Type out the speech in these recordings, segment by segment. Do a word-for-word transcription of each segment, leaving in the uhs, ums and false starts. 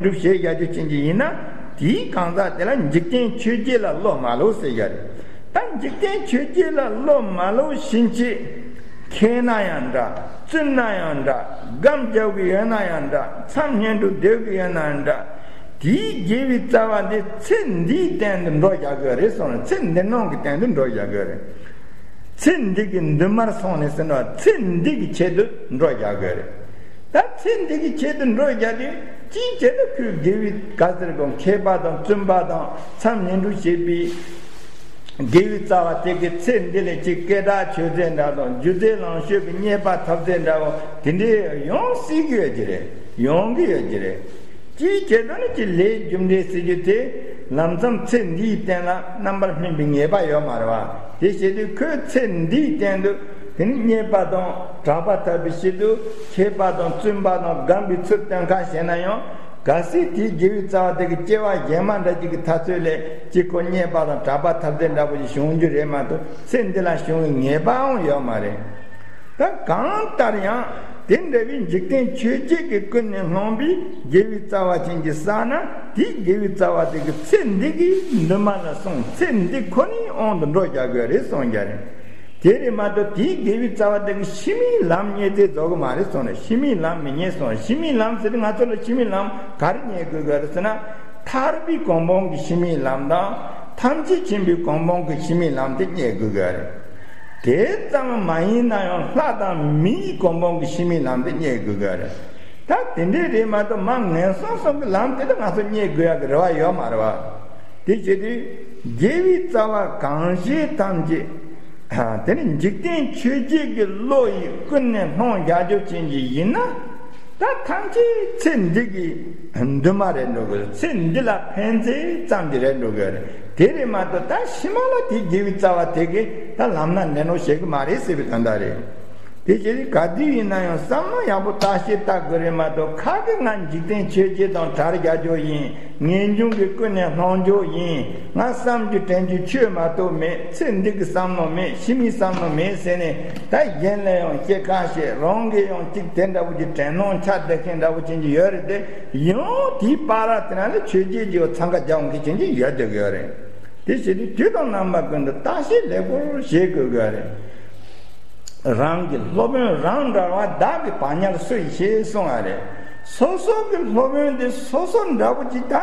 སྒྲུབ་བྱེད་རྒྱག་རྒྱུ་ཅན་གྱི་ཡིན་ན། དེའི་གང་ཟག་དེ་ལ་འཇིག་རྟེན་ཆོས་བརྒྱད་ལ་བློ་མ་ལོག་ཟེར་ཡ་རེད། ད་འཇིག་རྟེན་ཆོས་བརྒྱད་ལ་བློ་མ་ལོག་ཕྱིན་ཆད། མཁས་ན་ཡང་འདྲ། བཙུན་ན་ཡང་འདྲ། སྒམ་རྒྱག་གི་ཡོད་ན་ཡང་འདྲ། མཚམས་བསྙེན་སྒྲུབ་སྡོད་གི་ཡོད་ན་ཡང་འདྲ། དེའི་དགེ་བའི་རྩ་བ་འདི་ཚེ་འདིའི་སྟེང་དུ་འགྲོ་རྒྱག་གི་རེད་གསུངས་ནས། ཚེ་འདི་ནང་གི་སྟེང་དུ་འགྲོ་རྒྱག་གི་རེད། ཚེ་འདི་གི་མདུན་མར་སོང་ནས་ཟེར་ན། ཚེ་འདི་གི་ཆེད་དུ་འགྲོ་རྒྱག་གི་རེད། ད་ཚེ་འདི་གི་ཆེད་དུ་འགྲོ་རྒྱག་དུས། ཅིའི་ཆེད་དུ་ཁོས་དགེ་བའི་ག་ཟེར་གོ། མཁས་པ་དང་བཙུན་པ་དང་མཚམས་བསྙེན་སྒྲུབ་བྱེད་པའི་དགེ་བའི་རྩ་བ་དེ་གི་ཚེ་འདི་ལ་ཅིག་སྐད་གྲགས་ཆོད་ཚད་འདྲ་དང་། སྒྱུ་རྩལ་ལོངས་སྤྱོད་ཀྱི་རྙེད་པ་ཐོབ་ཚད་འདྲ་བོ་དེ་འདྲའི་ཡོང་སྲིད་ཀྱི་ཡོད་ཀྱི་རེད། ཡོང་གི་ཡོད་ཀྱི་རེད། ཅིའི་ཆེད་དུ་ནི་ཅིག་ལས་རྒྱུ་འབྲས་ཟེར་རྒྱུ་དེ། ལམ་མཚམས་ཚེ་འདིའི་སྟེང་ལ་རྣམ་པར་སྨིན་པའི་ངེས་པ་ཡོད་མ་རེད་བ། དེ་བྱེད་དུས་ཁོས་ཚེ་འདིའི་སྟེང་དུ་དེ་ནི་རྙེད་པ་དང་གྲགས་པ་ཐོབ་པའི་ཆེད་དུ། མཁས་པ་དང་བཙུན་པ་དང་སྒམ་པའི་ཚུལ་སྟོན་ཁ་བྱས་ན་ཡང་། གལ་སྲིད་དེའི་དགེ་བའི་རྩ་བ་དེ་གི་སྐྱེ་བ་གཞན་མ་འདྲ་ཅིག་གི་ཐ་ཚོད་ལ་ཅིག་ཁོ་རྙེད་པ་དང་གྲགས་པ་ཐོབ་ཚད་འདྲ་པོ་ཞིག་བྱུང་རྒྱུ་རེད་མ་གཏོགས། ཚེ་འདི་ལ་བྱུང་བའི་ངེས་པའང་ཡོད་མ་རེད། ད་གང་ལྟར་ཡང་དེ་འདྲ་བའི་འཇིག་རྟེན་ཆོས་བརྒྱད་ཀྱིས་ཀུན་ནས་བསླངས་པའི་དགེ་བའི་རྩ་བ་ཅན་གྱིས་བསགས་ན། དེའི་དགེ་བའི་རྩ་བ་དེ་གི་ཚེ་འདི་གི་མདུན་མ་ལ་སོང་། ཚེ་འདི་ཁོ་ནའི་དབང་དུ་འགྲོ་རྒྱག་དགོས་རེད་གསུངས་རྒྱུ་རེད། དེ་རེད་མ་གཏོགས་དེའི་དགེ་བའི་རྩ་བ་དེ་གི་ཕྱི་མའི་ལམ་རྙེད་ཚད་རྫོགས་གི་མ་རེད་གསུངས་ནས། ཕྱི་མའི་ལམ་མི་རྙེད་གསུངས། ཕྱི་མའི་ལམ་ཟེར་དུས་ང་ཚོ་ལ་ཕྱི་མའི་ལམ་ག་རེ་རྙེད་དགོས་གི་རེད་ཟེར་ན། ཐར་པའི་གོ་འཕང་གི་ཕྱི་མའི་ལམ་དང་། ཐམས་ཅད་མཁྱེན་པའི་གོ་འཕང་གི་ཕྱི་མའི་ལམ་དེ་རྙེད་དགོས་གི་རེད། དེ་ཙམ་མ་ཡིན་ན་ཡང་ལྷ་དང་མིའི་གོ་འཕང་གི་ཕྱི་མའི་ལམ་དེ་རྙེད་དགོས་གི་རེད། ད་དེ་འདྲའི་རེད་མ་གཏོགས་མར་ངན་སོང་གསུམ་གྱི་ལམ་དེ་ད་ང་ཚོ་རྙེད་དགོས་ཡག་གི་རེ་བ་ཡོད་མ་རེད་བ། དེ་བྱེད་དུས་དགེ་བའི་རྩ་བ་གང་བྱེད་ཐམས་ཅད། དེ་ནི་འཇིག་རྟེན་ཆོས་བརྒྱད་ཀྱི་བློ་ཡིས་ཀུན་ནས་བསླངས་རྒྱག་རྒྱུ་ཅན་གྱི་ཡིན་ན། ད་ཐམས་ཅད་ཚེ་འདི་གི་འདུན་མ་རེད་འགྲོ་གི་རེད། ཚེ་འདི་ལ་ཕན་ཚུན་ཙམ་གྱི་རེད་འགྲོ་གི་རེད། དེ་རེད་མ་གཏོགས་ད་ཕྱི་མ་ལ་དེ་དགེ་བའི་རྩ་བ་དེ་གིས་ད་ལམ་སྣ་འདྲེན་རོགས་བྱེད་གི་མ་རེད་ཟེར་བའི་དོན་དག་རེད། དེ་བྱས་ཏེ་ག་དུས་ཡིན་ན་ཡང་བསམ་བློ་ཡག་པོ་བརྟག་དཔྱད་བལྟ་དགོས་རེད་མ་གཏོགས། ཁ་གིས་ང་འཇིག་རྟེན་ཆོས་བརྒྱད་དང་གྲལ་རྒྱག་རྒྱུ་ཡིན། ངེས་འབྱུང་གིས་ཀུན་ནས་བསླང་རྒྱུ་ཡིན། ང་བསམ་རྒྱུ་དྲན་རྒྱུ་ཆོས་མ་གཏོགས་མེད། ཚེ་འདི་གི་བསམ་བློ་མེད། ཕྱི་མའི་བསམ་བློ་མེད་ཟེར་ནས། ད་གཞན་ལ་ཡང་སྐྱེ་ཁ་བཤད། རང་གིས་ཡང་ཅིག་དེ་འདྲ་བོ་ཅིག་དྲན་སྣང་ཆགས་བསྡད་མཁན་འདྲ་བོ་ཅན་ཅིག་ཡོད་རེད་དེ། ཡང་དེའི་བར་དེ་ན་ལ་ཆོས་བརྒྱད་ཀྱི་འཚང་ཁ་རྒྱག་མཁན་ཅན་ཅིག་ཡོད་བསྡད་ཀྱི་ཡོད་རེད། དེ་བྱེད་དུས་དུས་དང་རྣམ་པ་ཀུན་ཏུ་བརྟག་དཔྱད་ལེགས་པོ་བྱེད་དགོས་ཀྱི་རེད། རང་གི་སློབ་དཔོན་རང་འདྲ་བ་བདག་གིས་བག་ཉལ་སུ་ཡིས་བྱེད་གསུང་བ་རེད། སོ་སོ་གི་སློབ་དཔོན་དེ་སོ་སོ་འདྲ་བོ་ཅིག་ད་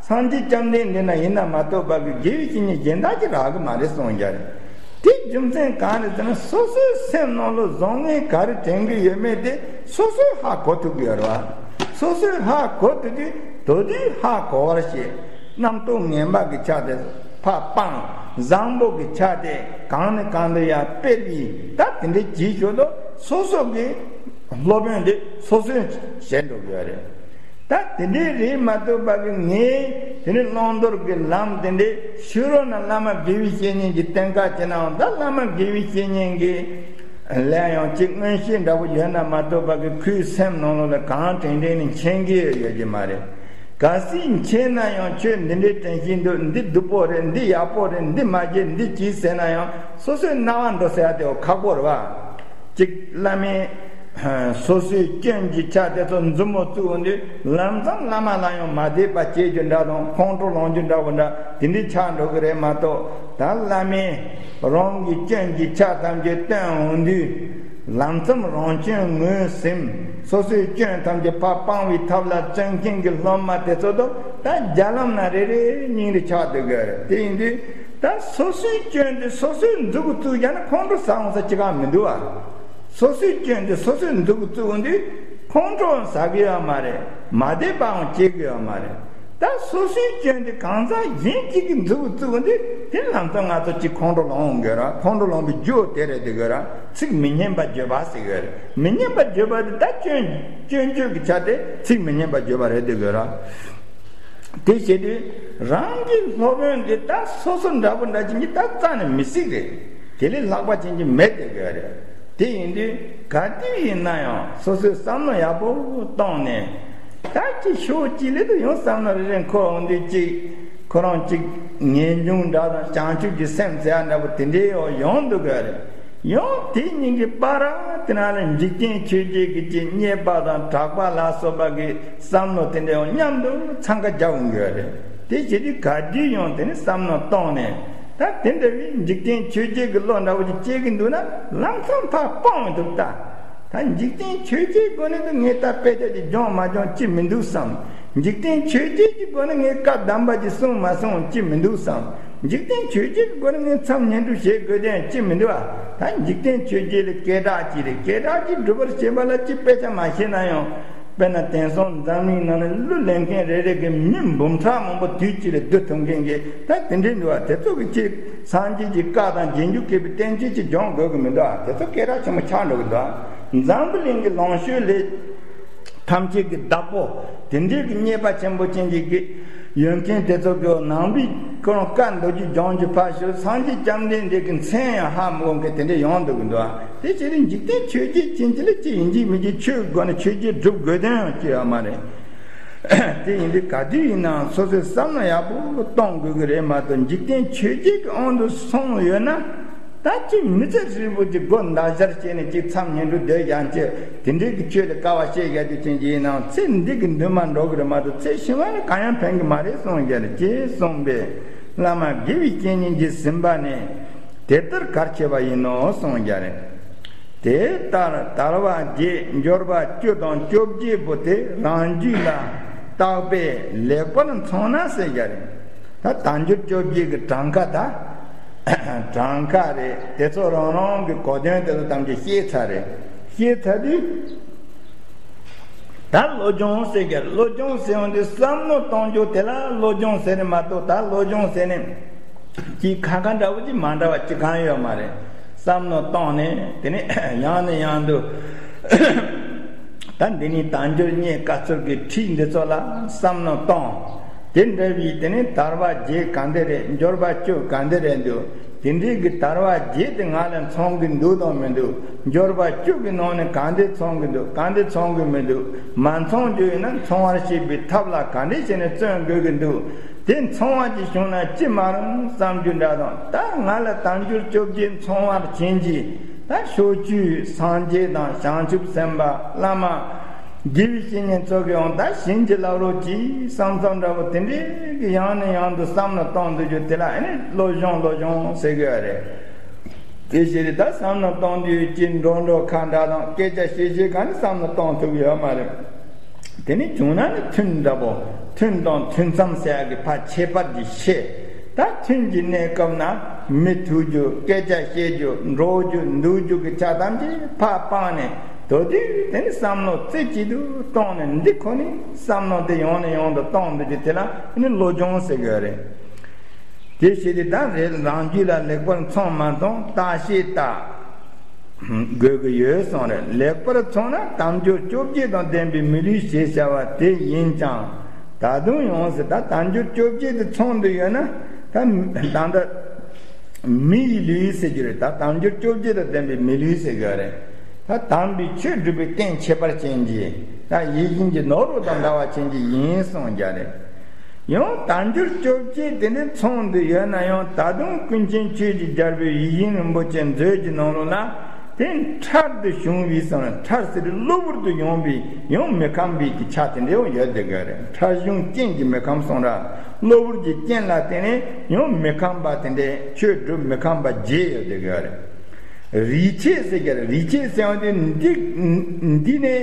སངས་རྒྱས་བཅོམ་ལྡན་འདས་ན་ཡིན་ན་མ་གཏོགས་པ་གི་དགེ་བའི་བཤེས་གཉེན་གཞན་དག་ཅིག་རག་གི་མ་རེད་གསུང་རྒྱུ་རེད། དེ་རྒྱུ་མཚན་གང་རེད་ཟེར་ན། སོ་སོའི་སེམས་ནང་ལ་བཟང་ངན་ག་རེ་དྲན་གི་ཡོད་མེད་དེ་སོ་སོས་ཧ་གོ་ཐུབ་ཀྱི་ཡོད་རེད་བ། སོ་སོས་ཧ་གོ་ཐུབ་དུས་དོ་དུས་ཧ་གོ་བར་བྱེད། རྣམ་རྟོག་ངན་པ་གི་ཆ་དེ་ཕར་སྤང་། བཟང་པོ་གི་ཆ་དེ་གང་ནས་གང་དུ་ཡར་སྤེལ་བའི། ད་དེ་འདྲའི་བྱེད་ཞོར་དུ་སོ་སོ་གི་སློབ་དཔོན་དེ་སོ་སོས་བྱེད་འགྲོ་གི་ཡོད་རེད། ད་དེ་འདྲའི་རེད་མ་གཏོགས་པ་གི་ངས་དེ་ནི་བླང་དོར་གི་ལམ་དེ་འདྲའི་ཕྱི་རོལ་ན་བླ་མ་དགེ་བའི་བཤེས་གཉེན་གྱི་བསྟེན་ཁ་བྱེད་ནའང་། ད་བླ་མ་དགེ་བའི་བཤེས་གཉེན་གྱི་ལ་ཡང་ཅིག་མངོན་ཤེས་འདྲ་པོ་ཡོད་ན་མ་གཏོགས་པ་གི་ཁོའི་སེམས་ནང་ལོགས་ལ་གང་དྲན་དྲན་ནས་མཁྱེན་གྱི་ཡོད་ཀྱི་མ་རེད། གལ་སྲིད་མཁྱེན་ན་ཡང་ཁྱོད་འདི་འདྲའི་དྲན་བཞིན་འདུག་འདི་སྡུག་པོ་རེད། འདི་ཡག་པོ་རེད། འདི་མ་བྱེད། འདི་གྱིས་ཟེར་ན་ཡང་སོ་སོའི་རྣ་བ་འགྲོ་ཟེར་ཡ་དེ་ཁག་པོ་རེད་བ། གཅིག་བླ་མས་སོ་སོའི་སྐྱོན་གྱི་ཆ་དེ་ཚོ་མཛུབ་མོ་བཙུགས་འོང་དུས། ལམ་སང་བླ་མ་ལ་ཡང་མ་བདེ་བ་སྐྱེ་རྒྱུ་འདྲ་དང་། ཁོང་ཁྲོ་ལངས་རྒྱུ་འདྲ་བོ་འདྲ་དེ་འདྲའི་ཆགས་འགྲོ་གི་རེད་མ་གཏོགས། ད་བླ་མས་རང་གི་སྐྱོན་གྱི་ཆ་ཐམས་ཅད་སྟོན་འོང་དུས། ལམ་མཚམས་རང་སྐྱོན་ངོས་ཟིན། སོ་སོའི་སྐྱོན་ཐམས་ཅད་ཕར་སྤང་བའི་ཐབས་ལ་བརྩོན་མཁན་གྱི་སློབ་མ་དེ་ཚོ་དང་ད་རྒྱ་ལམ་ན་རེ་རེ་གཉིས་རེ་ཆགས་སྡོད་དགོས་རེད། དེ་ཡིན་དུས་ད་སོ་སོའི་སྐྱོན་དེ་སོ་སོའི་མཛུབ་གུ་བཙུགས་བཞག་ན་ཁོང་ཁྲོ་ཟ་འོང་ས་ཅི་གང་མི་འདུག་བ། སོ་སོའི་སྐྱོན་དེ་སོ་སོའི་མཛུབ་གུ་བཙུགས་འོང་དུས་ཁོང་ཁྲོ་ཟ་གི་ཡོད་མ་རེད། མ་བདེ་བའང་སྐྱེ་གི་ཡོད་མ་རེད། ད་སོ་སོའི་སྐྱོན་དེ་གང་ཟག་གཞན་གཅིག་གི་མཛུབ་གུ་བཙུགས་འོང་དུས། དེ་ལམ་སང་ང་ཚོ་གཅིག་ཁོང་ཁྲོ་ལངས་འོང་གི་ར། ཁོང་ཁྲོ་ལངས་པའི་རྒྱུ་དེ་རེད་དེ་གི་ར། ཚིག་མི་སྙན་པ་བརྗོད་པ་ཟེར་གི་ར། མི་སྙན་པ་བརྗོད་པ་དེ་ད་སྐྱོན་སྐྱོན་བརྗོད་ཀྱི་ཆ་དེ་ཚིག་མི་སྙན་པ་བརྗོད་པ་རེད་དེ་གི་ར། དེ་བྱེད་དུས་རང་གི་སློབ་དཔོན་དེ་ད་སོ་སོ་འདྲ་པོ་འདྲ་ཅན་གྱི་ད་རྩ་ནས་མི་སྲིད་རེད། དེ་ལས་ལྷག་པ་ཅན་གྱི་མེད་དེ་གི་ར། དེ་ཡིན་དུས་ག་དུས་ཡིན་ན་ཡང་སོ་སོའི་བསམ་བློ་ཡག་པོ་བཏང་ནས། ད་ཅི་ཕྱོགས་གཅིག་ལས་དུ་ཡང་བསམ་བློ་རེ་རེ་འཁོར་འོང་དུས་གཅིག་ཁོ་རང་གཅིག་ངེས་འབྱུང་འདྲ་དང་བྱང་ཆུབ་ཀྱི་སེམས་ཟེར་ཡ་འདྲ་པོ་དེ་འདྲའི་ཡང་ཡོང་འདུག་གི་རེད། ཡང་དེ་གཉིས་ཀྱི་བར་ དེ་ནང་ལ་འཇིག་རྟེན་ཆོས་བརྒྱད་ཀྱི་ཅིག་རྙེད་པ་དང་གྲགས་པ་ལ་སོགས་པ་གི་བསམ་བློ་དེ་འདྲ་ཡང་མཉམ་དུ་འཚང་ཁ་རྒྱག་འོང་གི་ཡོད་རེད། དེ་བྱེད་དུས་ག་དུས་ཡང་དེ་ནི་བསམ་བློ་བཏང་ནས། ད་དེ་འདྲ་བའི་འཇིག་རྟེན་ཆོས་བརྒྱད་ཀྱི་བློ་འདྲ་བོ་ཅིག་སྐྱེ་གི་འདུག་ན། ལམ་སང་ཕར་སྤང་འདུག་ད། ད་འཇིག་རྟེན་ཆོས་བརྒྱད་སྒོ་ནས་ད་ངས་ད་དཔེ་ཆ་ཅིག་སྦྱོང་མ་སྦྱོང་ཅི་མི་འདུག་བསམ། འཇིག་རྟེན་ཆོས་བརྒྱད་ཀྱི་སྒོ་ནས་ངས་བཀའ་གདམས་པ་ཅིག་གསུང་མ་གསུང་ཅི་མི་འདུག་བསམ། འཇིག་རྟེན་ཆོས་བརྒྱད་ཀྱི་སྒོ་ནས་ངས་མཚམས་བསྙེན་སྒྲུབ་བྱེད་དགོས་དོན་ཅི་མི་འདུག་ཨ། ད་འཇིག་རྟེན་ཆོས་བརྒྱད་ལ་སྐད་གྲགས་ཅིག་རེད། སྐད་གྲགས་ཅིག་སྒྲུབ་པར་བྱེད་པ་ལ་ཅི་དཔེ་ཆ་མ་ཤེས་ན་ཡང་། དཔེར་ན་དེང་སང་འཛམ་གླིང་ནང་ནས་གླུ་ལེན་མཁན་རེ་རེ་གི་མི་འབུམ་ཕྲག་མང་པོ་དུས་གཅིག་ལ་བསྡུ་ཐུབ་མཁན་གྱི་ད་དེ་འདྲའི་འདུག་བ། དེ་ཚོ་གི་ཅིག་སངས་རྒྱས་ཀྱི་བཀའ་དང་རྗེས་འཇུག་མཁས་པའི་བསྟན་བཅོས་ཅིག་སྦྱོང་དགོས་ཀྱི་མི་འདུག་བ། དེ་ཚོ་སྐད་གྲགས་ཆེན་པོ་ཆགས་འགྲོ་གི་འདུག་བ། འཛམ་བུ་གླིང་གི་ལོངས་སྤྱོད་ལས་ཐམས་ཅད་ཀྱི་བདག་པོ་དེ་འདྲའི་གི་རྙེད་པ་ཆེན་པོ་ཅན་གྱི་གི་ཡོད་མཁན་དེ་ཚོ་གི་ནང་པའི་ཁོ་རང་བཀའ་མདོ་རྒྱུད་སྦྱོང་རྒྱུ་ཕར་ཞོག་སངས་རྒྱས་བཅོམ་ལྡན་འདས་ཀྱི་མཚན་ཡང་ཧ་མི་གོ་མཁན་དེ་འདྲ་ཡོང་འདུག་གི་འདུག་བ། དེ་བྱས་ཏེ་འཇིག་རྟེན་ཆོས་བརྒྱད་ཕྱིན་ཅི་ལ་ཅི་ཡིན་གཅིག་མིན་གཅིག་ཆོས་དགོས་ན་ཆོས་བརྒྱད་སྒྲུབ་དགོས་དོན་ཡང་ཅི་ཡོད་མ་རེད། དེ་ཡིན་དུས་ག་དུས་ཡིན་ནའང་སོ་སོའི་བསམ་བློ་ཡག་པོ་གཏོང་དགོས་ཀྱི་རེད་མ་གཏོགས། འཇིག་རྟེན་ཆོས་བརྒྱད་ཀྱི་དབང་དུ་སོང་ཡོད་ན། ད་ཅིག་མི་ཚེ་ཧྲིལ་པོ་ཅིག་སྒོ་འདག་སྦྱར་བྱས་ནས་ཅིག་མཚམས་བསྙེན་སྒྲུབ་སྡོད་ཀྱང་ཅི། དེ་འདྲའི་གི་ཆོས་ལ་དཀའ་བ་སྤྱད་ཡ་དུས་ཅན་གྱི་ཡིན་ནའང་ཚེ་འདི་གི་འདུན་མ་འགྲོ་གི་རེད་མ་གཏོགས་ཚེ་ཕྱི་མ་ལ་གང་ཡང་ཕན་གི་མ་རེད་གསུངས་ཀྱི་རེད། ཅེས་གསུངས་པས། བླ་མ་དགེ་བའི་བཤེས་གཉེན་གྱིས་ཟིན་པ་ནི་དེ་ལྟར་གལ་ཆེ་བ་ཡིན་ནོ་གསུངས་ཀྱི་རེད། དེ་ལྟར་དལ་བ་བརྒྱད་འབྱོར་བ་བཅུ་དང་བཅོ་བརྒྱད་པོ་དེ་རང་རྒྱུད་ལ་བརྟགས་པས་ལེགས་པར་མཚོན་ན་ཟེར་གྱི་རེད། ད་དལ་འབྱོར་བཅོ་བརྒྱད་ཀྱི་གྲངས་ཀ་ད། གྲངས་ཀ་རེད། དེ་ཚོ་རང་རང་གི་གོ་དོན་དེ་ཚོ་ཐམས་ཅད་ཤེས་ཚར་རེད། ཤེས་ཚར་དུས། ད་བློ་སྦྱོང་ཟེར་གྱི་རེད། བློ་སྦྱོང་ཟེར་ཡོང་དུས་བསམ་བློ་གཏོང་རྒྱུ་དེ་ལ་བློ་སྦྱོང་ཟེར་ནི་མ་གཏོགས། ད་བློ་སྦྱོང་ཟེར་ནི་ཅིག་ཁ་ཁ་འདྲ་བོ་ཅིག་མ་འདྲ་བ་ཅི་གང་ཡོད་མ་རེད། བསམ་བློ་བཏང་ནས་དེ་ནས་ཡང་ནས་ཡང་དུ། ད་འདི་ནི་དལ་འབྱོར་རྙེད་དཀའ་ཚོར་གྱི་ཁྲིད་འདི་ཚོ་ལ་བསམ་བློ་གཏོང་། དེ་འདྲ་བའི་དེ་ནི་དལ་བ་བརྒྱད་ག་འདི་རེད། འབྱོར་བ་བཅུ་ག་འདི་རེད་འདུག་དེ་འདྲའི་གི་དལ་བ་བརྒྱད་དེ་ང་ལ་མཚོན་གི་འདུག་དང་མི་འདུག་འབྱོར་བ་བཅུ་གི་ནང་ནས་ག་འདི་མཚོན་གི་འདུག་ག་འདི་མཚོན་གི་མི་འདུག་མ་མཚོན་རྒྱུ་ཡིན་ན་མཚོན་པར་བྱེད་པའི་ཐབས་ལ་ག་འདི་བྱས་ནས་བརྩོན་དགོས་གི་འདུག་དེ་མཚོན་པ་ཅིག་བྱུང་ན་ཅི་མ་རུང་བསམ་རྒྱུ་འདྲ་དང་། ད་ང་ལ་དལ་འབྱོར་བཅོ་བརྒྱད་མཚོན་པར་བྱིན་གྱིས། ད་ཕྱོགས་བཅུའི་སངས་རྒྱས་དང་བྱང་ཆུབ་སེམས་དཔའ་བླ་མ་དགེ་བའི་བཤེས་གཉེན་ཚོ་གི་ཡང་ད་བྱིན་གྱིས་བརླབ་རོགས་གྱིས་བསམ་བསམ་འདྲ་བོ་དེ་འདྲའི་གི་ཡང་ནས་ཡང་དུ་བསམ་བློ་གཏོང་སྡོད་རྒྱུ་དེ་ལ་ཨ་ནི་བློ་སྦྱོང་བློ་སྦྱོང་ཟེར་གི་ཡོད་རེད། དེ་ཕྱིར་ད་བསམ་བློ་གཏོང་དུས་ཀྱི་འགྲོ་འགྲོ་ཁ་འདྲ་དང་སྐད་ཆ་བཤད་བཤད་གང་ནས་བསམ་བློ་གཏོང་ཐུབ་ཡོད་མ་རེད། དེ་ནི་བྱུང་ན་ནི་ཐུན་འདྲ་པོ། ཐུན་དང་ཐུན་མཚམས་ཟེར་ཡག་གི་ཕར་ཁྱད་པར་གྱི་ཤེས། ད་ཐུན་གྱི་གནས་སྐབས་ན་མི་ཐུག་རྒྱུ། སྐད་ཆ་བཤད་རྒྱུ། འགྲོ་རྒྱུ་འདུག་རྒྱུ་གི་ཆ་ཐམས་ཅད་ཕར་སྤངས་ནས། དོ་དུས་དེ་ནི་བསམ་བློ་རྩེ་གཅིག་ཏུ་གཏོང་ནས། འདི་ཁོ་ནི་བསམ་བློ་དེ་ཡང་ནས་ཡང་དུ་གཏོང་འདུག་རྒྱུ་དེ་ལ་ནི་བློ་སྦྱོང་ཟེར་གི་ཡོད་རེད། དེ་བྱས་ཏེ་ད་རེས་རང་རྒྱུད་ལ་ལེགས་པར་མཚོན་མ་མཚོན་བརྟག་ཤེས་བརྟག་དགོས་ཀྱི་ཡོད་གསུངས་རེད། ལེགས་པར་མཚོན་ན་དལ་འབྱོར་བཅོ་བརྒྱད་དང་ལྡན་པའི་མི་ལུས་ཞེས་བྱ་བ་དེ་ཡིན་ཀྱང་། ད་དུང་ཡང་ཟེར། ད་དལ་འབྱོར་བཅོ་བརྒྱད་དེ་མཚོན་དུ་ཡོད་ན། ད་ད་ལྟ་མི་ཡི་ལུས་ཟེར་རྒྱུ་རེད། ད་དལ་འབྱོར་བཅོ་བརྒྱད་དང་ལྡན་པའི་མི་ལུས་ཟེར་གྱི་རེད། ད་དམ་པའི་ཆོས་སྒྲུབ་པའི་རྟེན་ཁྱད་པར་ཅན་གྱི། ད་ཡིད་བཞིན་གྱི་ནོར་བུ་དང་འདྲ་བ་ཅན་གྱི་ཡིན་གསུངས་ཀྱི་རེད། ཡང་དལ་འབྱོར་བཅོ་བརྒྱད་དེ་འདྲ་མཚོན་དུ་ཡོད་ན་ཡང་། ད་དུང་ཀུན་མཁྱེན་ཆོས་ཀྱི་རྒྱལ་པོའི་ཡིད་བཞིན་རིན་པོ་ཆེ་མཛོད་ཀྱི་ནང་ལོགས་ན་དེ་ཕྲལ་དུ་བྱུང་བའི་གསུངས་ནས། ཕྲལ་ཟེར་དུས་གློ་བུར་དུ་ཡོང་བའི་ཡང་མི་ཁོམ་པའི་གི་ཆ་དེ་འདྲ་ཡང་ཡོད་བསྡད་ཀྱི་རེད། ཕྲལ་བྱུང་རྐྱེན་གྱིས་མི་ཁོམ་གསུངས་ར། གློ་བུར་གྱི་རྐྱེན་ལ་བརྟེན་ནས་ཡང་མི་ཁོམ་པ་དེ་འདྲ། ཆོས་སྒྲུབ་མི་ཁོམ་པ་བརྒྱད་ཡོད་བསྡད་ཀྱི་རེད། རིགས་ཆད་ཟེར་གྱི་རེད། རིགས་ཆད་ཟེར་བ་དེ་འདི་འདི་ནས་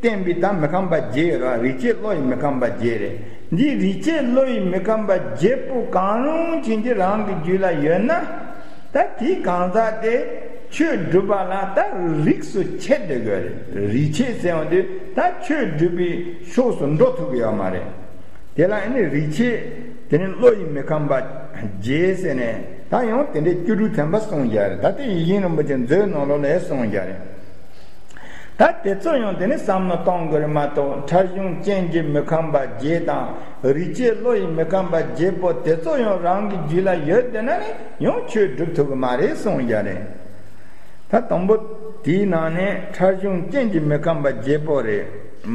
བསྟན་པའི་ད་མི་ཁོམ་པ་བརྒྱད་ཡོད་ར། རིགས་ཆད་བློ་ཡི་མི་ཁོམ་པ་བརྒྱད་རེད། འདི་རིགས་ཆད་བློ་ཡི་མི་ཁོམ་པ་བརྒྱད་པོ་གང་རུང་ཅན་གྱི་རང་གི་རྒྱུད་ལ་ཡོད་ན། ད་དེའི་གང་ཟག་དེ་ཆོས་སྒྲུབ་པ་ལ་ད་རིགས་སུ་ཆད་བསྡད་ཀྱི་རེད། རིགས་ཆད་ཟེར་བ་དེ་ད་ཆོས་སྒྲུབ་པའི་ཕྱོགས་སུ་འགྲོ་ཐུབ་ཀྱི་ཡོད་མ་རེད། དེ་ལ་ཨ་ནི་རིགས་ཆད། དེ་ནི་བློ་ཡི་མི་ཁོམ་པ་བརྒྱད་ཟེར་ནས། ད་ཡང་དེ་འདྲའི་བཅུ་དྲུག་ཐམ་པ་གསུངས་ཀྱི་རེད། ད་དེ་ཡིད་བཞིན་རིན་པོ་ཆེ་མཛོད་ནང་ལོགས་ལ་གསུངས་ཀྱི་རེད། ད་དེ་ཚོ་ཡང་དེ་ནི་བསམ་བློ་གཏོང་དགོས་རེད་མ་གཏོགས། ཕྲལ་བྱུང་རྐྱེན་གྱིས་མི་ཁོམ་པ་བརྒྱད་དང་། རིགས་ཆད་བློ་ཡི་མི་ཁོམ་པ་བརྒྱད་པོ་དེ་ཚོ་ཡང་རང་གི་རྒྱུད་ལ་ཡོད་བསྡད་ན་ནི་ཡང་ཆོས་སྒྲུབ་ཐུབ་ཀྱི་མ་རེད་གསུངས་ཀྱི་རེད། ད་དང་པོ་དེའི་ནང་ནས་ཕྲལ་བྱུང་རྐྱེན་གྱིས་མི་ཁོམ་པ་བརྒྱད་པོ་རེད།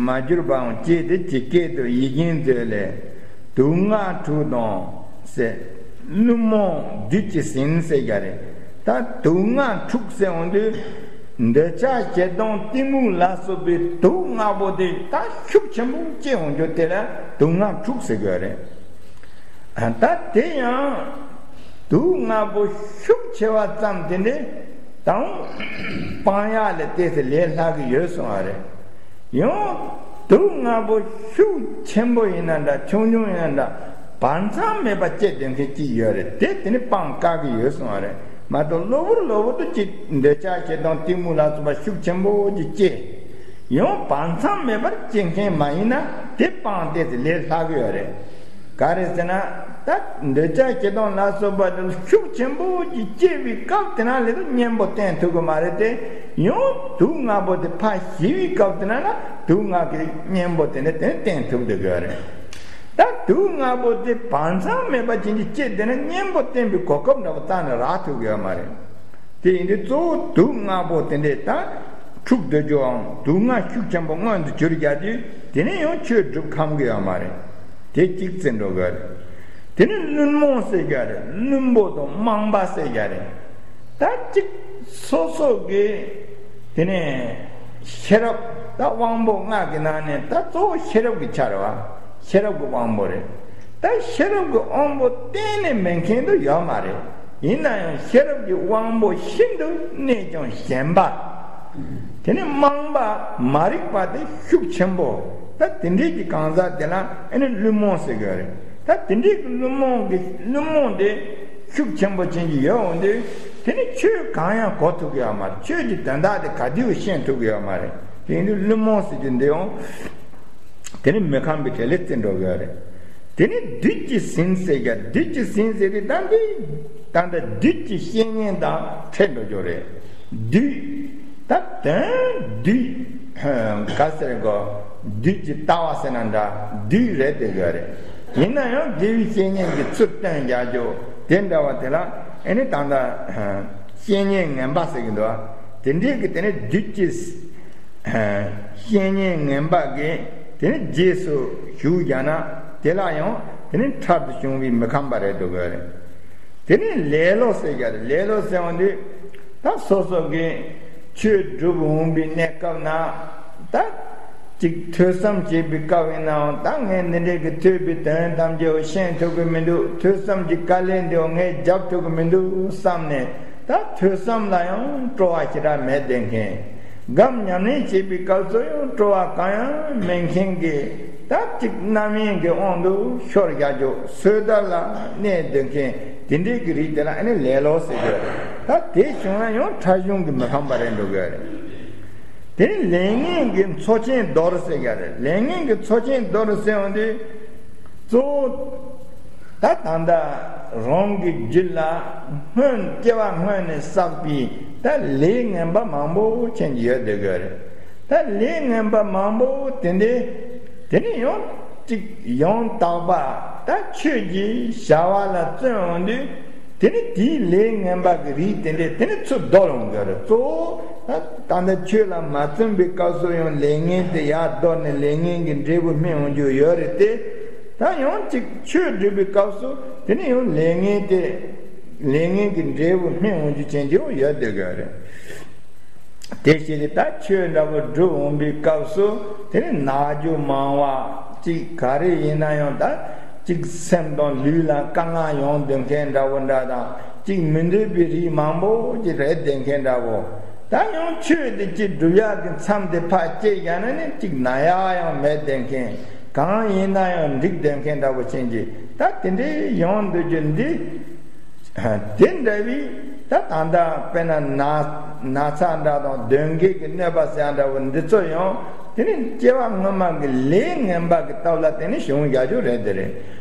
མ་གྱུར་པའང་སྐྱེས་ཏེ་ཇི་སྐད་དུ་ཡིད་བཞིན་མཛོད་ལས། དུག་ལྔ་འཁྲུགས་དང་ཟེར། བླུན་རྨོངས་བདུད་ཀྱིས་ཟིན་ཟེར་གྱི་རེད། ད་དུག་ལྔ་འཁྲུགས་ཟེར་འོང་དུས། འདོད་ཆགས་ཞེ་སྡང་གཏི་མུག་ལ་སོགས་པའི་དུག་ལྔ་པོ་དེ་ད་ཤུགས་ཆེན་པོ་སྐྱེ་འོང་རྒྱུ་དེ་ལ་དུག་ལྔ་འཁྲུགས་ཟེར་གྱི་རེད། ད་དེ་ཡང་དུག་ལྔ་པོ་ཤུགས་ཆེ་བ་ཙམ་དེ་འདྲས་དང་སྤང་ཡག་ལས་དེ་ཚེ་ལས་སླ་གི་ཡོད་གསུང་བ་རེད། ཡང་དུག་ལྔ་པོ་ཤུགས་ཆེན་པོ་ཡིན་ན་འདྲ་ཆུང་ཆུང་ཡིན་ན་འདྲ་བར་མཚམས་མེད་པ་སྐྱེ་བསྡད་མཁན་གཅིག་ཡོད་རེད། དེ་དེ་ནི་སྤང་དཀའ་གི་ཡོད་གསུང་བ་རེད། མ་གཏོགས་གློ་བུར་གློ་བུར་དུ་གཅིག་འདོད་ཆགས་ཞེ་སྡང་གཏི་མུག་ལ་སོགས་པ་ཤུགས་ཆེན་པོ་གཅིག་སྐྱེ། ཡང་བར་མཚམས་མེད་པར་སྐྱེ་མཁན་མ་ཡིན་ན་དེ་སྤང་དེ་ཚེ་ལས་སླ་གི་ཡོད་རེད། ག་རེ་ཟེར་ན། ད་འདོད་ཆགས་ཞེ་སྡང་ལ་སོགས་པ་དེ་ཤུགས་ཆེན་པོ་གཅིག་སྐྱེ་བའི་སྐབས་དེ་ན་ལས་དུ་གཉེན་པོ་བསྟེན་ཐུབ་གི་མ་རེད་དེ། ཡང་དུག་ལྔ་པོ་དེ་ཕར་ཞི་བའི་སྐབས་དེ་ན་ན་དུག་ལྔ་གི་གཉེན་པོ་དེ་ནི་དེ་ནི་བསྟེན་ཐུབ་བསྡད་གི་ཡོད་རེད། ད་དུག་ལྔ་པོ་དེ་བར་མཚམས་མེད་པ་ཅན་གྱི་སྐྱེ་དེ་ན་གཉེན་པོ་བསྟེན་པའི་གོ་སྐབས་འདྲ་པོ་རྩ་ནས་རག་ཐུབ་ཀྱི་ཡོད་མ་རེད། དེ་ཡིན་དུས་གཙོ་བོ་དུག་ལྔ་པོ་དེ་འདྲས་ད་འཁྲུགས་སྡོད་རྒྱུའམ་དུག་ལྔ་ཤུགས་ཆེན་པོ་མངོན་དུ་གྱུར་རྒྱག་དུས་དེ་ནས་ཡང་ཆོས་སྒྲུབ་ཁོམ་གི་ཡོད་མ་རེད། དེ་གཅིག་བརྩི་འགྲོ་གི་རེད། དེ་ནས་བླུན་རྨོངས་ཟེར་རྒྱག་རེད། བླུན་པོ་དང་རྨོངས་པ་ཟེར་རྒྱག་རེད། ད་གཅིག་སོ་སོ་གི་དེ་ནས་ཤེས་རབ་ད་དབང་པོ་ལྔ་གི་ནང་ནས་ད་གཙོ་བོ་ཤེས་རབ་ཀྱི་ཆ་རེད་བ། ཤེས་རབ་ཀྱི་དབང་པོ་རེད། ད་ཤེས་རབ་ཀྱི་དབང་པོ་གཏན་ནས་མེད་མཁན་དུ་ཡོད་མ་རེད། ཡིན་ན་ཡང་ཤེས་རབ་ཀྱི་དབང་པོ་ཤིན་ཏུ་གནས་ཀྱང་ཞན་པ། དེ་ནས་རྨོངས་པ་མ་རིག་པ་དེ་ཤུགས་ཆེན་པོ། ད་དེ་འདྲས་ཀྱི་གང་ཟག་དེ་ལ་ཨ་ནི་བླུན་རྨོངས་ཟེར་གྱི་རེད། ད་དེ་འདྲས་ཀྱི་བླུན་རྨོངས་ཀྱི་བླུན་རྨོངས་དེ་ཤུགས་ཆེན་པོ་ཅན་གྱི་ཡོད་འོང་དུས་དེ་ནི་ཆོས་གང་ཡང་གོ་ཐུབ་ཀྱི་ཡོད་མ་རེད། ཆོས་ཀྱི་དོན་དག་དེ་ག་དུས་ཤེས་ཐུབ་ཀྱི་ཡོད་མ་རེད། དེ་ཡིན་དུས་བླུན་རྨོངས་ཟེར་གྱི་འདི་ཡང་དེ་ནི་མི་ཁོམ་པའི་གྲས་ལས་བརྩི་འགྲོ་གི་ཡོད་རེད། དེ་ནི་བདུད་ཀྱིས་ཟིན་ཟེར་གྱི་བདུད་ཀྱིས་ཟིན་ཟེར་དུས་ད་འདི་ད་ལྟ་བདུད་ཀྱི་བཤེས་གཉེན་དང་འཕྲད་འགྲོ་རྒྱུ་རེད། བདུད། ད་དོན་བདུད། ག་ཟེར་གོ། བདུད་ཀྱི་ལྟ་བ་ཟེར་ན་འདྲ་བདུད་རེད་དེ་ག་རེད། ཡིན་ན་ཡང་དགེ་བའི་བཤེས་གཉེན་གྱི་ཚུལ་སྟོན་རྒྱག་རྒྱུ་དེ་འདྲ་བ་དེ་ལ་ཨེ་ནི་ད་ལྟ་བཤེས་གཉེན་ངན་པ་ཟེར་གྱི་འདུག་དེ་འདྲས་ཀྱི་དེ་ནི་བདུད་ཀྱི་བཤེས་གཉེན་ངན་པ་གིས་དེ་ནི་རྗེས་སུ་ཞུགས་རྒྱག་ན་དེ་ལ་ཡང་དེ་ནི་འཕྲལ་དུ་བྱུང་བའི་མི་ཁོམ་པ་རེད་འདུག་གི་རེད། དེ་ནས་ལེ་ལོ་ཟེར་རྒྱུ་རེད། ལེ་ལོ་ཟེར་བ་འདི་ད་སོ་སོ་གི་ཆོས་སྒྲུབ་འོང་པའི་གནས་སྐབས་ན་ད་ཅིག་ཐོས་བསམ་བྱེད་པའི་སྐབས་ཡིན་ནའང་ད་ངས་འདི་འདྲའི་གི་ཐོས་པའི་དོན་ཐམས་ཅད་ཤེས་ཐུབ་ཀྱི་མི་འདུག་ཐོས་བསམ་གྱི་དཀའ་ལས་འདིའོ་ངས་རྒྱབ་ཐུབ་ཀྱི་མི་འདུག་བསམ་ནས་ད་ཐོས་བསམ་ལ་ཡང་སྤྲོ་བ་ཞེ་དྲག་མེད་བསྡད་མཁན། སྒོམ་ཉམས་ལེན་བྱེད་པའི་སྐབས་སུ་ཡང་སྤྲོ་བ་གང་ཡང་མེད་མཁན་གྱི་ད་ཅིག་རྣམ་གཡེང་གི་དབང་དུ་ཤོར་བཞག་རྒྱུ་སོས་དལ་ལ་གནས་སྡོད་མཁན་དེ་འདྲའི་གི་རིགས་དེ་ལ་ཨ་ནི་ལེ་ལོ་ཟེར་གྱི་རེད། ད་དེ་བྱུང་ན་ཡང་ཕྲ་གཞུང་གི་མི་ཁོམ་པ་རེད་འགྲོ་གི་རེད། དེ་ནི་ལས་ངན་གྱི་མཚོ་ཆེན་རྡོལ་ཟེར་གྱི་རེད། ལས་ངན་གྱི་མཚོ་ཆེན་རྡོལ་ཟེར་བ་འདི་གཙོ་བོ་ད་ད་ལྟ་རང་གི་རྒྱུད་ལ་སྔོན་སྐྱེ་བ་སྔོན་ནས་བསགས་པའི་ད་ལས་ངན་པ་མང་པོ་ཅན་ཡོད་བསྡད་ཀྱི་རེད། ད་ལས་ངན་པ་མང་པོ་དེ་འདྲས་དེ་ནས་ཡང་གཅིག་ཡང་དག་པ་ད་ཆོས་ཀྱི་བྱ་བ་ལ་བརྩོན་འོང་དུས་དེ་ནི་དེའི་ལས་ངན་པ་གི་རིགས་དེ་འདྲས་དེ་ནི་ཚུར་རྡོལ་འོང་གི་རེད། གཙོ་བོ་ད་ད་ལྟ་ཆོས་ལ་མ་བརྩོན་པའི་སྐབས་སུ་ཡང་ལས་ངན་དེ་ཡར་ལྡོག་ནས་ལས་ངན་གྱི་འབྲས་བུ་སྨིན་འོང་རྒྱུ་ཡོད་རེད་དེ། ད་ཡང་གཅིག་ཆོས་སྒྲུབ་པའི་སྐབས་སུ་དེ་ནི་ཡང་ལས་ངན་དེ་ལས་ངན་གྱི་འབྲས་བུ་སྨིན་འོང་རྒྱུ་ཅན་གྱི་ཡང་ཡོད་བསྡད་ཀྱི་རེད། དེ་བཞིན་དུ་ད་ཆོས་འདྲ་བོ་སྒྲུབ་འོང་པའི་སྐབས་སུ་དེ་ནི་ན་རྒྱུ་མང་བ་གཅིག་ག་རེ་ཡིན་ན་ཡང་ད་གཅིག་སེམས་དང་ལུས་ལ་དཀའ་ངལ་ཡོང་སྡོད་མཁན་འདྲ་བོ་འདྲ་དང་གཅིག་མི་འདོད་པའི་རིགས་མང་པོ་ཅིག་རེད་བསྡད་མཁན་འདྲ་བོ། ད་ཡང་ཆོས་དེ་གཅིག་སྒྲུབ་ཡག་གི་མཚམས་དེ་ཕར་བཅད་བཞག་ན་ནི་གཅིག་ན་ཡག་ཡང་མེད་བསྡད་མཁན་གང་ཡིན་ན་ཡང་འགྲིག་བསྡད་མཁན་འདྲ་བོ་ཅན་གྱི་ད་དེ་འདྲའི་ཡོང་སྡོད་རྒྱུ་འདི། དེ་འདྲ་བའི་ད་ད་ལྟ་དཔེར་ན་ན་ན་ཚ་འདྲ་དང་གདོན་བགེགས་ཀྱི་གནོད་པ་ཟེར་འདྲ་བོ་འདི་ཚོ་ཡང་དེ་ནི་སྐྱེ་བ་སྔོན་མ་གི་ལས་ངན་པ་གི་སྟབས་ལ་དེ་ནི་བྱུང་བཞག་རྒྱུ་རེད། དེ་རེད།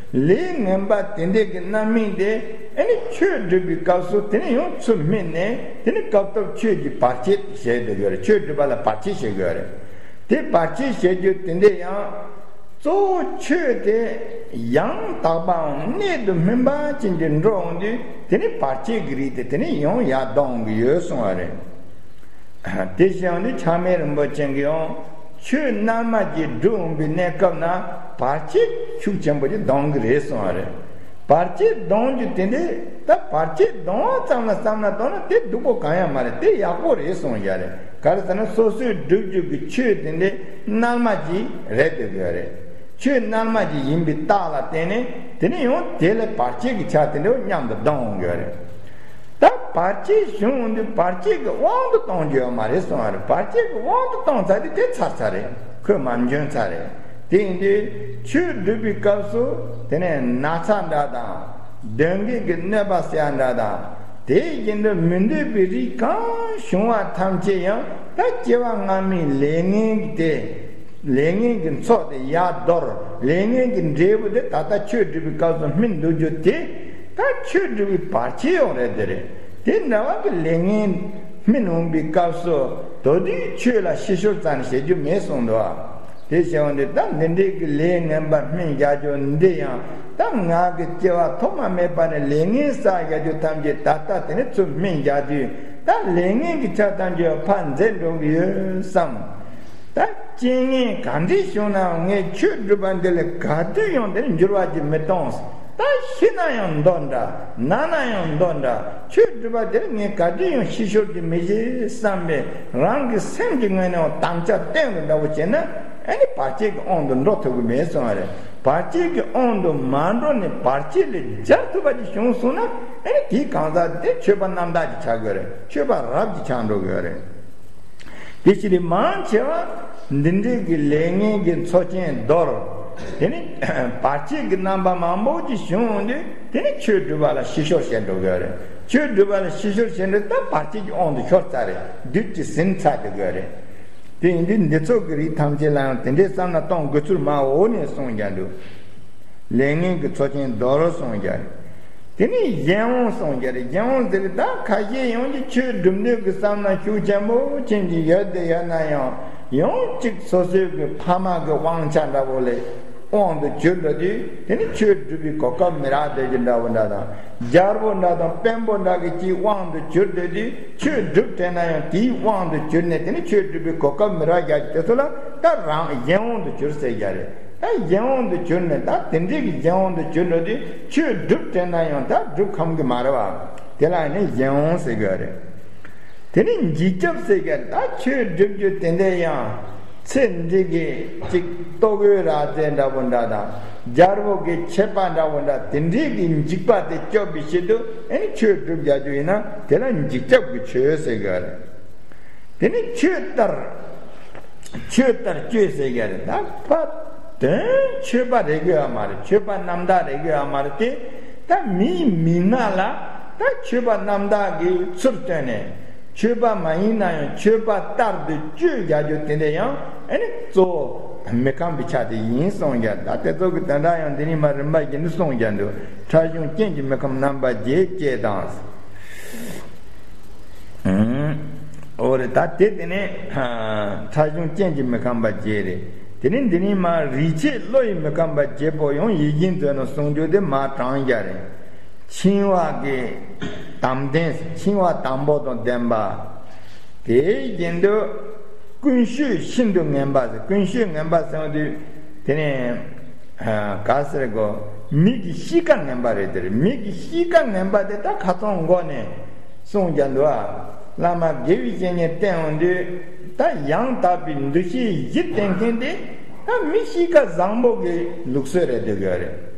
ལས་ངན་པ་དེ་འདྲའི་གི་རྣམ་སྨིན་དེ་ཨ་ནི་ཆོས་སྒྲུབ་པའི་སྐབས་སུ་དེ་ནི་ཡང་ཚུར་སྨིན་ནས་དེ་ནི་སྐབས་ཐོབ་ཆོས་ཀྱི་བར་ཆད་བྱེད་དགོས་རེད། ཆོས་སྒྲུབ་པ་ལ་བར་ཆད་བྱེད་དགོས་རེད། དེ་བར་ཆད་བྱེད་རྒྱུ་དེ་འདྲ་ཡང་གཙོ་བོ་ཆོས་དེ་ཡང་དག་པའམ་གནད་དུ་སྨིན་པ་ཅན་གྱི་འགྲོ་འོང་དུས་དེ་ནི་བར་ཆད་ཀྱི་རིགས་དེ་དེ་ནི་ཡང་ཡར་ལྡང་གི་ཡོད་གསུང་བ་རེད། དེ་བཞིན་དུ་ཆགས་མེད་རིན་པོ་ཆེ་གིས་ཡང་ཆོས་རྣལ་མ་ཅིག་སྒྲུབ་འོང་པའི་གནས་སྐབས་ན་བར་ཆད་ཤུགས་ཆེན་པོ་ཅིག་ལྡང་གི་རེད་གསུང་བ་རེད། བར་ཆད་ལྡང་རྒྱུ་དེ་འདྲ་ད་བར་ཆད་ལྡང་བ་ཙམ་ལ་བསམ་ན་ལྟོས་ན་དེ་སྡུག་པོ་གང་ཡང་མ་རེད། དེ་ཡག་པོ་རེད་གསུང་བ་རེད། ག་རེ་ཟེར་ན་སོ་སོས་སྒྲུབ་རྒྱུ་གི་ཆོས་དེ་འདྲའི་རྣལ་མ་ཅིག་རེད་འདོད་ཀྱི་ཡོད་རེད། ཆོས་རྣལ་མ་ཅིག་ཡིན་པའི་རྟགས་ལ་བརྟེན་ནས་དེ་ནས་ཡང་དེ་ལས་བར་ཆད་ཀྱི་ཆ་དེ་འདྲ་མཉམ་དུ་ལྡང་ཡོང་གི་ཡོད་རེད། ད་བར་ཆད་བྱུང་ཡོང་དུས་བར་ཆད་ཀྱི་དབང་དུ་གཏོང་རྒྱུ་ཡོད་མ་རེད་གསུངས་པ་རེད། བར་ཆད་ཀྱི་དབང་དུ་གཏོང་ཚར་དུས་དེ་ཚར་ཚར་རེད། ཁོས་མར་འཇོན་ཚར་རེད། དེ་ཡིན་དུས་ཆོས་སྒྲུབ་པའི་སྐབས་སུ་དེ་ནས་ན་ཚ་འདྲ་དང་། གདོན་བགེགས་ཀྱི་གནོད་པ་ཟེར་ཡ་འདྲ་དང་། དེ་བཞིན་དུ་མི་འདོད་པའི་རིགས་གང་བྱུང་བ་ཐམས་ཅད་ཡང་ད་སྐྱེ་བ་སྔ་མའི་ལས་ངན་གྱི་དེ། ལས་ངན་གྱི་ཚོགས་དེ་ཡར་དོར། ལས་ངན་གྱི་འབྲས་བུ་དེ་ད་ལྟ་ཆོས་སྒྲུབ་པའི་སྐབས་སུ་སྨིན་འདུག་རྒྱུ་དེ། ད་ཆོས་སྒྲུབ་པའི་བར་ཆད་ཡང་རེད་དེ་རེད། དེ་འདྲ་བ་གི་ལས་ངན་སྨིན་འོང་པའི་སྐབས་སུ་དོ་དུས་ཆོས་ལ་ཕྱི་བཤོལ་རྩ་ནས་བྱེད་རྒྱུ་མེད་གསུངས་འདུག་ཨ། དེ་བྱས་པ་འདི་ད་འདི་འདྲའི་གི་ལས་ངན་པ་སྨིན་བཞག་རྒྱུ་འདི་ཡང་ད་ང་གི་སྐྱེ་བ་ཐོག་མ་མེད་པ་ནས་ལས་ངན་བསགས་བཞག་རྒྱུ་ཐམས་ཅད་ད་ལྟ་དེ་ནས་ཚུར་སྨིན་བཞག་དུས་ད་ལས་ངན་གྱི་ཆ་ཐམས་ཅད་ཕར་འཛད་འགྲོ་གི་ཡོད་བསམ། ད་རྐྱེན་ངན་ག་འདྲ་བྱུང་ནའང་ངས་ཆོས་སྒྲུབ་པ་འདི་ལས་ག་དུས་ཡང་དེ་ནས་འགྱུར་བ་ཅིག་མི་གཏོང་། ད་ཤི་ན་ཡང་མདོ་འདྲ། ན་ན་ཡང་མདོ་འདྲ། ཆོས་སྒྲུབ་པ་དེར་ངས་ག་དུས་ཡང་ཤི་ཤོར་གྱི་མི་བྱེད་བསམ་པའི་རང་གི་སེམས་ཀྱི་ངོས་ནས་དམ་བཅའ་བརྟན་པོ་འདྲ་བོ་བྱས་ན་ཨ་ནི་བར་ཆད་ཀྱི་དབང་དུ་འགྲོ་ཐུབ་ཀྱི་མེད་གསུངས་པ་རེད། བར་ཆད་ཀྱི་དབང་དུ་མ་འགྲོ་ནས་བར་ཆད་ལས་སྒྲོལ་ཐུབ་པ་ཅིག་བྱུང་སོང་ན་ཨ་ནི་དེའི་གང་ཟག་དེ་ཆོས་པ་རྣམ་དག་ཅིག་ཆགས་ཀྱི་རེད། ཆོས་པ་རབ་ཅིག་ཆགས་འགྲོ་གི་རེད། དེ་ཕྱིར་མང་ཆེ་བ་འདི་འདྲའི་གི་ལས་ངན་གྱི་མཚོ་ཆེན་རྡོལ། དེ་ནི་བར་ཆད་ཀྱི་རྣམ་པ་མང་པོ་ཅིག་བྱུང་ཡོང་དུས་དེ་ནི་ཆོས་སྒྲུབ་པ་ལ་ཕྱི་བཤོལ་བྱེད་འགྲོ་གི་རེད། ཆོས་སྒྲུབ་པ་ལ་ཕྱི་བཤོལ་བྱེད་འགྲོ་ད་བར་ཆད་ཀྱི་དབང་དུ་ཤོར་ཚར་རེད། བདུད་ཀྱིས་ཟིན་ཚར་འགྲོ་གི་རེད། དེ་ཡིན་དུས་འདི་ཚོ་གི་རིགས་ཐམས་ཅད་ལའང་དེ་འདྲའི་བསམ་བློ་གཏོང་དགོས་ཚུལ་མ་འོག་ནས་གསུངས་ཀྱང་འདུག་ལས་ངན་གྱི་མཚོ་ཆེན་རྡོལ་གསུངས་ཀྱང་། དེ་ནས་གཞན་དབང་གསུངས་ཀྱང་རེད། གཞན་དབང་ཟེར་ད་ཁ་ཤས་ཡོངས་ཀྱི་ཆོས་སྒྲུབ་འདོད་ཀྱི་བསམ་ན་ཤུགས་ཆེན་པོ་ཅན་གྱི་ཡོད་དེ་ཡོད་ན་ཡང་ཡང་གཅིག་སོ་སོའི་གི་ཕ་མ་གི་དབང་ཆ་འདྲ་བོ་ལས་དབང་དུ་གྱུར་འགྲོ་དུས་དེ་ནི་ཆོས་སྒྲུབ་པའི་གོ་སྐབས་མི་རག་བསྡད་ཀྱི་འདྲ་བོ་འདྲ་དང་། རྒྱལ་པོ་འདྲ་དང་དཔོན་པོ་འདྲ་གི་ཅིག་དབང་དུ་གྱུར་སྡོད་དུས་ཆོས་སྒྲུབ་དྲན་ན་ཡང་དེའི་དབང་དུ་གྱུར་ནས་དེ་ནི་ཆོས་སྒྲུབ་པའི་གོ་སྐབས་མི་རག་རྒྱག་གི་དེ་ཚོ་ལ་ད་རང་གཞན་དབང་དུ་གྱུར་ཟེར་རྒྱག་རེད། ད་གཞན་དབང་དུ་གྱུར་ནས་ད་དེ་འདྲའི་གི་གཞན་དབང་དུ་གྱུར་འགྲོ་དུས་ཆོས་སྒྲུབ་དྲན་ན་ཡང་ད་སྒྲུབ་ཁོམ་གི་མ་རེད་བ། དེ་ལ་ནི་གཞན་དབང་ཟེར་གི་རེད། དེ་ནི་འཇིགས་སྐྱབས་ཟེར་གི་རེད། ད་ཆོས་སྒྲུབ་རྒྱུ་དེ་འདྲ་ཡང་ཚེ་འདི་གི་ཅིག་ལྟོ་གོས་ར་རྫས་འདྲ་བོ་འདྲ་དང་རྒྱལ་པོ་གི་ཆད་པ་འདྲ་བོ་འདྲ་དེ་འདྲའི་གི་འཇིགས་པ་དེ་སྐྱོབ་པའི་ཆེད་དུ་ཨེ་ནི་ཆོས་སྒྲུབ་རྒྱག་རྒྱུ་ཡིན་ན་དེ་ལ་འཇིགས་སྐྱབས་ཀྱི་ཆོས་ཟེར་གི་རེད། དེ་ནི་ཆོས་ལྟར། ཆོས་ལྟར་སྤྱོད་ཟེར་གྱི་རེད། ད་ཕ་དོན་ཆོས་པ་རེད་གི་ཡོད་མ་རེད། ཆོས་པ་རྣམ་དག་རེད་གི་ཡོད་མ་རེད་དེ། ད་མིའི་མིག་སྔ་ལ་ད་ཆོས་པ་རྣམ་དག་གི་ཚུལ་སྟོན་ནས་ཆོས་པ་མ་ཡིན་ན་ཡང་ཆོས་པ་ལྟར་དུ་སྤྱོད་རྒྱག་རྒྱུ་དེ་འདྲ་ཡང་ཨེ་ནི་གཙོ་བོ་མི་ཁོམ་པའི་ཆ་དེ་ཡིན་གསུངས་ཀྱང་ད་དེ་ཚོ་གི་དོན་དག་ཡང་འདི་ནི་མ་རིམ་པ་བཞིན་དུ་གསུངས་ཀྱང་འདུག་ཕྲ་གཞུང་རྐྱེན་གྱིས་མི་ཁོམ་རྣམ་པ་བརྒྱད་ཅེས་དང་། ཨོ་རེད། ད་དེ་དེ་ནས་ཕྲ་གཞུང་རྐྱེན་གྱིས་མི་ཁོམ་པ་བརྒྱད་རེད། དེ་ནས་འདི་ནི་མ་རིག་བྱེད་བློ་ཡིས་མི་ཁོམ་པ་བརྒྱད་པོ་ཡང་ཡིད་བཞིན་མཛོད་ནས་གསུང་རྒྱུ་དེ་མ་དྲངས་རྒྱ་རེད། འཆིང་བ་གི་དམ་ལྡན། འཆིང་བ་དང་པོ་དང་ལྡན་པ། དེ་བཞིན་དུ་ཀུན་སྤྱོད་ཤིན་ཏུ་ངན་པ་ཟེར། ཀུན་སྤྱོད་ངན་པ་ཟེར་བ་དེ་དེ་ནས་ག་ཟེར་གོ་མི་གི་གཤིས་ཀ་ངན་པ་རེད། དེ་རེད། མི་གི་གཤིས་ཀ་ངན་པ་དེ་ད་ཁ་ཚོན་མགོ་ནས་གསུངས་ཀྱང་འདུག་ཨ། བླ་མ་དགེ་བའི་བཤེས་གཉེན་བསྟེན་འོང་དུས་ད་ཡང་དག་པའི་འདུ་ཤེས་བཞི་བསྟེན་མཁན་དེ་ད་མི་གཤིས་ཀ་བཟང་པོ་གི་ལུགས་སྲོལ་རེད་འདུག་གི་རེད།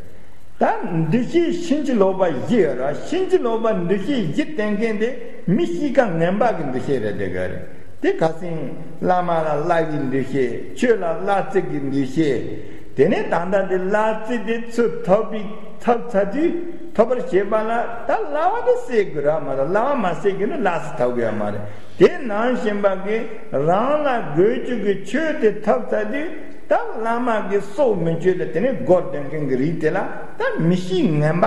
ད་འདུ་ཤེས་ཕྱིན་ཅི་ལོག་པ་བཞི་ཡོད་ར། ཕྱིན་ཅི་ལོག་པ་འདུ་ཤེས་བཞི་བསྟེན་མཁན་དེ་མི་གཤིས་ཀ་ངན་པ་གི་འདུ་ཤེས་རེད་འདུག་གི་རེད། དེ་ཁ་སང་བླ་མ་ལ་བླ་གི་འདུ་ཤེས། ཆོས་ལ་བླ་རྩིས་ཀྱི་འདུ་ཤེས། དེ་ནས་ད་ལྟ་འདི་བླ་རྩིས་དེ་ཚུར་ཐོབ་པའི་ཐོབ་ཚར་དུས་ཐོབ་པར་བྱེད་པ་ལ་ད་བསླབ་པ་དེ་སེལ་དགོས་ར་མ་གཏོགས་བསླབ་པ་མ་སེལ་གྱི་ན་བླ་རྩིས་ཐོབ་དགོས་ཡ་མ་རེད། དེ་ནང་བཞིན་པ་གི་རང་ལ་དགོས་རྒྱུ་གི་ཆོས་དེ་ཐོབ་ཚར་དུས་ད་བླ་མ་གི་སྲོག་མི་གཅོད་ལ་དེ་ནས་སྒོར་འདོན་མཁན་གྱི་རིགས་དེ་ལ་ད་མི་གཤིས་ངན་པ།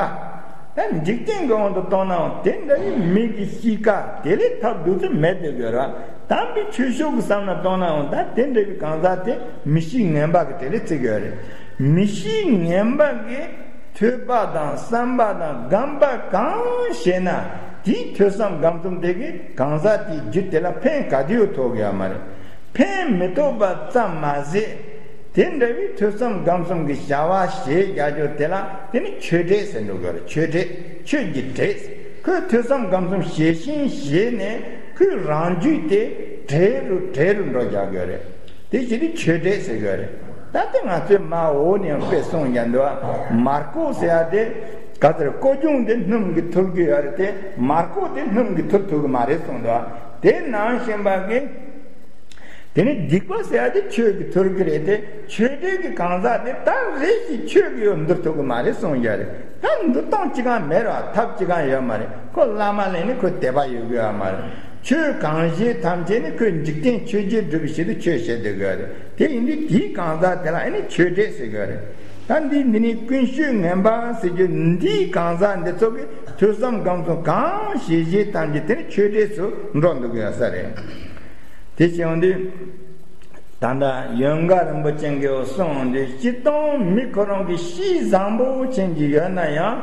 ད་འཇིག་རྟེན་གྱི་དབང་དུ་གཏོང་ནའང་དེ་འདྲ་བའི་མི་གི་གཤིས་ཀ་དེ་ལས་ཐབས་སྡུག་ཚོད་མེད་དེ་དགོས་ར། དམ་པའི་ཆོས་ཕྱོགས་ཀྱི་བསམ་ན་གཏོང་ནའང་ད་དེ་འདྲ་བའི་གང་ཟག་དེ་མི་གཤིས་ངན་པ་གི་དེ་ལས་བརྩི་དགོས་རེད། མི་གཤིས་ངན་པ་གི་ཐོས་པ་དང་བསམ་པ་དང་སྒོམ་པ་གང་བྱས་ན་དེའི་ཐོས་བསམ་སྒོམ་གསུམ་དེ་གི་གང་ཟག་དེའི་རྒྱུད་དེ་ལ་ཕན་ག་དུས་ཡང་ཐོགས་ཡོད་མ་རེད། ཕན་མི་ཐོགས་པ་ཙམ་མ་ཟད། དེ་འདྲ་བའི་ཐོས་བསམ་སྒོམ་གསུམ་གྱི་བྱ་བ་བྱེད་རྒྱག་རྒྱུ་དེ་ལ་དེ་ནི་ཆོས་འབྲས་ཟེར་འགྲོ་དགོས་རེད། ཆོས་འབྲས། ཆོས་ཀྱི་འབྲས། ཁོས་ཐོས་བསམ་སྒོམ་གསུམ་བྱེད་བཞིན་བྱས་ནས་ཁོའི་རང་རྒྱུད་དེ་ བྲེ་རུ་བྲེ་རུ་འགྲོ་རྒྱག་དགོས་རེད། དེ་བཞིན་དུ་ཆོས་འབྲེལ་ཟེར་དགོས་རེད། ད་ལྟ་ང་ཚོས་མ་འོ་ནས་དཔེ་གསུངས་ཀྱང་འདུག་མར་ཁུ་ཟེར་ཡ་དེ་ག་ཚོད་ཀོ་ཅུང་དེ་སྣུམ་གྱིས་འཐུལ་གྱི་ཡོད་རེད་དེ། མར་ཁུ་དེ་སྣུམ་གྱིས་འཐུལ་ཐུབ་ཀྱི་མ་རེད་གསུངས་འདུག་དེ་ནང་བཞིན་པ་གི། དེ་ནི་སྡིག་པ་ཟེར་ཡ་དེ་ཆོས་ཀྱིས་འཐུལ་གྱི་རེད་དེ། ཆོས་འབྲེལ་གྱི་གང་ཟག་དེ་ད་རེ་ཞིག་ཆོས་ཀྱིས་ཡང་འདུལ་ཐུབ་ཀྱི་མ་རེད་གསུངས་ཀྱི་རེད། ད་འདུལ་སྟངས་ཅི་གང་མེད་ར་ཐབས་ཅི་གང་ཡོད་མ་རེད། ཁོ་བླ་མ་ལས་ནི་ཁོ་དད་པ་ཡོད་གི་ཡོད་མ་རེད། ཆོས་གང་ཞིག་ཐམས་ཅད་ནི་ཁོས་འཇིག་རྟེན་ཆོས་བརྒྱད་སྒྲུབ་པའི་ཆེད་དུ་ཆོས་བྱེད་སྡོད་དགོས་རེད། དེ་ཡིན་དུས་དེའི་གང་ཟག་དེ་ལ་ཨ་ནི་ཆོས་འབྲེལ་ཟེར་དགོས་རེད། ད་འདི་འདི་ནི་ཀུན་སྤྱོད་ངན་པ་ཟེར་རྒྱུ་འདིའི་གང་ཟག་འདི་ཚོ་གིས་ཐོས་བསམ་སྒོམ་གསུམ་གང་བྱས་བྱས་ཐམས་ཅད་དེ་ནི་ཆོས་འབྲེལ་སུ་འགྲོ་འདུག་གི་ཡོད་ས་རེད། དེ་བྱས་ཡོང་དུས། ད་ལྟ་ཡོན་ག་རིན་པོ་ཆེ་གིས་གསུངས་འདུག་སྤྱིར་བཏང་མི་ཁོ་རང་གི་གཤིས་བཟང་པོ་ཅན་གྱི་ཡོད་ན་ཡང་།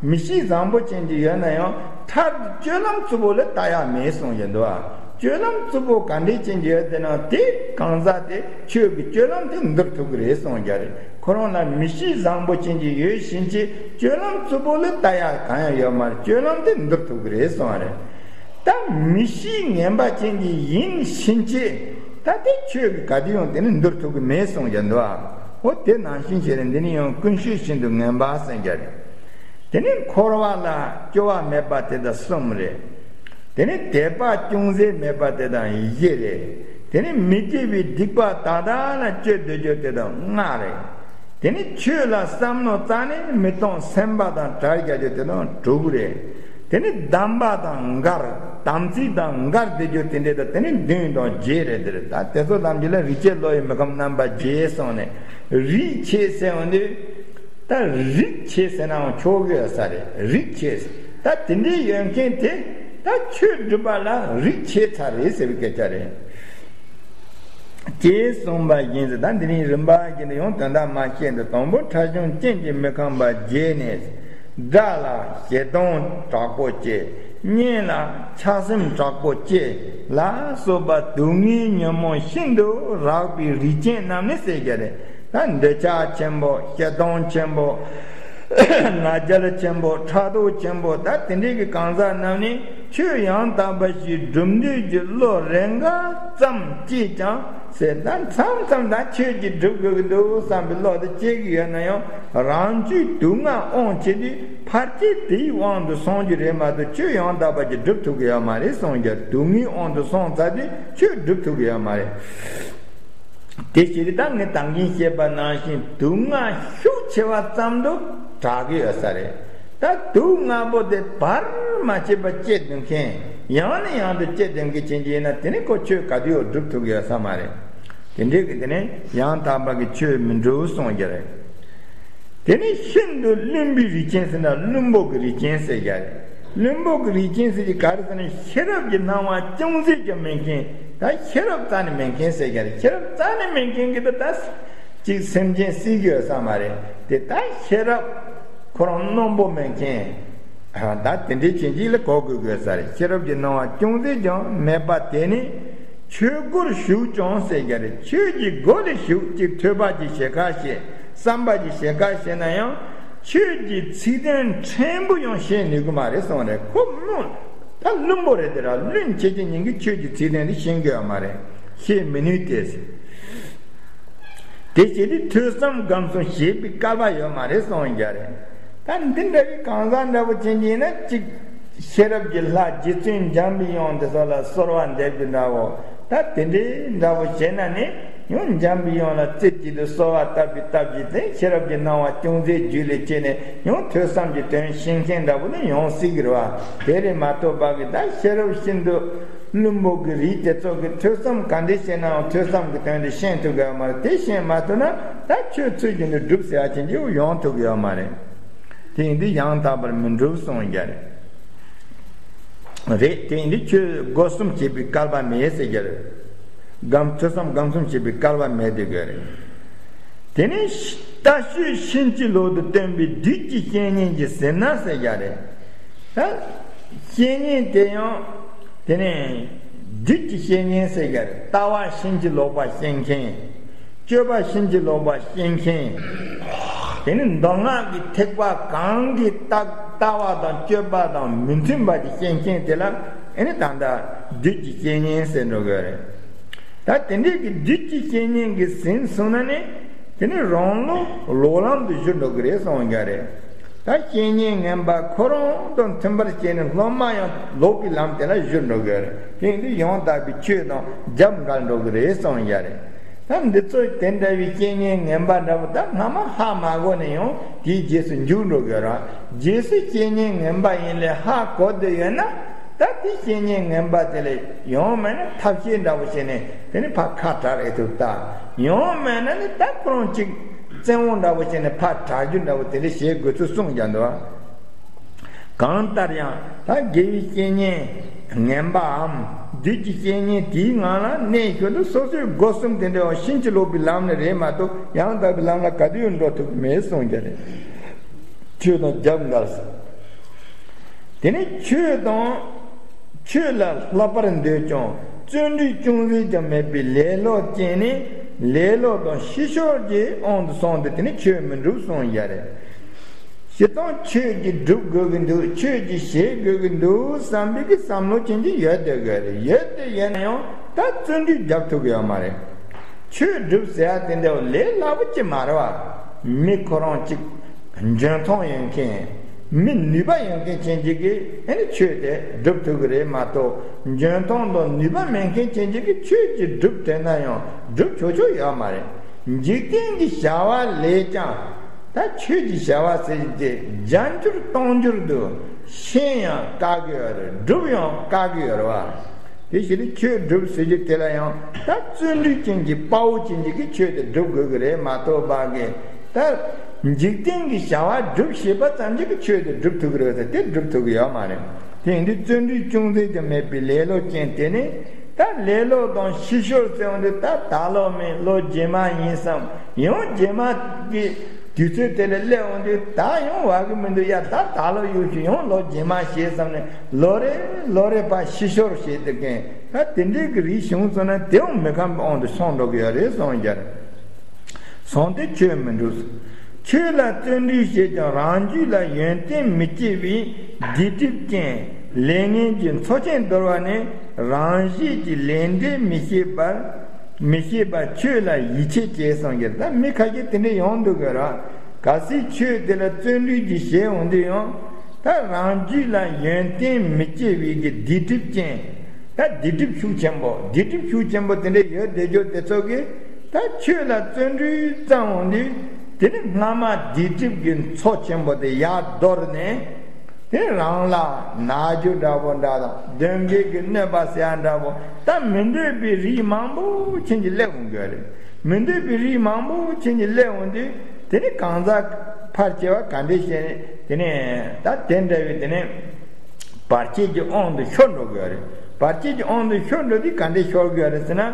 མི་གཤིས་བཟང་པོ་ཅན་གྱི་ཡོད་ན་ཡང་མཐར་སྤྱོད་ལམ་རྩུབ་པོ་ལ་ལྟ་ཡ་མེད་གསུངས་ཀྱི་འདུག་སྤྱོད་ལམ་རྩུབ་པོ་ག་འདྲས་ཅན་གྱི་ཡོད་དེ་ན་དེ་གང་ཟག་དེ་ཆོས་ཀྱི་སྤྱོད་ལམ་དེ་འདུལ་ཐུབ་ཀྱི་རེད་གསུངས་ཀྱི་རེད། ཁོ་རང་ལ་མི་གཤིས་བཟང་པོ་ཅན་གྱི་ཡོད་བཞིན་གྱི་སྤྱོད་ལམ་རྩུབ་པོ་ལ་ལྟ་ཡ་གང་ཡང་ཡོད་མ་རེད། སྤྱོད་ལམ་དེ་འདུལ་ཐུབ་ཀྱི་རེད་གསུངས་པ་རེད། ད་མི་གཤིས་ངན་པ་ཅན་གྱི་ཡིན་ཕྱིན་ཆད་ད་དེ་ཆོས་ཀྱི་ག་དུས་ཡང་དེ་ནི་འདུལ་ཐུབ་ཀྱི་མེད་གསུངས་ཀྱི་འདུག་འོ་དེ་ནང་བཞིན་བྱས་ནས་འདི་ནི་ཡང་ཀུན་སྤྱོད་ཤིན་ཏུ་ངན་པ་ཟེར་གྱི་རེད། དེ་ནི་འཁོར་བ་ལ་སྐྱོ་བ་མེད་པ་དེ་དང་གསུམ་རེད། དེ་ནི་དད་པ་ཅུང་ཟད་མེད་པ་དེ་དང་བཞི་རེད། དེ་ནི་མི་སྐྱིད་པའི་སྡིག་པ་དག་དག་ལ་སྤྱོད་སྡོད་རྒྱུ་དེ་དང་ལྔ་རེད། དེ་ནི་ཆོས་ལ་བསམ་མནོ་རྩ་ནས་མི་གཏོང་སེམས་པ་དང་བྲལ་རྒྱག་རྒྱུ་དེ་དང་དྲུག་རེད། དེ་ནི་གདམས་པ་དང་འགལ། དམ་ཚིག་དང་འགལ་བསྡད་རྒྱུ་དེ་འདྲ་དང་དེ་ནི་བདུན་དང་བརྒྱད་རེད། དེ་རེད། ད་དེ་ཚོ་ཐམས་ཅད་ལ་རིག་བྱེད་བློ་ཡི་མི་ཁོམ་རྣམ་པ་བརྒྱད་གསུངས་ནས། རིག་བྱེད་ཟེར་བ་འདི་ད་རིག་བྱེད་ཟེར་ནའང་ཆོག་གི་ཡོད་ས་རེད། རིག་བྱེད་ད་དེ་འདྲའི་ཡོད་མཁན་དེ་ད་ཆོས་སྒྲུབ་པ་ལ་རིག་བྱེད་ཚར་རེད་ཟེར་བའི་སྐད་ཆ་རེད། ཅེས་གསུངས་པ་བཞིན་དུ། ད་འདི་ནི་རིམ་པ་བཞིན་དུ་ཡང་དོན་དག་མ་བཤད་འདུག་དང་པོ་ཕྲ་ཞིང་རྐྱེན་གྱིས་མི་ཁེངས་པ་བརྒྱད་ནས། དགྲ་ལ་ཞེ་སྡང་དྲག་པོ་སྐྱེ། གཉེན་ལ་ཆགས་སེམས་དྲག་པོ་སྐྱེ་ལ་སོགས་པ་སྡུག་བསྔལ་ཉོན་མོངས་ཤིན་ཏུ་རགས་པའི་རིགས་ཅན་རྣམས་ནི་ཟེར་གྱི་རེད། ད་འདོད་ཆགས་ཆེན་པོ། ཞེ་སྡང་ཆེན་པོ། ང་རྒྱལ་ཆེན་པོ། ཕྲག་དོག་ཆེན་པོ། ད་དེ་འདྲའི་གི་གང་ཟག་རྣམས་ནི་ཆོས་ཡང་དག་པ་ཞིག་སྒྲུབ་འདོད་ཀྱི་བློ་རེ་འགའ་ཙམ་སྐྱེས་ཀྱང་ཟེར། ད་མཚམས་མཚམས་ད་ཆོས་ཅིག་སྒྲུབ་དགོས་ཀྱི་འདུག་བསམ་པའི་བློ་དེ་སྐྱེ་གི་ཡོད་ན་ཡང་རང་རྒྱུད་སྡུག་བསྔལ་དབང་བྱེད་དུས་ཕལ་ཆེར་དེའི་དབང་དུ་སོང་རྒྱུ་རེད་མ་གཏོགས་ཆོས་ཡང་དག་པ་ཅིག་སྒྲུབ་ཐུབ་ཀྱི་ཡོད་མ་རེད་གསུངས་ཀྱང་། སྡུག་བསྔལ་དབང་དུ་སོང་ཚར་དུས་ཆོས་སྒྲུབ་ཐུབ་ཀྱི་ཡོད་མ་རེད། དེ་ཕྱིར་ད་ངས་ད་གིན་བཤད་པ་ནང་བཞིན་སྡུག་བསྔལ་ཤུགས་ཆེ་བ་ཙམ་དུ་གྲགས་ཀྱི་ཡོད་ས་རེད། ད་སྡུག་བསྔལ་པོ་དེ་བར་མ་ཆད་པར་སྐྱེ་འདོད་མཁན། ཡང་ནས་ཡང་དུ་སྐྱེ་འདོད་མཁན་ཅན་གྱི་ཡིན་ན་དེ་ནི་ཁོ་ཆོས་ག་དུས་ཡང་སྒྲུབ་ཐུབ་ཀྱི་ཡོད་ས་མ་རེད། དེ་འདྲའི་གི་དེ་ནི་ཡང་དག་པ་གི་ཆོས་མི་འགྲུབ་གསུངས་ཀྱི་རེད། དེ་ནི་ཤིན་ཏུ་བླུན་པའི་རིགས་ཅན་ཟེར་ན་བླུན་པོ་གི་རིགས་ཅན་ཟེར་ཡ་རེད། བླུན་པོ་གི་རིགས་ཅན་ཟེར་གྱི་ག་རེ་ཟེར་ན་ཤེས་རབ་ཀྱི་སྣང་བ་ཅུང་ཟད་ཀྱང་མེད་མཁན། ད་ཤེས་རབ་རྩ་ནས་མེད་མཁན་ཟེར་ཡ་རེད། ཤེས་རབ་རྩ་ནས་མེད་མཁན་གྱི་ད་ད་ཅིག་སེམས་ཅན་སྲིད་ཀྱི་ཡོད་ས་མ་རེད། དེ་ད་ཤེས་རབ་ཁོ་རང་རྣོན་པོ་མེད་མཁན། ད་དེ་འདྲའི་ཅན་ཅིག་ལ་གོ་དགོས་དགོས་ས་རེད། ཤེས་རབ་ཀྱི་སྣང་བ་ཅུང་ཟད་ཀྱང་མེད་པ་དེ་ནི་ཆོས་སྒོར་ཞུགས་ཀྱང་ཟེར་གྱི་རེད། ཆོས་ཀྱི་སྒོ་ལ་ཞུགས་ཅིག་ཐོས་པ་ཅིག་བྱེད་ཁ་ཤས། བསམ་པ་ཅིག་བྱེད་ཁ་ཤས་ན་ཡང་ཆོས་ཀྱི་ཚིག་དོན་ཕྲན་བུ་ཡང་ཤེས་ནུས་ཀྱི་མ་རེད་གསུངས་རེད། ཁོ་རྣོན། ད་བླུན་པོ་རེད། དེ་ར་བླུན་ཆེ་ཆེ་ཉིད་ཀྱིས་ཆོས་ཀྱི་ཚིག་དོན་དེ་ཤེས་ཀྱི་ཡོད་མ་རེད། ཤེས་མི་ནུས་ཏེ། དེ་བྱས་ཏེ་ཐོས་བསམ་སྒོམ་གསུམ་བྱེད་པའི་སྐལ་བ་ཡོད་མ་རེད་གསུངས་ཀྱི་རེད། ད་འདི་འདྲ་བའི་གང་ཟག་འདྲ་བོ་ཅན་གྱི་ཡིན་ན་གཅིག་ཤེས་རབ་ཀྱི་ལྷ་རྗེ་བཙུན་འཇམ་པའི་དབྱངས་དེ་ཚོ་ལ་གསོལ་བ་འདེབས་ཀྱི་འདྲ་བོ། ད་དེ་འདྲའི་འདྲ་བོ་བྱས་ན་ནི་ཡང་འཇམ་པའི་དབྱངས་ལ་རྩེ་གཅིག་ཏུ་གསོལ་བ་བཏབ་པའི་སྟབས་ཀྱིས་དེ་ཤེས་རབ་ཀྱི་སྣང་བ་ཅུང་ཟད་རྒྱུད་ལ་སྐྱེས་ནས་ཡང་ཐོས་བསམ་གྱི་དོན་ཤེས་མཁན་འདྲ་བོ་ནི་ཡོང་སྲིད་ཀྱི་རེད་བ། དེ་རེད་མ་གཏོགས་པ་གི་ད་ཤེས་རབ་ཤིན་ཏུ་བླུན་པོ་གི་རིགས་དེ་ཚོ་གི་ཐོས་བསམ་ག་འདྲས་བྱས་ནའང་ཐོས་བསམ་གི་དོན་དེ་ཤེས་ཐུབ་ཀྱི་ཡོད་མ་རེད། དེ་ཤེས་མ་ཐུབ་ན་ད་ཆོས་ཚུལ་བཞིན་དུ་སྒྲུབ་ཟེར་བ་ཅན་གྱི་ཡོང་ཐུབ་ཀྱི་ཡོད་མ་རེད། དེ་ཡིན་དུས་ཡང་དག་པར་མི་འགྲུབ་གསུངས་ཀྱི་རེད། རེད། དེ་ཡིན་དུས་ཆོས་སྒོ་གསུམ་བྱེད་པའི་སྐལ་པ་མེད་ཟེར་གྱི་རེད། སྒོམ་ཐོས་བསམ་སྒོམ་གསུམ་བྱེད་པའི་སྐལ་པ་མེད་དེ་གི་རེད། དེ་ནས་ལྟ་སྤྱོད་ཕྱིན་ཅི་ལོག་ཏུ་སྟོན་པའི་བདུད་ཀྱི་བཤེས་གཉེན་གྱིས་ཟིན་ན་ཟེར་ཡ་རེད། ད་བཤེས་གཉེན་དེ་ཡང་དེ་ནས་བདུད་ཀྱི་བཤེས་གཉེན་ཟེར་ཡ་རེད། ལྟ་བ་ཕྱིན་ཅི་ལོག་པ་ཤེས་མཁན། སྤྱོད་པ་ཕྱིན་ཅི་ལོག་པ་ཤེས་མཁན། དེ་ནི་མདོ་སྔགས་ཀྱི་ཐེག་པ་གང་གི་ལྟ་ལྟ་བ་དང་སྤྱོད་པ་དང་མི་མཐུན་པ་ཅིག་ཤེས་མཁན་དེ་ལ་ཨེ་ནི་ད་ལྟ་བདུད་ཀྱི་བཤེས་གཉེན་ཟེར་འགྲོ་གི་རེད། ད་དེ་འདྲའི་གི་བདུད་ཀྱི་བཤེས་གཉེན་གྱིས་ཟིན་སོང་ན་ནི། དེ་ནི་རང་ལུགས་ལོག་ལམ་དུ་གྱུར་འགྲོ་གི་རེད་གསུངས་ཀྱི་རེད། ད་བཤེས་གཉེན་ངན་པ་ཁོ་རང་དང་མཐུན་པར་བྱས་ནས་སློབ་མ་ཡང་ལོག་པའི་ལམ་དེ་ལ་གྱུར་འགྲོ་གི་རེད། དེ་ཡིན་དུས་ཡང་དག་པའི་ཆོས་དང་རྒྱབ་འགལ་འགྲོ་གི་རེད་གསུངས་ཀྱི་རེད། ད་འདི་ཚོ་དེ་འདྲ་བའི་བཤེས་གཉེན་ངན་པ་འདྲ་པོ་ད་སྔ་མ་ཧ་མ་གོ་ནས་ཡང་དེའི་རྗེས་སུ་འཇུག་འགྲོ་དགོས་ར། རྗེས་སུ་བཤེས་གཉེན་ངན་པ་ཡིན་ལས་ཧ་གོ་བསྡད་ཡོད་ན། ད་དེ་བཤེས་གཉེན་ངན་པ་དེ་ལས་ཡང་མེད་ན་ཐབས་ཤེས་འདྲ་པོ་བྱས་ནས་དེ་ནི་ཕར་ཁ་བྲལ་ཨེ་ཐུབ་ད། ཡང་མེད་ན་ནི་ད་ཁོ་རང་གཅིག་བཙན་དབང་འདྲ་པོ་བྱས་ནས་ཕར་བྲལ་རྒྱུ་འདྲ་པོ་དེ་འདྲ་བྱེད་དགོས་ཚུལ་གསུངས་ཀྱང་འདུག། གང་ལྟར་ཡང་ད་དགེ་བའི་བཤེས་གཉེན་ངན་པའམ་བདུད་ཀྱི་བཤེས་གཉེན་དེའི་ངང་ལ་གནས་ཞོར་དུ་སོ་སོའི་སྒོ་གསུམ་དེ་འདྲ་བ་ཕྱིན་ཅི་ལོག་པའི་ལམ་ནས་རེད་མ་གཏོགས་ཡང་དག་པའི་ལམ་ལ་ག་དུས་འགྲོ་ཐུབ་མེད་གསུངས་ཀྱི་རེད། ཆོས་དང་རྒྱབ་འགལ་ཟེར། དེ་ནི་ཆོས་དང་། ཆོས་ལ་བསླབ་པར་འདོད་ཀྱང་བརྩོན་འགྲུས་ཅུང་ཟད་ཀྱང་མེད་པའི་ལེ་ལོ་ཅན་ནི་ལེ་ལོ་དང་ཕྱི་ཤོར་གྱི་དབང་དུ་སོང་སྟེ་དེ་ནི་ཆོས་མི་འགྲུབ་གསུངས་ཡ་རེད། སྤྱིར་བཏང་ཆོས་ཀྱི་སྒྲུབ་དགོས་ཀྱི་འདུག་ཆོས་ཀྱི་བྱེད་དགོས་ཀྱི་འདུག་བསམ་པའི་གི་བསམ་བློ་ཅན་གྱི་ཡོད་བསྡད་དགོས་རེད། ཡོད་དེ་ཡིན་ན་ཡང་ད་བརྩོན་འགྲུས་རྒྱབ་ཐུབ་ཀྱི་ཡོད་མ་རེད། ཆོས་སྒྲུབ་ཟེར་ཡ་དེ་འདྲ་བ་ལས་སླ་པོ་ཅིག་མ་རེད་བ། མི་ཁོ་རང་གཅིག་འཇོན་ཐང་ཡོད་མཁན། མི་ནུས་པ་ཡོད་མཁན་ཅན་གཅིག་གིས་ཨ་ནི་ཆོས་དེ་སྒྲུབ་ཐུབ་ཀྱི་རེད་མ་གཏོགས། འཇོན་ཐང་དང་ནུས་པ་མེད་མཁན་ཅན་གཅིག་གིས་ཆོས་ཀྱི་སྒྲུབ་དྲན་ན་ཡང་སྒྲུབ་ཆོག་ཆོག་ཡོད་མ་རེད། འཇིག་རྟེན་གྱི་བྱ་བ་ལས་ཀྱང་ད་ཆོས་ཀྱི་བྱ་བ་ཟེར་གྱི་དེ་རྒྱ་འགྱུར་སྟོང་འགྱུར་དུ་ཤེས་ཡང་དཀའ་གི་ཡོད་རེད། སྒྲུབ་ཡང་དཀའ་གི་ཡོད་རེད་བ། དེ་བཞིན་དུ་ཆོས་སྒྲུབ་ཟེར་རྒྱུ་དེ་ལ་ཡང་ད་བརྩོན་འགྲུས་ཅན་གྱི་དཔའ་བོ་ཅན་གྱི་གིས་ཆོས་དེ་སྒྲུབ་དགོས་ཀྱི་རེད་མ་གཏོགས་པ་གི་ད་འཇིག་རྟེན་གྱི་བྱ་བ་སྒྲུབ་ཤེས་པ་ཙམ་གྱིས་ཀྱི་ཆོས་དེ་སྒྲུབ་ཐུབ་ཀྱི་རེད་ཟེར་དེ་སྒྲུབ་ཐུབ་ཀྱི་ཡོད་མ་རེད། དེ་ཡིན་དུས་བརྩོན་འགྲུས་ཅུང་ཟད་ཀྱང་མེད་པའི་ལེ་ལོ་ཅན་དེ་ནི་ད་ལེ་ལོ་དང་ཕྱི་ཤོར་ཟེར་བ་འདི་ད་ད་ལོ་མིན་ལོ་རྗེས་མ་ཡིན་བསམ་ཡང་རྗེས་མ་གི་དུས་ཚོད་དེ་ལ་སླེབས་འོང་དུས་ད་ཡང་བ་གི་མི་འདུག་ཡ་ད་ད་ལོ་ཡོད་ཞུ་ཡང་ལོ་རྗེས་མ་ཞེས་བསམ་ནས་ལོ་རེ་ལོ་རེ་ཕར་ཕྱི་ཤོར་བྱེད་དུ་མཁན་ད་དེ་འདྲའི་གི་རིགས་བྱུང་སོང་ན་དེའང་མི་ཁོམ་པའི་དབང་དུ་སོང་འགྲོ་གི་ཡོད་རེད་གསུངས་རྒྱུ་རེད། སོང་སྟེ་ཆོས་མི་འགྲུབ། ཆོས་ལ་བརྩོན་འགྲུས་བྱས་ཀྱང་རང་རྒྱུད་ལ་ཡོན་ཏན་མི་སྐྱེ་བའི་སྡིག་སྒྲིབ་ཅན་ལས་ངན་གྱི་མཚོ་ཆེན་རྡོལ་བ་ནི་རང་བཞིན་གྱིས་ལས་འབྲས་མི་ཤེས་པར། མི་ཤེས་པ་ཆོས་ལ་ཡིད་ཆེས་བྱས་སོང་གི་ད་མི་ཁ་ཤས་དེ་འདྲ་ཡོང་འདུག་གི་ར། གལ་སྲིད་ཆོས་དེ་ལ་བརྩོན་འགྲུས་ཀྱིས་བྱས་འོང་དུས་ཡང་ད་རང་རྒྱུད་ལ་ཡོན་ཏན་མི་སྐྱེ་བའི་གི་སྡིག་སྒྲིབ་ཅན་ད་སྡིག་སྒྲིབ་ཤུགས་ཆེན་པོ་སྡིག་སྒྲིབ་ཤུགས་ཆེན་པོ་དེ་འདྲ་ཡོད་བསྡད་རྒྱུ་དེ་ཚོ་གིས་ད་ཆོས་ལ་བརྩོན་འགྲུས་བརྩམས་འོང་དུས་དེ་ནི་སྔ་མ་སྡིག་སྒྲིབ་ཀྱི་མཚོ་ཆེན་པོ་དེ་ཡར་གཏོར་ནས། དེ་རང་ལ་ན་རྒྱུ་འདྲ་པོ་འདྲ་དང་གདོན་བགེགས་ཀྱི་གནོད་པ་ཟེར་ཡ་འདྲ་པོ་ད་མི་འདོད་པའི་རིགས་མང་པོ་ཕྱིན་གྱི་སླེབས་འོང་གི་རེད། མི་འདོད་པའི་རིགས་མང་པོ་ཕྱིན་གྱི་སླེབས་འོང་དུས་དེ་ནི་གང་ཟག་ཕལ་ཆེ་བ་ག་འདྲས་བྱས་ནས་དེ་ནས་ད་དེ་འདྲ་བའི་དེ་ནས་བར་ཆད་ཀྱི་དབང་དུ་ཤོར་འགྲོ་གི་རེད། བར་ཆད་ཀྱི་དབང་དུ་ཤོར་འགྲོ་དུས་ག་འདྲས་ཤོར་གི་རེད་ཟེར་ན།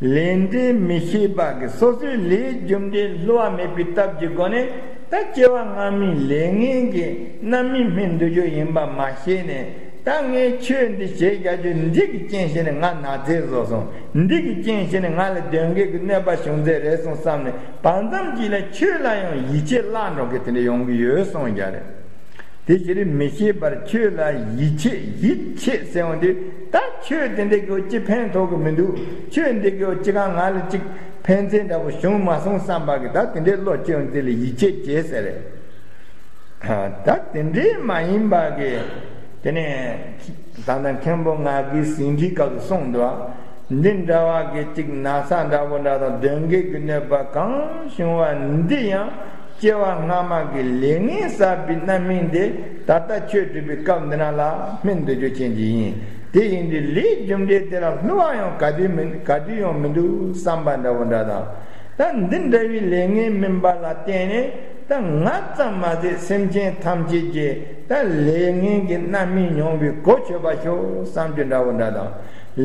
ལས་འབྲས་མི་ཤེས་པ་གི་སོ་སོའི་ལས་རྒྱུ་འབྲས་བསླུ་བ་མེད་པའི་སྟབས་ཀྱི་སྒོ་ནས་ད་སྐྱེ་བ་སྔ་མའི་ལས་ངན་གྱི་རྣམ་སྨིན་སྨིན་འདུག་རྒྱུ་ཡིན་པ་མ་ཤེས་ནས་ད་ངས་ཆོས་འདི་བྱེད་རྒྱག་རྒྱུ་འདི་གི་རྐྱེན་བྱས་ནས་ང་ན་ཚ་བཟོ་སོང་། འདི་གི་རྐྱེན་བྱས་ནས་ང་ལ་གདོན་བགེགས་ཀྱི་གནོད་པ་བྱུང་ཚད་རེད་སོང་བསམ་ནས་བར་མཚམས་ཀྱི་ལ་ཆོས་ལ་ཡང་ཡིད་ཆེས་བརླག་འགྲོ་གི་དེ་འདྲ་ཡོང་གི་ཡོད་གསུངས་རྒྱུ་རེད། དེ་ཕྱིར་མི་ཤེས་པར་ཆོས་ལ་ཡིད་ཆེས་ཡིད་ཆེས་ཟེར་འོང་དུས་ད་ཆོས་དེ་འདྲ་གི་ཅི་ཕན་ཐོགས་གི་མི་འདུག་ཆོས་འདི་གི་ཅི་གང་ང་ལ་ཅིག་ཕན་ཚུན་འདྲ་པོ་བྱུང་མ་སོང་བསམ་པ་གི་ད་དེ་འདྲའི་བློ་སྐྱེ་འོང་དེ་ལ་ཡིད་ཆེས་བྱེད་ཟེར་རེད། ད་དེ་འདྲའི་མ་ཡིན་པ་གི་དེ་ནས་ད་ལྟ་མཁན་པོ་ང་གི་ཟིན་བྲིས་སྐབས་སུ་གསུངས་འདུག་འདི་འདྲ་བ་གི་ཅིག་ན་ཚ་འདྲ་པོ་འདྲ་དང་གདོན་བགེགས་ཀྱི་གནོད་པ་གང་བྱུང་བ་འདི་ཡང་སྐྱེ་བ་སྔ་མ་གི་ལས་ངན་བསགས་པའི་རྣམ་སྨིན་དེ་ད་ལྟ་ཆོས་སྒྲུབ་པའི་སྐབས་འདི་ན་ལ་སྨིན་འདུག་རྒྱུ་ཅན་གྱི་ཡིན། དེ་ཡིན་དུས་ལས་རྒྱུ་འབྲས་དེ་ལ་བསླུ་བ་ཡང་ག་དུས་མི་ག་དུས་ཡང་མི་འདུག་བསམ་པ་འདྲ་པོ་འདྲ་དང་། ད་འདི་འདྲ་བའི་ལས་ངན་སྨིན་པ་ལ་བརྟེན་ནས་ད་ང་ཙམ་མ་ཟད་སེམས་ཅན་ཐམས་ཅད་ཀྱིས་ད་ལས་ངན་གྱི་རྣམ་སྨིན་མྱོང་བའི་གོ་ཆོད་པ་ཤོག་བསམ་རྒྱུ་འདྲ་པོ་འདྲ་དང་།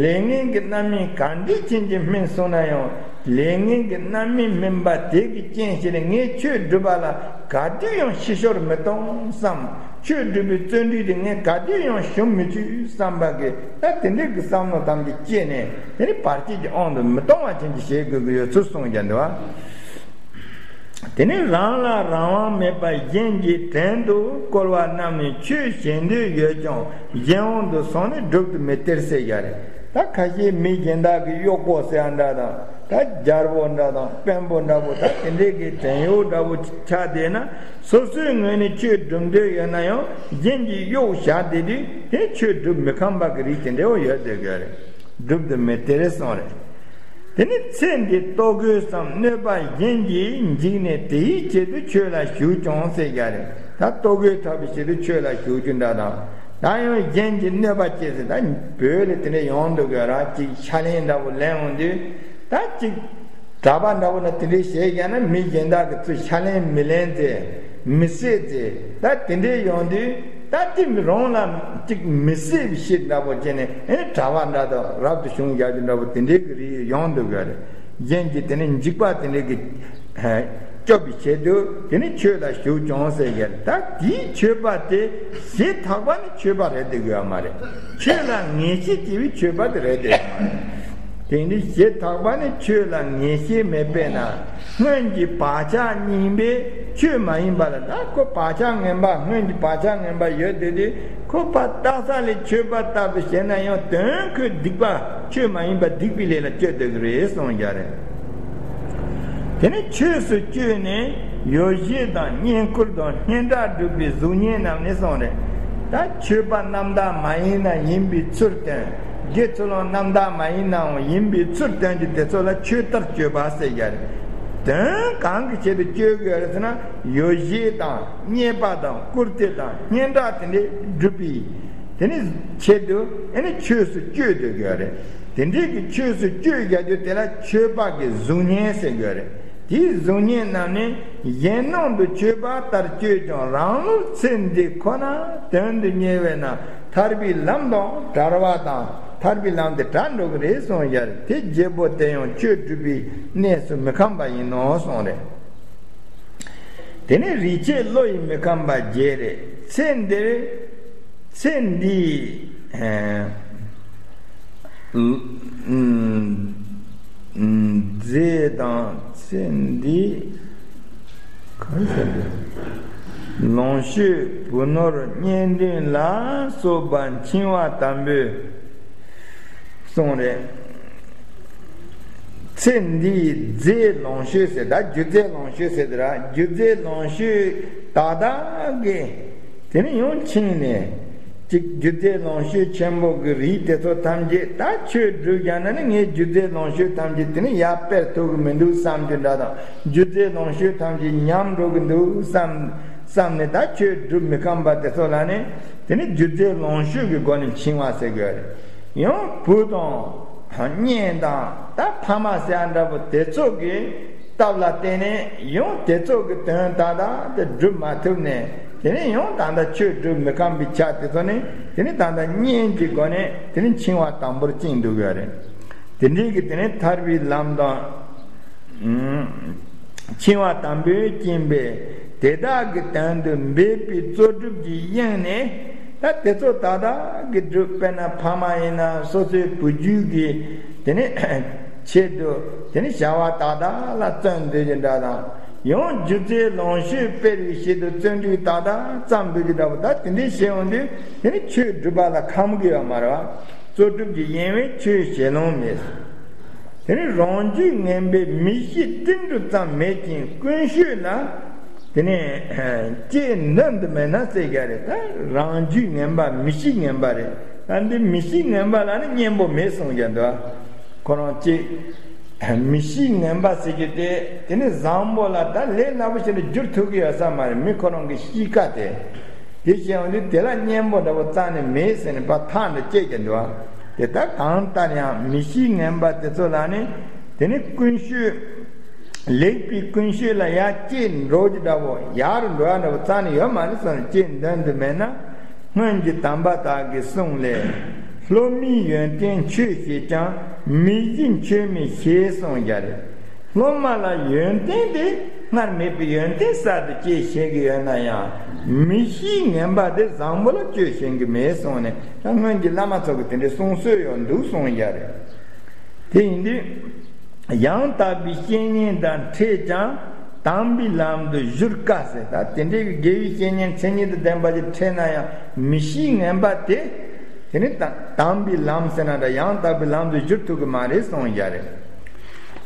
ལས་ངན་གྱི་རྣམ་སྨིན་ག་འདྲའི་ཅན་གྱི་སྨིན་སོང་ན་ཡང་ལས་ངན་གྱི་རྣམ་སྨིན་སྨིན་པ་དེ་གི་རྐྱེན་བྱས་ནས་ངས་ཆོས་སྒྲུབ་པ་ལ་ག་དུས་ཡང་ཕྱི་ཤོར་མི་གཏོང་བསམ། ཆོས་སྒྲུབ་པའི་བརྩོན་འགྲུས་དེ་ངས་ག་དུས་ཡང་ཞུམ་མི་བཅུག་བསམ་པ་གི་ད་དེ་འདྲའི་གི་བསམ་བློ་ཐམས་ཅད་སྐྱེས་ནས་དེ་ནི་བར་ཆད་ཀྱི་དབང་དུ་མི་གཏོང་བ་ཅན་གྱི་བྱེད་དགོས་ཀྱི་ཡོད་ཚུལ་གསུངས་ཀྱང་འདུག་བ། དེ་ནི་རང་ལ་རང་དབང་མེད་པར་གཞན་གྱི་བྲན་དུ་བཀོལ་བ་རྣམས་ནི་ཆོས་བྱེད་འདོད་ཡོད་ཀྱང་གཞན་དབང་དུ་སོང་ནས་སྒྲུབ་ཏུ་མི་སྟེར་ཟེར་བཞག་རེད། ད་ཁ་ཤས་མི་གཞན་དག་གི་གཡོག་པོ་ཟེར་ཡ་འདྲ་དང་། ད་རྒྱལ་པོ་འདྲ་དང་དཔོན་པོ་འདྲ་པོ། ད་དེ་འདྲས་ཀྱི་བྲན་གཡོག་འདྲ་པོ་ཆགས་བསྡད་ན། སོ་སོའི་ངོས་ནས་ཆོས་སྒྲུབ་འདོད་ཡོད་ན་ཡང་གཞན་གྱིས་གཡོག་བཞག་བསྡད་དུས། དེ་ཆོས་སྒྲུབ་མི་ཁོམ་པ་གི་རིགས་དེ་འདྲ་བོ་ཡོད་བསྡད་ཀྱི་རེད། སྒྲུབ་ཏུ་མེད་དེ་རེད་གསུངས་རེད། དེ་ནི་ཚེ་འདི་ལྟོ་གོས་སམ། གནོད་པ་གཞན་གྱིས་འཇིགས་ནས། དེའི་ཆེད་དུ་ཆོས་ལ་ཞུགས་ཀྱང་ཟེར་ཡ་རེད། ད་ལྟོ་གོས་ཐོབ་པའི་ཆེད་དུ་ཆོས་ལ་ཞུགས་རྒྱུ་འདྲ་དང་། ད་ཡང་གཞན་གྱིས་གནོད་པ་བྱེད་ཟེར། ད་བོད་ལ་དེ་འདྲ་ཡོང་འདུག་ག་ར། ཅིག་ཕྱག་ལེན་འདྲ་པོ་ལེན་འོང་དུས། ད་ཅིག་གྲྭ་པ་འདྲ་པོ་ན་དེ་འདྲའི་བྱས་ཀྱང་ན། མི་གཞན་དག་གིས་ཚུར་ཕྱག་ལེན་མི་ལེན་ཚེ། མི་བསད་ཚེ། ད་དེ་འདྲའི་ཡོང་དུས། ད་དེ་མི་རང་ལ་ཅིག་མི་བསད་པའི་ཕྱིར་འདྲ་པོ་བྱས་ནས། ཨེ་གྲྭ་པ་འདྲ་དང་རབ་ཏུ་བྱུང་བཞག་རྒྱུ་འདྲ་པོ་དེ་འདྲའི་གི་རིགས་ཡོང་འདུག་ག་རེད། གཞན་གྱིས་དེ་ནས་འཇིགས་པ་དེ་འདྲའི་གི་སྐྱོབ་པའི་ཆེད་དུ། དེ་ནི་ཆོས་ལ་ཞུགས་ཀྱང་ཟེར་ཡ་རེད། ད་དེའི་ཆོས་པ་དེ་བྱེ་བྲག་པ་ནི་ཆོས་པ་རེད་བསྡད་ཀྱི་ཡོད་མ་རེད། ཆོས་ལ་ངེས་ཤེས་སྐྱེ་བའི་ཆོས་པ་དེ་རེད་བསྡད་ཀྱི་ཡོད་མ་རེད། དེ་ནི་བྱེ་བྲག་པ་ནི་ཆོས་ལ་ངེས་ཤེས་མེད་པས་ན། སྔོན་གྱི་བག་ཆགས་རྙིང་པས་ཆོས་མ་ཡིན་པ་ལ། ད་ཁོ་བག་ཆགས་ངན་པ། སྔོན་གྱི་བག་ཆགས་ངན་པ་ཡོད་དེ་དུས། ཁོ་པ་ལྟ་ས་ལས་ཆོས་པ་ལྟ་བུ་བྱས་ན་ཡང་དོན་ཁོས་སྡིག་པ། ཆོས་མ་ཡིན་པ་སྡིག་པའི་ལས་ལ་སྤྱོད་སྡོད་ཀྱི་རེད་གསུངས་ཡ་རེད། དེ་ནི་ཆོས་སུ་སྤྱོད་ནས་ཡོ་བྱད་དང་བསྙེན་བཀུར་དང་སྙན་གྲགས་སྒྲུབ་པའི་གཟུགས་བརྙན་རྣམས་ནི་གསུངས་རེད། ད་ཆོས་པ་རྣམ་དག་མ་ཡིན་ན་ཡིན་པའི་ཚུལ་སྟོན། དགེ་ཚུལ་སློང་རྣམ་དག་མ་ཡིན་ནའང་ཡིན་པའི་ཚུལ་སྟོན་གྱི་དེ་ཚོ་ལ་ཆོས་ལྟར་སྤྱོད་པ་ཟེར་ཡ་རེད། དོན་གང་གི་ཆེད་དུ་སྤྱོད་དགོས་རེད་ཟེར་ན། ཡོ་བྱད་དང་བསྙེན་པ་དང་བཀུར་སྟི་དང་སྙན་གྲགས་དེ་འདྲས་སྒྲུབ་པའི་དེ་ནི་ཆེད་དུ། ཨེ་ནི་ཆོས་སུ་སྤྱོད་སྡོད་དགོས་རེད། དེ་འདྲས་ཀྱི་ཆོས་སུ་སྤྱོད་ཡ་རྒྱུ་དེ་ལ་ཆོས་པ་གི་གཟུགས་བརྙན་ཟེར་དགོས་རེད། དེའི་གཟུགས་བརྙན་རྣམས་ནི་གཞན་སྣང་དུ་ཆོས་པ་ལྟར་སྤྱོད་ཀྱང་། རང་ལུགས་ཚེ་འདི་ཁོ་ན་དོན་དུ་གཉེར་བས་ན། ཐར་པའི་ལམ་དང་བྲལ་བ་དང་། ཐར་པའི་ལམ་དེ་བྲལ་འགྲོ་གི་རེད་གསུངས་ཡ་རེད། དེ་བརྒྱད་པོ་དེ་ཡང་ཆོས་སྒྲུབ་པའི་གནས་སུ་མི་ཁོམ་པ་ཡིན་ནོ་གསུངས་རེད། དེ་ནས་རིགས་ཆད་བློ་ཡི་མི་ཁོམ་པ་བརྒྱད་རེད། ཚེ་འདིར། ཚེ་འདིའི། ཨ། ཨ། རྫས་དང་། ཚེ་འདིའི། གང་ཟེར་འདི། ལོངས་སྤྱོད་བུ་ནོར་གཉེན་འདུན་ལ་སོགས་པ་འཆིང་བ་དམ་པོས། གསུངས་རེད། ཚེ་འདིའི་རྫས་ལོངས་སྤྱོད་ཟེར། ད་རྒྱུ་རྫས་ལོངས་སྤྱོད་ཟེར་དེ་ར། རྒྱུ་རྫས་ལོངས་སྤྱོད་དག་དག་གི། དེ་ནི་ཡང་འཆིང་ནས། གཅིག་རྒྱུ་རྫས་ལོངས་སྤྱོད་ཆེན་པོ་གི་རིགས་དེ་ཚོ་ཐམས་ཅད། ད་ཆོས་སྒྲུབ་ཀྱང་ན་ནི་ངའི་རྒྱུ་རྫས་ལོངས་སྤྱོད་ཐམས་ཅད་དེ་ནི་ཡར་སྤེལ་ཐུབ་ཀྱི་མི་འདུག་བསམ་རྒྱུ་འདྲ་དང་། རྒྱུ་རྫས་ལོངས་སྤྱོད་ཐམས་ཅད་ཉམས་འགྲོ་གི་འདུག་བསམ། བསམ་ནས་ད་ཆོས་སྒྲུབ་མི་ཁོམ་པ་དེ་ཚོ་ལ་ནི། དེ་ནི་རྒྱུ་རྫས་ལོངས་སྤྱོད་ཀྱི་སྒོ་ནས་འཆིང་བ་ཟེར་དགོས་རེད། ཡང་བུ་དང་། གཉེན་དང་། ད་ཕ་མ་ཟེར་ཡ་འདྲ་པོ་དེ་ཚོ་གི་སྟབས་ལ་བརྟེན་ནས། ཡང་དེ་ཚོ་གི་དོན་དག་དག་དེ་སྒྲུབ་མ་ཐུབ་ནས། དེ་ནས་ཡང་ད་ལྟ་ཆོས་སྒྲུབ་མི་ཁོམ་པའི་ཆ་དེ་ཚོ་ནི། དེ་ནི་ད་ལྟ་གཉེན་གྱི་སྒོ་ནས་དེ་ནི་འཆིང་བ་དམ་པོར་བཅིངས་འདུག་ཡོད་རེད། དེ་འདྲའི་གི་དེ་ནི་ཐར་པའི་ལམ་དང་། འཆིང་བ་དམ་པོས་བཅིངས་པས། དེ་དག་གི་དོན་དུ་འབད་པའི་རྩོལ་སྒྲུབ་ཀྱི་དབྱིངས་ནས། ད་དེ་ཚོ་དག་དག་གི་སྒྲུབ། དཔེར་ན་ཕ་མ་ཡིན་ན་སོ་སོའི་བུ་རྒྱུད་ཀྱི་དེ་ནི་ཆེད་དུ། དེ་ནི་བྱ་བ་དག་དག་ལ་བརྩོན་འདོད་ཀྱི་འདྲ་དང་། ཡང་རྒྱུ་རྫས་ལོངས་སྤྱོད་སྤེལ་བའི་ཆེད་དུ་བརྩོན་འགྲུས་དག་དག་བརྩམས་འདོད་ཀྱི་འདྲ་པོ། ད་དེ་འདྲའི་བྱས་འོང་དུས་དེ་ནི་ཆོས་སྒྲུབ་པ་ལ་ཁོམ་གི་ཡོད་མ་རེད་བ། རྩོལ་སྒྲུབ་ཀྱི་དབྱིངས་བས་ཆོས་བྱེད་ལོང་མེད། དེ་ནི་རང་རྒྱུད་ངན་པས་མི་ཤེས་སྤྲིན་དྲུག་ཙམ་མེད་ཅིང་ཀུན་སྤྱོད་ལ། དེ་ནས་ལྕེ་འདོན་དུ་མེད་ན་ཟེར་གྱི་རེད། ད་རང་རྒྱུད་ངན་པ་མི་ཤེས་ངན་པ་རེད། ད་འདི་མི་ཤེས་ངན་པ་ལ་ནི་གཉེན་པོ་མེད་གསུང་གི་འདུག་ཁོ་རང་ལྕེ། མི་ཤེས་ངན་པ་ཟེར་གྱི་དེ། དེ་ནི་བཟང་པོ་ལ་ད་ལས་སླ་པོ་ཞིག་ལ་བསྒྱུར་ཐུབ་ཀྱི་ཡོད་ས་མ་རེད། མི་ཁོ་རང་གི་གཤིས་ཀ་དེ། དེ་བྱས་འོང་དུས་དེ་ལ་གཉེན་པོ་འདྲ་པོ་རྩ་ནས་མེད་ཟེར་ནས་ཕར་ཐག་འདྲ་བཅད་ཀྱི་འདུག་དེ་ལྟར་གང་ལྟར་ཡང་མི་ཤེས་ངན་པ་དེ་ཚོ་ལ་ནི། དེ་ནི་ཀུན་སྤྱོད། ལེགས་པའི་ཀུན་སྤྱོད་ལ་ཡར་སྐྱེས་འགྲོ་རྒྱུ་འདྲ་པོ། ཡར་འགྲོ་ཡ་འདྲ་པོ་རྩ་ནས་ཡོད་མ་རེད་གསུངས་ནས། ལྕེ་འདོན་དུ་མེད་ན། སྔོན་གྱི་དམ་པ་དག་གི་གསུང་ལས། སློབ་མའི་ཡོན་ཏན་ཆོས་བྱེད་ཀྱང་། མི་གཞི་ཆོས་མིན་ཞེས་གསུངས་ཀྱང་རེད། སློབ་མ་ལ་ཡོན་ཏན་དེ་སྔར་མེད་པའི་ཡོན་ཏན་གསར་དུ་སྐྱེས་བྱེད་ཀྱི་ཡོད་ན་ཡང་། མི་ཤེས་ངན་པ་དེ་བཟང་པོ་ལ་སྤྱོད་ཤེས་ཀྱི་མེད་གསུངས་ནས། ད་སྔོན་གྱི་བླ་མ་ཚོ་གི་དེ་འདྲའི་གསུང་སྲོལ་ཡང་འདུག་གསུངས་ཀྱང་རེད། དེ་ཡིན་དུས། ཡང་དག་པའི་བཤེས་གཉེན་དང་འཕྲད་ཀྱང་། དམ་པའི་ལམ་དུ་བཞུར་དཀའ་ཟེར། ད་དེ་འདྲའི་གི་དགེ་བའི་བཤེས་གཉེན་མཚན་ཉིད་དང་ལྡན་པ་ཅིག་འཕྲད་ན་ཡང་། མི་ཤེས་ངན་པ་དེ། དེ་ནི་ད་དམ་པའི་ལམ་ཟེར་ན་འདྲ། ཡང་དག་པའི་ལམ་དུ་བསྒྱུར་ཐུབ་ཀྱི་མ་རེད་གསུངས་ཡ་རེད།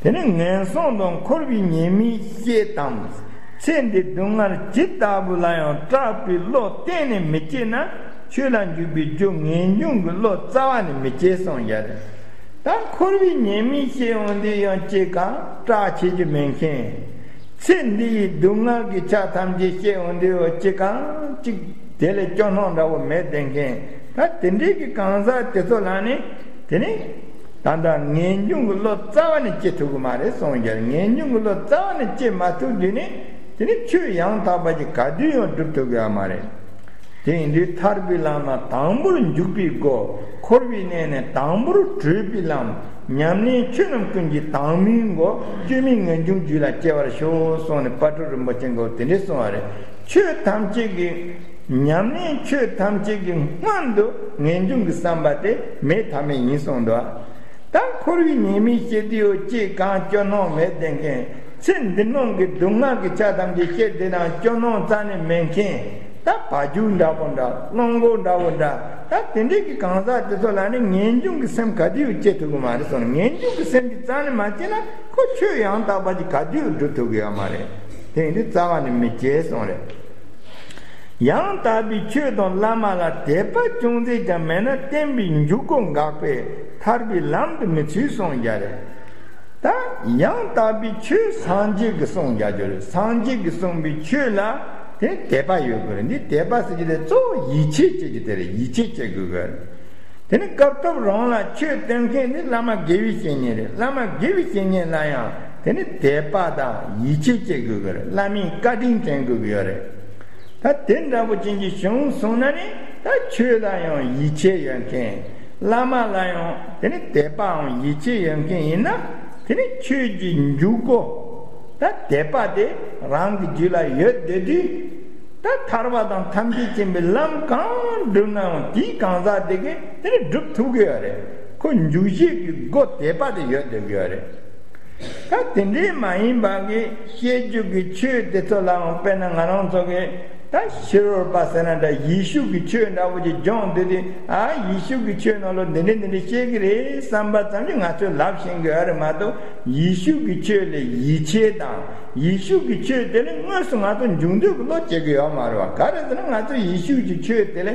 དེ་ནི་ངན་སོང་དང་འཁོར་བའི་ཉེས་དམིགས་ཤེས་དང་། ཚེ་འདིའི་སྡུག་བསྔལ་ཇི་ལྟ་བུ་ལ་ཡང་སྐྲག་པའི་བློ་གཏན་ནས་མི་སྐྱེ་ན། ཆོས་ལ་འཇུག་པའི་རྒྱུ་ངེས་འབྱུང་གི་བློ་རྩ་བ་ནས་མི་སྐྱེ་གསུངས་ཡ་རེད། ད་འཁོར་བའི་ཉེས་དམིགས་ཤེས་འོང་དུས་ཡང་ཅི་གང་སྐྲག་བྱེད་རྒྱུ་མེད་མཁན། ཚེ་འདི་ཡི་སྡུག་བསྔལ་གྱི་ཆ་ཐམས་ཅད་ཤེས་འོང་དུས་ཡང་ཅི་གང་ཅིག་དེ་ལས་སྐྱོ་སྣང་འདྲ་བོ་མེད་བསྡད་མཁན། ད་དེ་འདྲའི་གི་གང་ཟག་དེ་ཚོ་ལ་ནི་དེ་ནི་ད་ལྟ་ངེས་འབྱུང་གི་བློ་རྩ་བ་ནས་སྐྱེ་ཐུབ་ཀྱི་མ་རེད་གསུངས་ཀྱང་། ངེས་འབྱུང་གི་བློ་རྩ་བ་ནས་སྐྱེ་མ་ཐུབ་དུས་ནི་དེ་ནི་ཆོས་ཡང་དག་པ་ཅིག་ག་དུས་ཡང་སྒྲུབ་ཐུབ་ཀྱི་ཡོད་མ་རེད། དེ་ཡིན་དུས་ཐར་པའི་ལམ་ལ་དང་པོར་འཇུག་པའི་སྒོ། འཁོར་བའི་གནས་ནས་དང་པོར་གྲོལ་བའི་ལམ། ཉམས་ལེན་ཆོས་རྣམས་ཀུན་གྱི་དྭངས་མའི་སྒོ། བཅོས་མིན་ངེས་འབྱུང་རྒྱུད་ལ་སྐྱེ་བར་ཤོག་གསུངས་ནས་དཔལ་སྤྲུལ་རིན་པོ་ཆེ་གིས་དེ་འདྲས་གསུངས་པ་རེད། ཆོས་ཐམས་ཅད་ཀྱི་ཉམས་ལེན་ཆོས་ཐམས་ཅད་ཀྱི་སྔོན་དུ་ངེས་འབྱུང་གི་བསམ་པ་དེ་མེད་ཐབས་མེད་ཡིན་གསུངས་འདུག་ད་འཁོར་བའི་ཉེས་དམིགས་ཤེས་དུས་ཡང་ཅི་གང་སྐྱོ་སྣང་མེད་བསྡད་མཁན། ཚེ་འདི་སྣང་གི་སྡུག་བསྔལ་གྱི་ཆ་ཐམས་ཅད་ཤེས་བསྡད་ནའང་སྐྱོ་སྣང་རྩ་ནས་མེད་མཁན། ད་བ་རྒྱུག་འདྲ་པོ་འདྲ། རླངས་འཁོར་འདྲ་པོ་འདྲ། ད་དེ་འདྲའི་གི་གང་ཟག་དེ་ཚོ་ལ་ནི་ངེས་འབྱུང་གི་སེམས་ག་དུས་ཡང་སྐྱེ་ཐུབ་ཀྱི་མ་རེད་གསུངས་ནས། ངེས་འབྱུང་གི་སེམས་ཀྱི་རྩ་ནས་མ་སྐྱེས་ན་ཁོ་ཆོས་ཡང་དག་པ་ཅིག་ག་དུས་ཡང་སྒྲུབ་ཐུབ་ཀྱི་ཡོད་མ་རེད། དེ་ཡིན་དུས་རྩ་བ་ནས་མི་སྐྱེ་གསུངས་རེད། ཡང་དག་པའི་ཆོས་དང་བླ་མ་ལ་དད་པ་ཅུང་ཟད་ཀྱང་མེད་ན་བསྟན་པའི་འཇུག་སྒོ་འགགས་པས་ཐར་པའི་ལམ་དུ་མི་ཚུད་གསུངས་ཀྱང་རེད། ད་ཡང་དག་པའི་ཆོས་སངས་རྒྱས་ཀྱིས་གསུངས་རྒྱག་རྒྱུ་རེད། སངས་རྒྱས་ཀྱིས་གསུངས་པའི་ཆོས་ལ་དེ་དད་པ་ཡོད་དགོས་རེད། འདི་དད་པ་ཟེར་རྒྱུ་དེ་གཙོ་བོ་ཡིད་ཆེས་བྱེད་རྒྱུ་དེ་རེད། ཡིད་ཆེས་བྱེད་དགོས་དགོས་རེད། དེ་ནི་སྐབས་ཐོབ་རང་ལ་ཆོས་སྟོན་མཁན་ནི་བླ་མ་དགེ་བའི་བཤེས་གཉེན་རེད། བླ་མ་དགེ་བའི་བཤེས་གཉེན་ལ་ཡང་དེ་ནི་དད་པ་དང་ཡིད་ཆེས་བྱེད་དགོས་ཀྱི་རེད། བླ་མའི་བཀའ་དྲིན་དྲན་དགོས་ཀྱི་ཡོད་རེད། ད་དེ་འདྲ་པོ་ཅན་གྱི་བྱུང་སོང་ན་ནི་ད་ཆོས་ལ་ཡང་ཡིད་ཆེས་ཡོད་མཁན། བླ་མ་ལ་ཡང་དེ་ནི་དད་པའང་ཡིད་ཆེས་ཡོད་མཁན་ཡིན་ན། དེ་ནི་ཆོས་ཀྱི་འཇུག་སྒོ་ད་དད་པ་དེ་རང་གི་རྒྱུད་ལ་ཡོད་བསྡད་དུས། ད་ཐར་པ་དང་ཐམས་ཅད་མཁྱེན་པའི་ལམ་གང་བསྒྲུབ་ནའང་དེའི་གང་ཟག་དེ་གས་དེ་ནི་སྒྲུབ་ཐུབ་ཀྱི་ཡོད་རེད། ཁོ་འཇུག་བྱེད་ཀྱི་སྒོ་དད་པ་དེ་ཡོད་བསྡད་ཀྱི་ཡོད་རེད། ད་དེ་འདྲའི་མ་ཡིན་པ་གི་བཤད་རྒྱུ་གི་ཆོས་དེ་ཚོ་ལའང་དཔེར་ན་ང་རང་ཚོ་གི་ད་ཕྱི་རོལ་པ་ཟེར་ན་འདྲ། ཡེ་ཤུ་གི་ཆོས་འདྲ་པོ་ཅིག་སྦྱོང་བསྡད་དུས། ཨ། ཡེ་ཤུ་གི་ཆོས་ནང་ལོགས་འདི་འདྲ་འདི་འདྲ་བཤད་ཀྱི་རེད་བསམ་པ་ཙམ་གྱིས་ང་ཚོས་ལབ་ཤེས་ཀྱི་ཡོད་རེད་མ་གཏོགས། ཡེ་ཤུ་གི་ཆོས་ལ་ཡིད་ཆེས་དང་། ཡེ་ཤུ་གི་ཆོས་དེ་ལ་དངོས་སུ་ང་ཚོ་འཇུག་འདོད་ཀྱི་བློ་སྐྱེ་གི་ཡོད་མ་རེད་བ། ག་རེ་ཟེར་ན་ང་ཚོ་ཡེ་ཤུ་གི་ཆོས་དེ་ལ་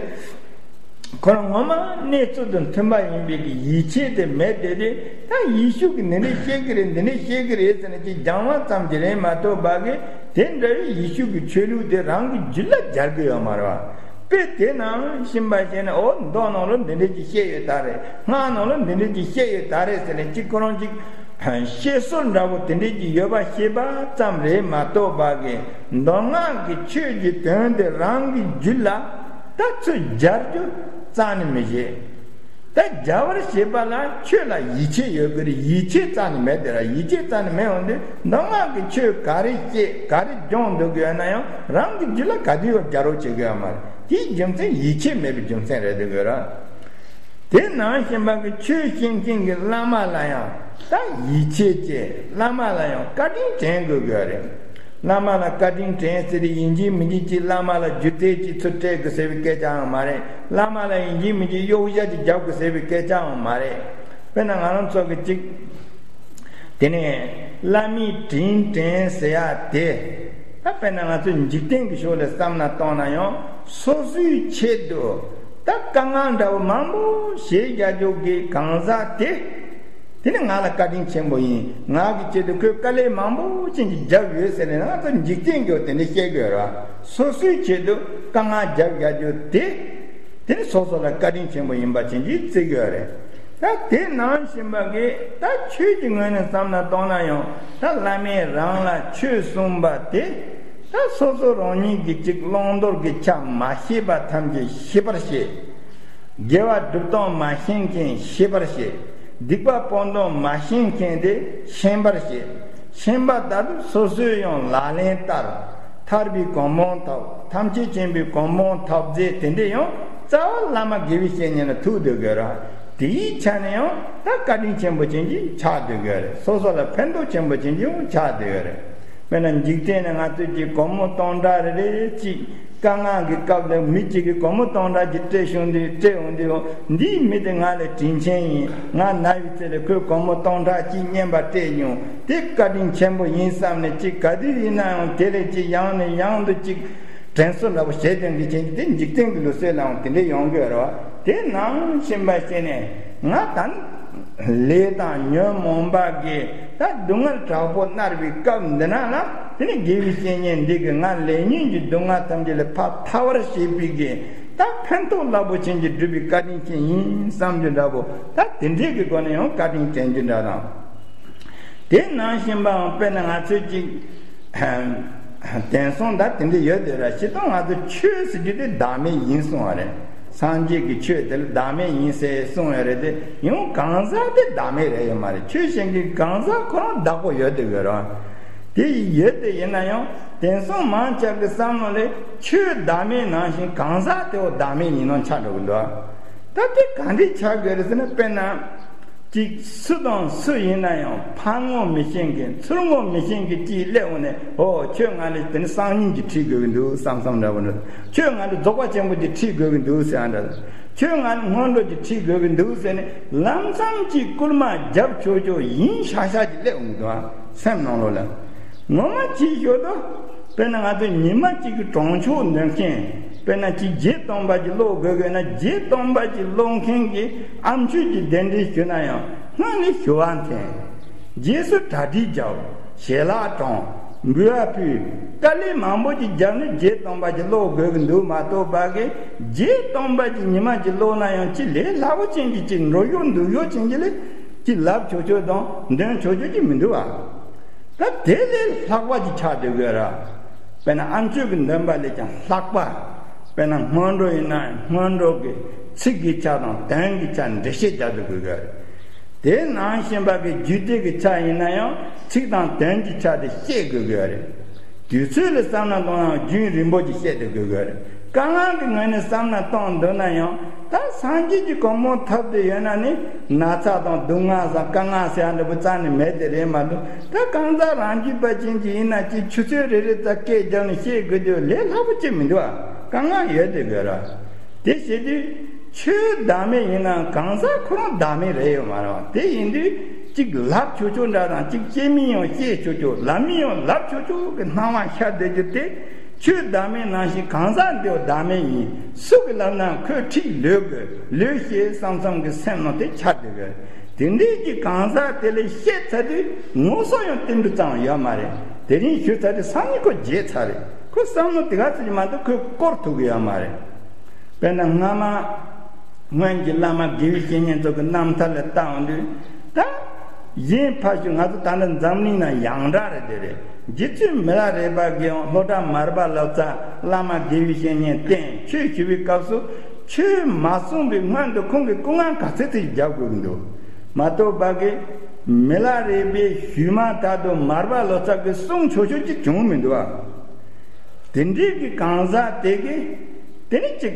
ཁོ་རང་ངོ་མ་གནས་ཚུལ་དང་མཐུན་པ་ཡིན་པའི་གི་ཡིད་ཆེས་དེ་མེད་དེ། དེ་ད་ཡེ་ཤུ་གིས་འདི་འདྲ་བཤད་ཀྱི་རེད། འདི་འདྲ་བཤད་ཀྱི་རེད་ཟེར་ནས་ཅིག་སྦྱང་བ་ཙམ་གྱིས་རེད་མ་གཏོགས་པ་གི། དེ་འདྲ་བའི་ཡེ་ཤུ་གི་ཆོས་ལུགས་དེ་རང་གི་རྒྱུད་ལ་སྦྱར་གི་ཡོད་མ་རེད་བ། དཔེ་དེ་ནང་བཞིན་པ་བྱས་ན། འོ། མདོ་ནང་ལ་འདི་འདྲ་ཅིག་བཤད་ཡོད་ད་རེད། སྔགས་ནང་ལ་འདི་འདྲ་ཅིག་བཤད་ཡོད་ད་རེད་ཟེར་ནས་ཅིག་ཁོ་རང་ཅིག་བཤད་སྲོལ་འདྲ་པོ་དེ་འདྲ་ཅིག་ཡོད་པ་ཤེས་པ་ཙམ་རེད་མ་གཏོགས་པ་གི། མདོ་སྔགས་ཀྱི་ཆོས་ཀྱི་དོན་དེ་རང་གི་རྒྱུད་ལ་ད་ཚུར་སྦྱར་རྒྱུ་རྩ་ནས་མི་བྱེད། ད་སྦྱར་བར་བྱེད་པ་ལ་ཆོས་ལ་ཡིད་ཆེས་ཡོད་དགོས་རེད། ཡིད་ཆེས་རྩ་ནས་མེད་དེ་ར། ཡིད་ཆེས་རྩ་ནས་མེད་འོང་དུས། མདོ་སྔགས་ཀྱི་ཆོས་ག་རེ་བཤད་ག་རེ་སྦྱོང་འདོད་ཀྱི་ཡོད་ན་ཡང་རང་གི་རྒྱུད་ལ་ག་དུས་ཡང་སྦྱར་རོགས་བྱེད་ཀྱི་ཡོད་མ་རེད། དེའི་རྒྱུ་མཚན་ཡིད་ཆེས་མེད་པའི་རྒྱུ་མཚན་རེད་འདོད་ཀྱི་ཡོད་ར། དེ་ནང་བཞིན་པ་གི་ཆོས་བཤད་མཁན་གྱི་བླ་མ་ལ་ཡང་ད་ཡིད་ཆེས་བྱས། བླ་མ་ལ་ཡང་བཀའ་དྲིན་དྲན་དགོས་ཀྱི་ཡོད་རེད། བླ་མ་ལ་བཀའ་དྲིན་དྲན་ཟེར་དེ་ཡིན་གཅིག་མིན་གཅིག་ཅིག་བླ་མ་ལ་རྒྱུ་རྩལ་ཅིག་ཚུར་སྤྲད་དགོས་ཟེར་བའི་སྐད་ཆའང་མ་རེད། བླ་མ་ལ་ཡིན་གཅིག་མིན་གཅིག་གཡོག་བྱ་ཅིག་རྒྱག་དགོས་ཟེར་བའི་སྐད་ཆའང་མ་རེད། དཔེར་ན་ང་རང་ཚོ་གི་ཅིག་དེ་ནས་བླ་མའི་དྲིན་དྲན་ཟེར་ཡ་དེ། ད་དཔེར་ན་ང་ཚོ་འཇིག་རྟེན་གྱི་ཕྱོགས་ལ་བསམ་བློ་གཏོང་ན་ཡང་། སོ་སོའི་ཆེད་དུ་ད་དཀའ་ངལ་འདྲ་བོ་མང་པོ་བྱེད་རྒྱག་རྒྱུ་གི་གང་ཟག་དེ། དེ་ནི་ང་ལ་བཀའ་དྲིན་ཆེན་པོ་ཡིན། ང་གི་ཆེད་དུ་ཁོས་དཀའ་ལས་མང་པོ་ཅན་ཅིག་བརྒྱབ་ཡོད་ཟེར་ནས། ང་ཚོ་འཇིག་རྟེན་གྱི་དེ་འདྲ་བཤད་དགོས་ར། སོ་སོའི་ཆེད་དུ་དཀའ་ངལ་བརྒྱབ་ཡག་རྒྱུ་དེ། དེ་ནི་སོ་སོ་ལ་བཀའ་དྲིན་ཆེན་པོ་ཡིན་པ་ཅན་ཅིག་བརྩི་གི་ཡོད་རེད། ད་དེ་ནང་བཞིན་པ་གི་ད་ཆོས་ཀྱི་ངོས་ནས་བསམ་བློ་གཏོང་ན་ཡང་། ད་བླ་མས་རང་ལ་ཆོས་གསུངས་པ་དེ། ད་སོ་སོ་རང་ཉིད་ཀྱིས་ཅིག་བླང་དོར་གྱི་ཆ་མ་ཤེས་པ་ཐམས་ཅད་ཤེས་པར་བྱེད། དགེ་བ་སྒྲུབ་སྟངས་མ་ཤེས་མཁན་ཤེས་པར་བྱེད། སྡིག་པ་སྤོང་སྟངས་མ་ཤེས་མཁན་དེ་ཤེས་པར་བྱེད། ཤེས་པ་ད་དུང་སོ་སོས་ཡང་ལག་ལེན་བསྟར། ཐར་པའི་གོ་འཕང་ཐོབ། ཐམས་ཅད་མཁྱེན་པའི་གོ་འཕང་ཐོབ་རྫས་དེ་འདྲས་ཡང་རྩ་བ་བླ་མ་དགེ་བའི་བཤེས་གཉེན་ལ་ཐུག་སྡོད་དགོས་ར། དེའི་ཆ་ནས་ཡང་ད་བཀའ་དྲིན་ཆེན་པོ་ཅན་ཅིག་ཆགས་སྡོད་དགོས་རེད། སོ་སོ་ལ་ཕན་ཐོགས་ཆེན་པོ་ཅན་ཅིག་ཡང་ཆགས་སྡོད་དགོས་རེད། དཔེར་ན་འཇིག་རྟེན་ནས་ང་ཚོས་ཀྱི་སྒོར་མོ་སྟོང་ཕྲག་རེ་རེ་ཅིག་དཀའ་ངལ་གྱི་སྐབས་ལ་མི་གཅིག་གིས་སྒོར་མོ་སྟོང་ཕྲག་གཅིག་སྤྲད་བྱུང་དུས་སྤྲད་འོང་དུས། འདིའི་མི་དེ་ང་ལ་དྲིན་ཆེན་ཡིན། ང་ན་བའི་ཚེ་ལ་ཁོས་སྒོར་མོ་སྟོང་ཕྲག་གཅིག་རྔན་པ་སྤྲད་མྱོང་། དེ་བཀའ་དྲིན་ཆེན་པོ་ཡིན་བསམ་ནས། གཅིག་ག་དུས་ཡིན་ན་ཡང་དེ་ལས་གཅིག་ཡང་ནས་ཡང་དུ་གཅིག་དྲན་གསོ་འདྲ་པོ་བྱེད་དོན་གྱི་རྐྱེན་གྱིས། དེ་འཇིག་རྟེན་གྱི་ལུགས་སྲོལ་ལའང་དེ་འདྲ་ཡོང་གི་ཡོད་རེད་བ། དེ་ནང་བཞིན་པ་བྱས་ནས་ང་ད་ལས་དང་ཉོན་མོངས་པ་གིས་ད་སྡུག་བསྔལ་དྲག་པོ་མནར་བའི་སྐབས་འདི་ན་ལ། དེ་ནས་དགེ་བའི་བཤེས་གཉེན་འདི་གིས་ང་ལས་ཉོན་གྱི་སྡུག་བསྔལ་ཐམས་ཅད་ལས་ཕར་ཐར་བར་བྱེད་པའི་གི་ད་ཕན་ཐོགས་རླབས་པོ་ཆེན་གྱི་སྒྲུབ་པའི་བཀའ་དྲིན་ཅན་ཡིན་བསམ་རྒྱུ་འདྲ་པོ། ད་དེ་འདྲའི་གི་སྒོ་ནས་ཡང་བཀའ་དྲིན་དྲན་རྒྱུ་འདྲ་དང་། དེ་ནང་བཞིན་པའང་དཔེར་ན་ང་ཚོས་ཅིག་དེང་སང་ད་དེ་འདྲ་ཡོད་དེ་ར། སྤྱིར་བཏང་ང་ཚོ་ཆོས་ཟེར་རྒྱུ་དེ་བདག་མེད་ཡིན་གསུང་བ་རེད། སངས་རྒྱས་ཀྱི་ཆོས་དེ་ལ་བདག་མེད་ཡིན་ཟེར་གསུང་ཡོད་རེད་དེ། ཡང་གང་ཟག་དེ་བདག་མེད་རེད་ཡོད་མ་རེད། ཆོས་གཞན་གྱི་གང་ཟག་ཁོ་རང་བདག་པོ་ཡོད་དེ་ཡོད་ར། དེ་ཡོད་དེ་ཡིན་ན་ཡང་དེང་སང་མང་ཆེ་གི་བསམ་བློ་ལས་ཆོས་བདག་མེད་ནང་བཞིན་གང་ཟག་དེ་བོ་བདག་མེད་ཡིན་ནོ་ཆགས་འགྲོ་གི་འདུག་ད་དེ་ག་འདྲས་ཆགས་དགོས་རེད་ཟེར་ན། དཔེར་ན། གཅིག་སུ་དང་སུ་ཡིན་ན་ཡང་ཕར་ངོ་མི་ཤེས་མཁན། ཚུར་ངོ་མི་ཤེས་མཁན་གཅིག་སླེབས་འོང་ནས། ཨོ། ཁྱོད་ང་ལ་དེ་ནི་སང་ཉིན་གྱི་ཁྲིད་དགོས་ཀྱི་འདུག་བསམ་བསམ་འདྲ་པོ་འདྲ། ཁྱོད་ང་ལ་རྫོགས་པ་ཆེན་པོ་གྱི་ཁྲིད་དགོས་ཀྱི་འདུག་ཟེར་ཡ་འདྲ། ཁྱོད་ང་ལ་སྔོན་འགྲོ་གྱི་ཁྲིད་དགོས་ཀྱི་འདུག་ཟེར་ནས། ལམ་སང་གཅིག་སྐུལ་མ་རྒྱབ་ཆོག་ཆོག་ཡིན་ཤག་ཤག་ཅིག་སླེབས་འོང་གི་འདུག་ཨ། སེམས་ནང་ལོགས་ལ། ངོ་མ་ཅིག་ཞུ་དུས། དཔེར་ན་ང་ཚོས་ཉི་མ་གཅིག་གི་གྲོང་ཆོག་འདོན་མཁན། དཔེར་ན་ཅིག་བརྒྱད་སྟོང་པ་ཅིག་ཀློག་དགོས་དགོས་ན། བརྒྱད་སྟོང་པ་ཅིག་ཀློག་མཁན་གྱི་ཨ་མཆོད་ཀྱི་གདན་འདྲེན་ཞུས་ན་ཡང་། སྔོན་ནས་ཞུ་བ་འཐེན། རྗེས་སུ་གྲ་སྒྲིག་རྒྱབ། ཞལ་ལག་དྲངས། འབུལ་བ་ཕུལ། དཀའ་ལས་མང་པོ་ཅིག་བརྒྱབ་ནས་བརྒྱད་སྟོང་པ་ཅིག་ཀློག་དགོས་ཀྱི་འདུག་མ་གཏོགས་པ་གི། བརྒྱད་སྟོང་པ་ཅིག་ཉི་མ་གཅིག་ཀློག་ན་ཡང་ཅིག་ལས་སླ་པོ་ཅན་གྱི་ཅིག་འགྲོ་ཡོང་འདུག་ཡོང་ཅན་གྱི་ལས་ཅིག་ལབ་ཆོག་ཆོག་དང་འདོན་ཆོག་ཆོག་ཅིག་མི་འདུག་ཨ། ད་དེ་ལས་ལྷག་པ་ཅིག་ཆགས་སྡོད་དགོས་ར། དཔེར་ན་ཨ་མཆོད་ཀྱི་འདོན་པ་ལས་ཀྱང་ལྷག་པ། དཔེར་ན་སྔོན་འགྲོ་ཡིན་ན་སྔོན་འགྲོ་གི་ཚིག་གི་ཆ་དང་དོན་གྱི་ཆ་འགྲེལ་བཤད་རྒྱག་སྡོད་དགོས་གི། དེ་ནང་བཞིན་པ་གི་རྒྱུད་སྡེ་གི་ཆ་ཡིན་ན་ཡང་ཚིག་དང་དོན་གྱི་ཆ་དེ་བཤད་དགོས་གི་རེད། དུས་ཚོད་ལ་བསམ་བློ་གཏོང་ཡང་རྒྱུན་རིང་པོ་ཅིག་བཤད་སྡོད་དགོས་གི་རེད། དཀའ་ངལ་གྱི་ངོས་ནས་བསམ་བློ་གཏོང་འདོད་ན་ཡང་། ད་སངས་རྒྱས་ཀྱི་གོ་འཕང་ཐོབ་བསྡད་ཡོད་ན་ནི། ན་ཚ་དང་སྡུག་བསྔལ་དང་དཀའ་ངལ་ཟེར་ཡ་འདྲ་པོ་རྩ་ནས་མེད་དེ་རེད་མ་གཏོགས། ད་གང་ཟག་རང་རྒྱུད་པ་ཅན་གྱི་ཡིན་ན་ཅིག་ཆུ་ཚོད་རེ་རེ་ཙམ་སྐད་རྒྱབ་ནས་བཤད་དགོས་དུས་ལས་སླ་པོ་ཅིག་མི་འདུག་ཨ། དཀའ་ངལ་ཡོད་དེ་དགོས་ར། དེ་བྱེད་དུས་ཆོས་བདག་མེད་ཡིན་ནའང་གང་ཟག་ཁོ་རང་བདག་མེད་རེད་ཡོད་མ་རེད་བ། དེ་ཡིན་དུས་ཅིག་ལབ་ཆོག་ཆོག་འདྲ་དང་། ཅིག་བཤད་མིན་ཡང་བཤད་ཆོག་ཆོག་ལབ་མིན་ཡང་ལབ་ཆོག་ཆོག་གི་སྣང་བ་ཤར་བསྡད་རྒྱུ་དེ། ཆོས་བདག་མེད་ནང་བཞིན་གང་ཟག་འདིའང་བདག་མེད་ཡིན། སུ་གིས་ལབ་ན་ཁོས་ཁྲིད་ལོས་དགོས། ལོས་ཤེས་བསམ་བསམ་གི་སེམས་ནང་དེ་འཆར་བསྡད་དགོས། དེ་འདྲའི་གི་གང་ཟག་དེ་ལ་བཤད་ཚར་དུས་ངོ་སོ་ཡང་ཏིལ་འབྲུ་ཙམ་ཡོད་མ་རེད། དེ་རིང་ཞུས་ཚར་དུས་སང་ཉིན་ཁོ་བརྗེད་ཚར་རེད། ཁོ་བསམ་བློ་དེ་ག་ཚོད་ཀྱི་མ་གཏོགས་ཁོས་བསྐོར་ཐུབ་ཀྱི་ཡོད་མ་རེད། དཔེར་ན་སྔ་མ་སྔོན་གྱི་བླ་མ་དགེ་བའི་བཤེས་གཉེན་ཚོ་གི་རྣམ་ཐར་ལ་བལྟ་འོང་དུས། ད་གཞན་ཕར་ཞོག་ང་ཚོ་ད་ལྟ་འཛམ་གླིང་ན་ཡང་དག་རེད། དེ་རེད། རྗེ་བཙུན་མི་ལ་རས་པ་གིས་ཡང་སློབ་གྲྭ་མར་པ་ལོ་ཙཱ་བླ་མ་དགེ་བའི་བཤེས་གཉེན་བསྟེན་ཆོས་ཞུ་བའི་སྐབས་སུ། ཆོས་མ་གསུངས་པའི་སྔོན་དུ་ཁོང་གིས་སྐུ་ངལ་ག་ཚོད་ཅིག་རྒྱག་དགོས་ཀྱི་འདུག་མ་གཏོགས་པ་གི། མི་ལ་རས་པས་ཞུས་མ་ཐག་ཏུ་མར་པ་ལོ་ཙཱ་གིས་གསུང་ཆོག་ཆོག་ཅིག་བྱུང་མི་འདུག་ཨ། དེ་འདྲའི་གི་གང་ཟག་དེ་གིས་དེ་ནི་ཅིག་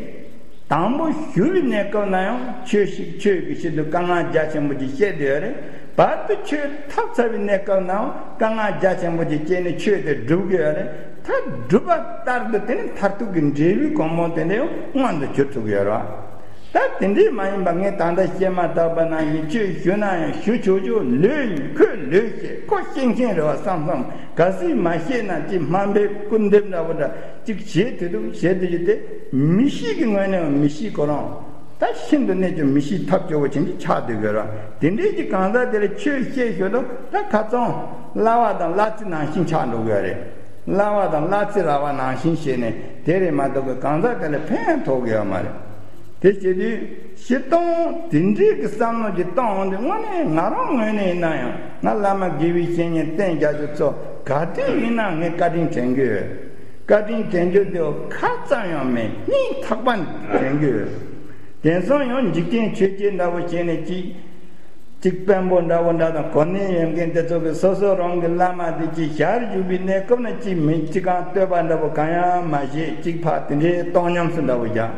དང་པོ་ཞུ་བའི་གནས་སྐབས་ན་ཡང་ཆོས་ཤིག་ཆོས་ཀྱི་ཆེད་དུ་དཀའ་ངལ་རྒྱ་ཆེན་པོ་ཅིག་བཤད་བསྡད་ཡོད་རེད། བར་དུ་ཆོས་ཐོབ་ཚར་བའི་གནས་སྐབས་ནའང་དཀའ་ངལ་རྒྱ་ཆེན་པོ་ཅིག་སྤྱད་ནས་ཆོས་དེ་སྒྲུབ་ཀྱི་ཡོད་རེད། ད་སྒྲུབ་པ་ལྟར་དུ་དེ་ནི་མཐར་ཐུག་གི་འབྲས་བུའི་གོ་འཕང་དེ་འདྲ་ཡང་མངོན་དུ་གྱུར་ཐུབ་ཀྱི་ཡོད་རེད། ད་དེ་འདྲས་མ་ཡིན་པ་ངས་ད་ལྟ་བཤད་མ་ཐག་པ་ནང་བཞིན་ཆོས་ཞུ་ན་ཡང་ཞུ་ཆོག་ཆོག་ལོས་ཡིན། ཁོས་ལོས་ཤེས། ཁོ་ཤེས་མཁན་རེད་བ་བསམ་བསམ། གལ་སྲིད་མ་ཤེས་ན་ཅིག་དམའ་འབེབས་སྐུར་འདེབས་འདྲ་བོ་འདྲ་ཅིག་བྱེད་དེ་འདུག་བྱེད་དེ་ཡོད་དེ། མི་གཤིས་ཀྱི་ངོས་ནས་མི་གཤིས་ཁོ་རང་ད་ཤིན་ཏུ་གནད་ཀྱི་མི་གཤིས་ཐབས་སྐྱོ་བོ་ཅན་གྱི་ཆགས་བསྡད་དགོས་ར། དེ་འདྲས་ཀྱི་གང་ཟག་དེ་ལ་ཆོས་བཤད་ཞོར་དུ་ད་ཁ་ཚང་གླ་བ་དང་གླ་རྩི་ནང་བཞིན་ཆགས་འགྲོ་དགོས་རེད། གླ་བ་དང་གླ་རྩི་རག་པ་ནང་བཞིན་བྱས་ནས་དེ་རེད་མ་གཏོགས་གི་གང་ཟག་དེ་ལ་ཕན་ཐོགས་ཀྱི་ཡོད་མ་རེད། དེ་བྱེད་དུས་སྤྱིར་བཏང་དེ་འདྲའི་གི་བསམ་བློ་ཅིག་གཏོང་འོང་དུས། དངོས་གནས་ང་རང་ངོས་ནས་ཡིན་ན་ཡང་། ང་བླ་མ་དགེ་བའི་བཤེས་གཉེན་བསྟེན་རྒྱག་རྒྱུ་ཚོ་ག་དུས་ཡིན་ན་ངས་བཀའ་དྲིན་དྲན་གྱི་ཡོད། བཀའ་དྲིན་དྲན་རྒྱུ་དེ་ཁ་ཙམ་ཡང་མིན། སྙིང་ཐག་པ་ནས་དྲན་གྱི་ཡོད། དེང་སང་ཡང་འཇིག་རྟེན་ཆོས་བརྒྱད་འདྲ་བོ་བྱས་ནས་ཅིག་གཅིག་དཔོན་པོ་འདྲ་བོ་འདྲ་དང་གོ་གནས་ཡོད་མཁན་དེ་ཚོ་གིས་སོ་སོ་རང་གི་བླ་མ་དེ་ཅིག་ཞར་བཞུགས་པའི་གནས་སྐབས་ན་ཅིག་མི་གཅིག་གང་བསྟོད་པ་འདྲ་བོ་གང་ཡང་མ་བྱེད། ཅིག་ཕར་དེ་འདྲའི་སྟོང་ཉམས་སུ་འདྲ་བོ་བཞག་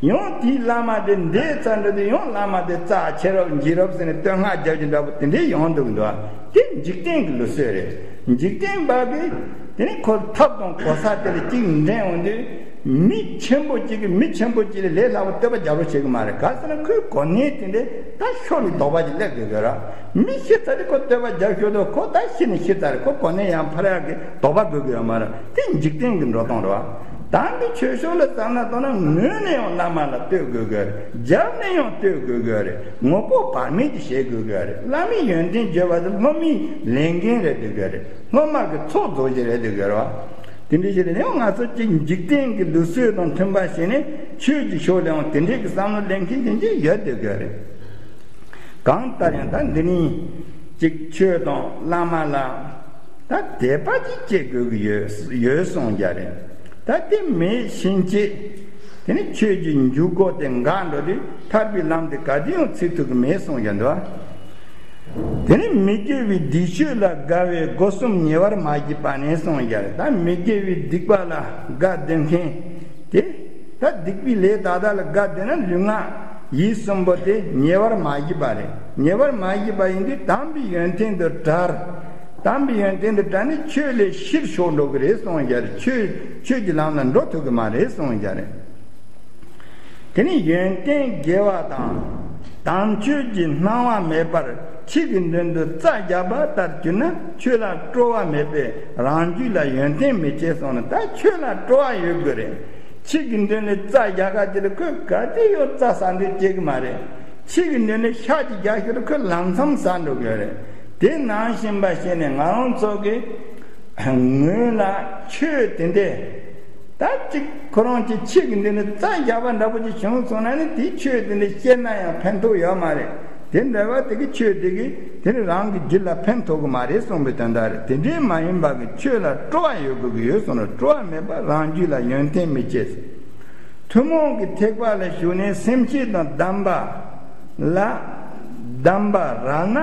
ཡང་དེའི་བླ་མ་དེ་འདས་ཚར་འགྲོ་དུས་ཡང་བླ་མ་དེ་རྩ་ཆེ་རབས་ལྗིད་རབས་ཟེར་ནས་བསྟོད་བསྔགས་རྒྱབ་ཀྱི་འདྲ་བོ་དེ་འདྲའི་ཡོང་འདུག་འདུག་དེ་འཇིག་རྟེན་གྱི་ལུགས་སྲོལ་རེད། འཇིག་རྟེན་པ་གིས། དེ་ནས་ཁོ་ཐབས་དང་གོ་ས་དེ་ལ་གཅིག་འགྲན་འོང་དུས། མི་ཆེན་པོ་གཅིག་གིས་མི་ཆེན་པོ་གཅིག་ལས་ལས་སླ་པོ་བསྟོད་པ་རྒྱག་རོགས་བྱེད་གི་མ་རེད། ག་ཟེར་ན་ཁོའི་གོ་གནས་དེ་འདྲ་ད་ཤོར་ནས་དོགས་པ་ཅིག་སླེབས་དགོས་གི་ར། མི་ཤི་ཚར་དུས་ཁོ་བསྟོད་པ་རྒྱག་ཤོར་དུས་ཁོ་ད་ཤི་ནས་ཤི་ཚར་རེད། ཁོ་གོ་གནས་ཡང་འཕར་ཡག་གི་དོགས་པ་དགོས་གི་ཡོད་མ་རེད། དེ་འཇིག་རྟེན་གྱི་འགྲོ་སྟངས་རེད་བ། དམ་པའི་ཆོས་ཕྱོགས་ལ་བསམ་བློ་བཏང་ན་ངོས་ནས་ཡང་བླ་མ་ལ་བསྟོད་དགོས་གི་རེད། རྒྱབ་ནས་ཡང་བསྟོད་དགོས་གི་རེད། ངོ་ལྐོག་བར་མེད་ཀྱི་བྱེད་དགོས་གི་རེད། བླ་མའི་ཡོན་ཏན་བརྗོད་པ་དེ་སློབ་མའི་ལས་འགན་རེད་འདུག་གི་རེད། སློབ་མ་གི་ཚོགས་རྫོགས་རྒྱུ་རེད་འདུག་གི་རེད་བ། དེ་འདྲ་ཞིག་རེད། ཡང་ང་ཚོ་གཅིག་འཇིག་རྟེན་གྱི་ལུགས་སྲོལ་དང་མཐུན་པ་བྱས་ནས་ཆོས་ཀྱི་ཕྱོགས་ལ་ཡང་དེ་འདྲའི་གི་བསམ་བློ་ལེན་མཁན་དེ་འདྲ་ཡོད་འདུག་གི་རེད། གང་ལྟར་ཡང་ད་འདི་ནི་གཅིག་ཆོས་དང་བླ་མ་ལ་ད་དད་པ་ཅིག་སྐྱེ་དགོས་ཀྱི་ཡོད་ཡོད་གསུངས་རྒྱུ་རེད། ད་དེ་མེད་ཕྱིན་ཆད་དེ་ནི་ཆོས་ཀྱི་འཇུག་སྒོ་དེ་འགག་འགྲོ་དུས་ཐར་པའི་ལམ་དེ་ག་དུས་ཡང་ཚུགས་ཐུབ་ཀྱི་མེད་གསུངས་རྒྱུ་འདུག། དེ་ནི་མི་དགེ་བའི་སྡིག་སྤྱོད་ལ་དགའ་བའི་སྒོ་གསུམ་ཉེ་བར་མ་བགྱིས་པ་ནི་གསུངས་རྒྱུ་རེད། ད་མི་དགེ་བའི་སྡིག་པ་ལ་དགའ་སྡོད་མཁན་དེ། ད་སྡིག་པའི་ལས་ད་ལྟ་ལ་དགའ་སྡོད་ན་ལུས་ངག་ཡིད་གསུམ་པོ་དེ་ཉེ་བར་མ་བགྱིས་པ་རེད། ཉེ་བར་མ་བགྱིས་པ་ཡིན་དུས་དམ་པའི་ཡོན་ཏན་དུ་བྲལ། དམ་པའི་ཡོན་ཏན་དུ་བྲལ་ནས་ཆོས་ལས་ཕྱིར་ཕྱོགས་འགྲོ་གི་རེད་གསུངས་རྒྱུ་རེད། ཆོས་ཆོས་ཀྱི་ལམ་ལ་འགྲོ་ཐུབ་ཀྱི་མ་རེད་གསུངས་རྒྱུ་རེད། དེ་ནི་ཡོན་ཏན་དགེ་བ་དང་། དམ་ཆོས་ཀྱི་སྣང་བ་མེད་པར་ཕྱི་གི་མདུན་དུ་རྩྭ་རྒྱག་པ་ལྟར་གྱུར་ན་ཆོས་ལ་སྤྲོ་བ་མེད་པས་རང་རྒྱུད་ལ་ཡོན་ཏན་མི་སྐྱེ་གསུངས་ནས། ད་ཆོས་ལ་སྤྲོ་བ་ཡོད་དགོས་རེད། ཕྱི་གི་མདུན་ལ་རྩྭ་རྒྱག་ག་དེ་ལ་ཁོས་ག་དུས་ཡང་རྩྭ་ཟ་འདོད་སྐྱེ་གི་མ་རེད། ཕྱི་གི་མདུན་ལ་ཤ་ཅིག་རྒྱག་ཤོར་ཁོས་ལམ་སང་ཟ་འགྲོ་གི་རེད། དེ་ནང་བཞིན་པ་བྱས་ནས་ང་རང་ཚོ་གི་ངོས་ལ་ཆོས་དེ་འདྲས་ད་ཅིག་ཁོ་རང་གི་ཕྱི་གི་འདི་ནི་རྩྭ་རྒྱག་པ་འདྲ་པོ་ཅིག་བྱུང་སོང་ན་ནི་དེའི་ཆོས་དེ་འདྲས་སྐྱེས་ན་ཡང་ཕན་ཐོགས་ཡོད་མ་རེད། དེ་འདྲ་བ་དེ་གི་ཆོས་དེ་གིས་དེ་ནི་རང་གི་རྒྱུད་ལ་ཕན་ཐོགས་གི་མ་རེད་གསུངས་པའི་དོན་དག་རེད། དེ་འདྲས་མ་ཡིན་པ་གི་ཆོས་ལ་སྤྲོ་བ་ཡོད་དགོས་ཀྱི་ཡོད་གསུངས་ནས། སྤྲོ་བ་མེད་པར་རང་རྒྱུད་ལ་ཡོན་ཏན་མི་སྐྱེ། ཐུན་མོང་གི་ཐེག་པ་ལ་ཞུགས་ནས་སེམས་བསྐྱེད་དང་གདམས་པ་ལ་གདམས་པ་རག་ན་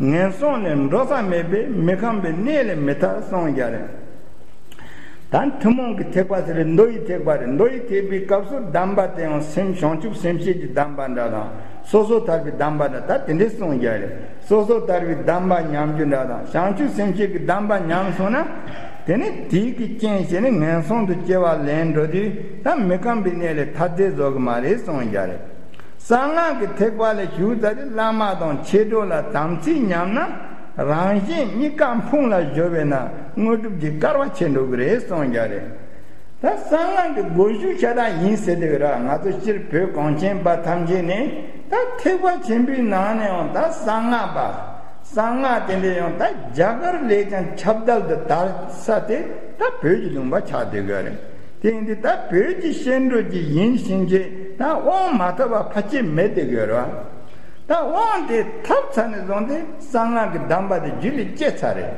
ངན་སོང་ལས་འགྲོ་ས་མེད་པས་མི་ཁོམ་པའི་གནས་ལས་མི་ཐར་གསུངས་རྒྱུ་རེད། ད་ཐུན་མོང་གི་ཐེག་པ་ཟེར་རེད། མདོ་ཡི་ཐེག་པ་རེད། མདོ་ཡི་ཐེག་པའི་སྐབས་སུ་གདམས་པ་དེ་ཡང་སེམས་བྱང་ཆུབ་སེམས་བསྐྱེད་ཀྱི་གདམས་པ་འདྲ་དང་། སོ་སོ་ཐར་པའི་གདམས་པ་འདྲ་ད་དེ་འདྲས་གསུངས་རྒྱུ་རེད། སོ་སོ་ཐར་པའི་གདམས་པ་ཉམས་རྒྱུ་འདྲ་དང་། བྱང་ཆུབ་སེམས་བསྐྱེད་ཀྱི་གདམས་པ་ཉམས་སོང་ན། དེ་ནི་དེའི་གི་རྐྱེན་བྱས་ནས་ངན་སོང་དུ་སྐྱེ་བ་ལེན་འགྲོ་དུས་ད་མི་ཁོམ་པའི་གནས་ལས་ཐར་ཚད་བཟོ་གི་མ་རེད་གསུངས་རྒྱུ་རེད། གསང་སྔགས་ཀྱི་ཐེག་པ་ལ་ཞུགས་ཚར་དུས་བླ་མ་དང་མཆེད་གྲོགས་ལ་དམ་ཚིག་ཉམས་ན་རང་གཞན་གཉིས་ཀ་ཕུང་ལ་སྦྱོར་བས་ན་དངོས་གྲུབ་ཀྱི་སྐལ་བ་ཆེ་འགྲོ་གི་རེད་གསུངས་རྒྱུ་རེད། ད་གསང་སྔགས་ཀྱི་སྒོ་ཞུགས་ཤ་སྟག་ཡིན་ཟེར་དེ་ར། ང་ཚོ་སྤྱིར་བོད་གངས་ཅན་པ་ཐམས་ཅད་ནི་ད་ཐེག་པ་ཆེན་པོའི་ནང་ནས་ཡང་ད་གསང་སྔགས་པ། གསང་སྔགས་དེ་འདྲ་ཡང་ད་རྒྱ་གར་ལས་ཀྱང་ཁྱབ་བརྡལ་དུ་དར་ས་དེ་ད་བོད་ཀྱི་ལུང་པ་ཆགས་བསྡད་ཡོད་རེད། དེ་ཡིན་དུས་ད་བོད་ཀྱི་སྐྱེ་འགྲོ་གཅིག་ཡིན་ཕྱིན་ཆད་ད་དབང་མ་ཐོབ་པ་ཕལ་ཆེར་མེད་བསྡད་ཡོད་རེད་བ། ད་དབང་དེ་ཐོབ་ཚར་ནས་བཟུང་སྟེ་གསང་སྔགས་ཀྱི་གདམས་པ་དེ་རྒྱུད་ལ་སྐྱེས་ཚར་རེད།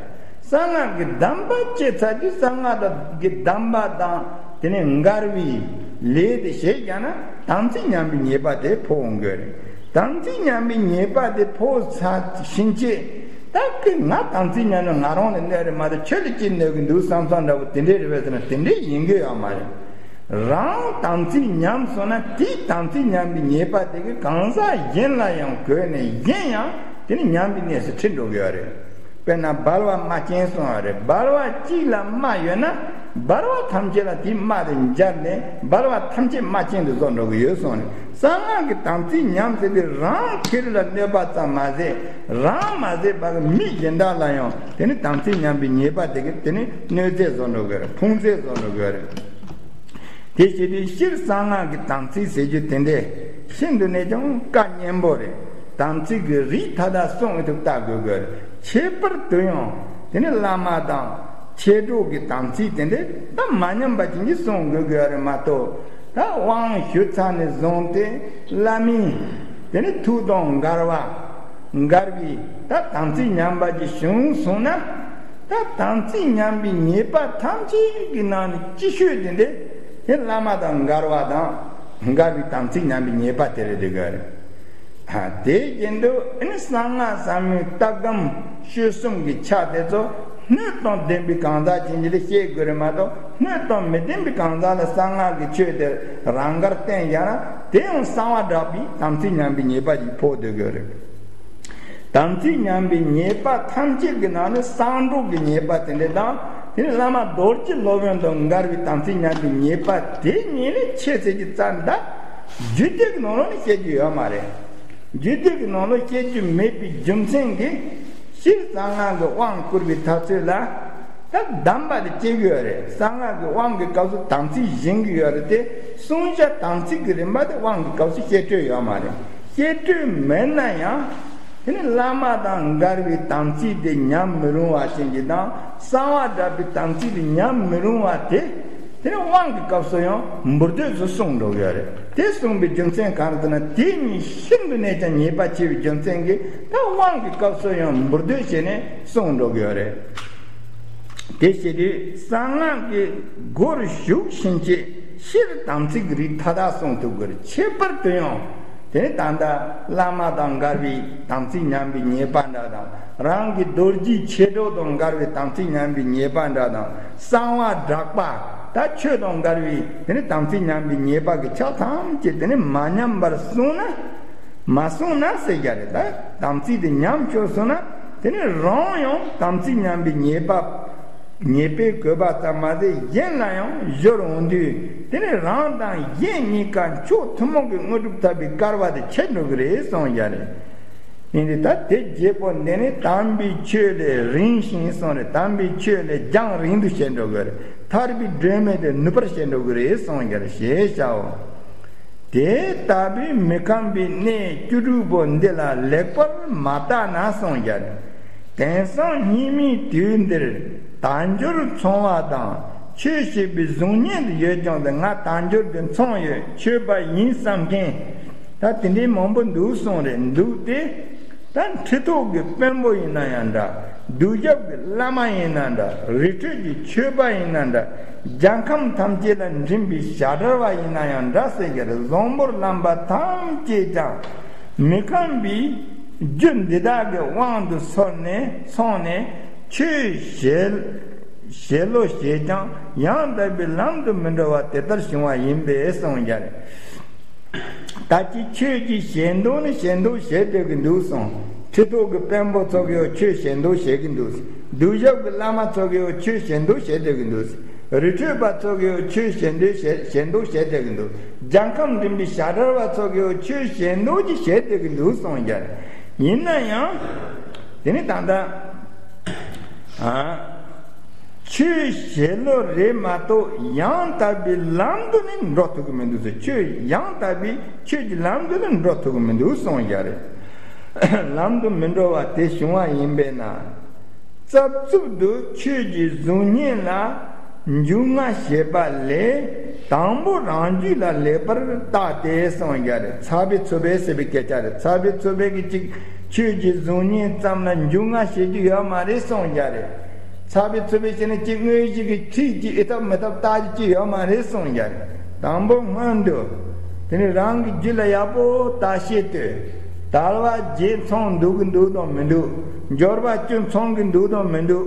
གསང་སྔགས་ཀྱི་གདམས་པ་སྐྱེས་ཚར་དུས་གསང་སྔགས་དང་གི་གདམས་པ་དང་དེ་ནས་འགལ་བའི་ལས་དེ་བྱས་ཀྱང་ན་དམ་ཚིག་ཉམས་པའི་ཉེས་པ་དེ་ཕོག་འོང་གི་རེད། དམ་ཚིག་ཉམས་པའི་ཉེས་པ་དེ་ཕོག་ཚར་ཕྱིན་ཆད་ད་གི་ང་དམ་ཚིག་ཉམས་ན་ང་རང་ལ་གནོད་རེད་མ་གཏོགས་ཁྱོད་ལ་ཅི་གནོད་ཀྱི་འདུག་བསམ་བསམ་འདྲ་བོ་དེ་འདྲས་རེད་པས་ཟེར་ན་དེ་འདྲས་ཡིན་གི་ཡོད་མ་རེད། རང་དམ་ཚིག་ཉམས་སོང་ན་དེའི་དམ་ཚིག་ཉམས་པའི་ཉེས་པ་དེ་གིས་གང་ཟག་གཞན་ལ་ཡང་གོས་ནས་གཞན་ཡང་དེ་ནི་ཉམས་པའི་གནས་སུ་ཁྲིད་འགྲོ་གི་ཡོད་རེད། དཔེར་ན་སྦལ་བ་རྨ་ཅན་གསུངས་པ་རེད། སྦལ་བ་གཅིག་ལ་རྨ་ཡོད་ན་སྦལ་བ་ཐམས་ཅད་ལ་དེའི་རྨ་དེ་འབྱར་ནས་སྦལ་བ་ཐམས་ཅད་རྨ་ཅན་དུ་བཟོ་འགྲོ་གི་ཡོད་གསུངས་ནས། གསང་སྔགས་ཀྱི་དམ་ཚིག་ཉམས་ཟེར་དུས་རང་ཁེར་ལ་གནོད་པ་ཙམ་མ་ཟད་རང་མ་ཟད་པར་མི་གཞན་དག་ལ་ཡང་དེ་ནི་དམ་ཚིག་ཉམས་པའི་ཉེས་པ་དེ་གིས་དེ་ནི་གནོད་འཚེ་བཟོ་འགྲོ་གི་རེད། ཕུང་འཚེ་བཟོ་འགྲོ་གི་རེད། དེ་བྱེད་དུས་སྤྱིར་གསང་སྔགས་ཀྱི་དམ་ཚིག་ཟེར་རྒྱུ་དེ་འདྲས་ཤིན་ཏུ་ནས་ཀྱང་བཀའ་གཉན་པོ་རེད། དམ་ཚིག་གི་རིགས་མཐའ་དག་སྲུང་ཐུབ་ལྟ་དགོས་དགོས་རེད། ཁྱད་པར་དུ་ཡང་དེ་ནི་བླ་མ་དང་མཆེད་གྲོགས་ཀྱི་དམ་ཚིག་དེ་འདྲས་ད་མ་ཉམས་པ་ཅན་གྱིས་སྲུང་དགོས་དགོས་རེད་མ་གཏོགས། ད་དབང་ཞུ་ཚར་ནས་བཟུང་སྟེ་བླ་མའི་དེ་ནི་ཐུགས་དང་འགལ་བ་འགལ་བའི་ད་དམ་ཚིག་ཉམས་པ་ཅིག་བྱུང་སོང་ན། ད་དམ་ཚིག་ཉམས་པའི་ཉེས་པ་ཐམས་ཅད་ཀྱི་ནང་ནས་ལྕི་ཤོས་དེ་འདྲས་དེ་བླ་མ་དང་འགལ་བ་དང་འགལ་བའི་དམ་ཚིག་ཉམས་པའི་ཉེས་པ་དེ་རེད་དེ་ག་རེད། ཨ། དེ་བཞིན་དུ་ཨ་ནི་གསང་སྔགས་ཟབ་མོའི་ལྟ་སྒོམ་སྤྱོད་གསུམ་གྱི་ཆ་དེ་ཚོ་སྣོད་དང་ལྡན་པའི་གང་ཟག་ཅན་གྱིས་ལ་བཤད་དགོས་རེད་མ་གཏོགས། སྣོད་དང་མི་ལྡན་པའི་གང་ཟག་ལ་གསང་སྔགས་ཀྱི་ཆོས་དེ་རང་དགར་བསྟན་ཡང་ན་དེ་ཡང་གསང་བ་སྦྲགས་པའི་དམ་ཚིག་ཉམས་པའི་ཉེས་པ་ཞིག་ཕོག་སྡོད་དགོས་རེད། དམ་ཚིག་ཉམས་པའི་ཉེས་པ་ཐམས་ཅད་ཀྱི་ནང་ནས་གསང་སྒྲོག་གི་ཉེས་པ་དེ་འདྲ་དང་། དེ་ནི་བླ་མ་རྡོ་རྗེ་སློབ་དཔོན་དང་མགར་བའི་དམ་ཚིག་ཉམས་པའི་ཉེས་པ་དེ་གཉིས་ལས་ཆེ་ཟེར་གྱི་རྩ་འདི་རྒྱུད་སྡེ་གི་ནང་ལོགས་ནས་བཤད་རྒྱུ་ཡོད་མ་རེད། རྒྱུད་སྡེ་གི་ནང་ལོགས་བཤད་རྒྱུ་མེད་པའི་རྒྱུ་མཚན་གྱིས། སྤྱིར་གསང་སྔགས་ཀྱི་དབང་བསྐུར་བའི་ཐབས་ཚུལ་ལ། ད་གདམས་པ་དེ་སྐྱེ་གི་ཡོད་རེད། གསང་སྔགས་ཀྱི་དབང་གི་སྐབས་སུ་དམ་ཚིག་བཞེངས་གི་ཡོད་རེད་དེ། བསྲུང་བྱ་དམ་ཚིག་གི་རིམ་པ་དེ་དབང་གི་སྐབས་སུ་བཤད་སྲོལ་ཡོད་མ་རེད། བཤད་སྲོལ་མེད་ན་ཡང་། དེ་ནི་བླ་མ་དང་མགར་བའི་དམ་ཚིག་དེ་ཉམས་མི་རུང་བ་ཅན་གྱི་དང་། གསང་བ་སྒྲུབ་པའི་དམ་ཚིག་དེ་ཉམས་མི་རུང་བ་དེ། དེ་ནི་དབང་གི་སྐབས་སུ་ཡང་འབུར་དོད་དུ་གསུངས་འགྲོ་གི་ཡོད་རེད། དེ་གསུངས་པའི་རྒྱུ་མཚན་གང་རེད་ཟེར་ན། དེ་གཉིས་ཤིན་ཏུ་ནས་ཀྱང་ཉེས་པ་ཆེ་བའི་རྒྱུ་མཚན་གྱིས་ད་དབང་གི་སྐབས་སུ་ཡང་འབུར་དོད་བྱས་ནས་གསུངས་འགྲོ་གི་ཡོད་རེད། དེ་བྱས་དུས་གསང་སྔགས་ཀྱི་སྒོར་ཞུགས་ཕྱིན་ཆད་སྤྱིར་དམ་ཚིག་གི་རིགས་མཐའ་དག་གསུང་ཐུབ་དགོས་རེད། ཁྱད་པར་དུ་ཡང་དེ་ནི་ད་ལྟ་བླ་མ་དང་མགར་བའི་དམ་ཚིག་ཉམས་པའི་ཉེས་པ་འདྲ་དང་། རང་གི་རྡོ་རྗེའི་མཆེད་གྲོགས་དང་མགར་བའི་དམ་ཚིག་ཉམས་པའི་ཉེས་པ་འདྲ་དང་། གསང་བ་སྦྲགས་པ་ད་ཆོས་དང་མགར་བའི་དེ་ནི་དམ་ཚིག་ཉམས་པའི་ཉེས་པ་གི་ཆ་ཐམས་ཅད་དེ་ནི་མ་ཉམས་པར་བསྲུངས་ན། མ་བསྲུངས་ན་ཟེར་རྒྱུ་རེད། ད་དམ་ཚིག་དེ་ཉམས་ཆོག་སོང་ན། དེ་ནི་རང་ཡང་དམ་ཚིག་ཉམས་པའི་ཉེས་པ། ཉེས་པའི་གོས་པ་ཙམ་མ་ཟད་གཞན་ལ་ཡང་སྦྱོར་འོང་དུས། དེ་ནི་རང་དང་གཞན་གཉིས་ཀ་མཆོག་ཐུན་མོང་གི་དངོས་གྲུབ་ཐོབ་པའི་སྐལ་བ་དེ་ཆད་འགྲོ་གི་རེད་གསུངས་རྒྱུ་རེད། ཡིན་ཏེ་ད་དེ་བརྒྱད་པོ་འདི་ནི་དམ་པའི་ཆོས་ལས་རིང་ཞིང་གསུངས་རེད། དམ་པའི་ཆོས་ལས་རྒྱང་རིང་དུ་བྱེད་འགྲོ་གི་རེད། ཐར་པའི་སྒྲོན་མེ་དེ་ནུབ་པར་བྱེད་འགྲོ་གི་རེད་གསུངས་རྒྱུ་ཞེས་བྱའོ། དེ་ལྟ་བུའི་མི་ཁོམ་པའི་གནས་བཅུ་དྲུག་པོ་འདི་ལ་ལེགས་པར་མ་བརྟགས་ན་གསུངས་རྒྱུ། དེང་སང་སྙིགས་མའི་དུས་འདིར་དལ་འབྱོར་ཚང་བ་དང་ཆོས་བྱེད་པའི་གཟུགས་བརྙན་དུ་ཡོད་ཀྱང་། དེ་ང་དལ་འབྱོར་དེ་ཚང་ཡོད། ཆོས་པ་ཡིན་བསམ་མཁན་ད་དེ་འདྲའི་མང་པོ་འདུག་གསུངས་རེད། འདུག་སྟེ། ད་ཁྲི་ཐོག་གི་དཔོན་པོ་ཡིན་ན་ཡང་འདྲ། གདུལ་ཞབས་ཀྱི་བླ་མ་ཡིན་ན་འདྲ། རི་ཁྲོད་ཀྱི་ཆོས་པ་ཡིན་ན་འདྲ། རྒྱལ་ཁམས་ཐམས་ཅད་ལ་འགྲིམ་པའི་བྱ་བྲལ་བ་ཡིན་ན་ཡང་འདྲ་ཟེར་གྱི་རེད། བཟང་པོར་ལམ་པ་ཐམས་ཅད་ཀྱང་མི་ཁོམ་པའི་རྒྱུ་འདི་དག་གི་དབང་དུ་སོང་ནས་སོང་ནས་ཆོས་བྱེད་བྱེད་ལོ་བྱེད་ཀྱང་ཡང་དག་པའི་ལམ་དུ་མི་འགྲོ་བ་དེ་ལྟར་བྱུང་བ་ཡིན་པས་གསུངས་ཀྱང་། ད་ཅི་ཆོས་ཀྱི་ཞལ་འདོན་ནི་ཞལ་འདོན་བྱེད་སྡོད་ཀྱི་འདུག་གསུངས། ཁྲི་ཐོག་གི་དཔོན་པོ་ཚོ་གིས་ཆོས་ཞལ་འདོན་བྱེད་ཀྱི་འདུག། གདུལ་ཞབས་ཀྱི་བླ་མ་ཚོ་གིས་ཆོས་ཞལ་འདོན་བྱེད་སྡོད་ཀྱི་འདུག། རི་ཁྲོད་པ་ཚོ་གིས་ཆོས་ཞལ་འདོན་བྱེད་ཞལ་འདོན་བྱེད་སྡོད་ཀྱི་འདུག། རྒྱལ་ཁམས་འགྲིམ་པའི་བྱ་བྲལ་བ་ཚོ་གིས་ཆོས་ཞལ་འདོན་གྱི་བྱེད་སྡོད་ཀྱི་འདུག་གསུངས་ཀྱང་། ཡིན་ན་ཡང་དེ་ནི་ད་ལྟ་ཨ། ཆོས་བྱེད་ལོ་རེད་མ་གཏོགས་ཡང་དག་པའི་ལམ་དུ་ནི་འགྲོ་ཐུབ་ཀྱི་མི་འདུག་ཟེར། ཆོས་ཡང་དག་པའི་ཆོས་ཀྱི་ལམ་དུ་ནི་འགྲོ་ཐུབ་ཀྱི་མི་འདུག་གསུངས་ཀྱང་རེད། ལམ་དུ་མི་འགྲོ་བ་དེ་བྱུང་བ་ཡིན་པས་ན། རྩབ་རྩུབ་ཏུ་ཆོས་ཀྱི་གཟུགས་བརྙན་ལ་འཇུག་ང་བྱེད་པ་ལས། དང་པོ་རང་རྒྱུད་ལ་ལེགས་པར་བརྟགས་ཏེ་གསུངས་ཀྱང་རེད། ཚ་བའི་ཚུ་བའི་ཟེར་བའི་སྐད་ཆ་རེད། ཚ་བའི་ཚུ་བའི་གི་ཅིག་ཆོས་ཀྱི་གཟུགས་བརྙན་ཙམ་ལ་འཇུག་ང་བྱེད་རྒྱུ་ཡོད་མ་རེད་གསུངས་ཀྱང་རེད། ཚ་བའི་ཚུ་བའི་བྱས་ནས་ཅིག་དངོས་གཞི་གི་ཁྲིད་ཀྱི་ཨེ་ཐབས་མེ་ཐབས་བརྟག་རྒྱུ་ཅིག་ཡོད་མ་རེད་གསུངས་ཀྱང་རེད། དང་པོ་སྔོན་དུ་དེ་ནི་རང་གི་རྒྱུད་ལ་ཡག་པོ་བརྟག་ཤེས་ཏེ། དལ་བ་བརྒྱད་ཚང་འདུག་གི་འདུག་དང་མི་འདུག། འབྱོར་བ་བཅུ་ཚང་གི་འདུག་དང་མི་འདུག།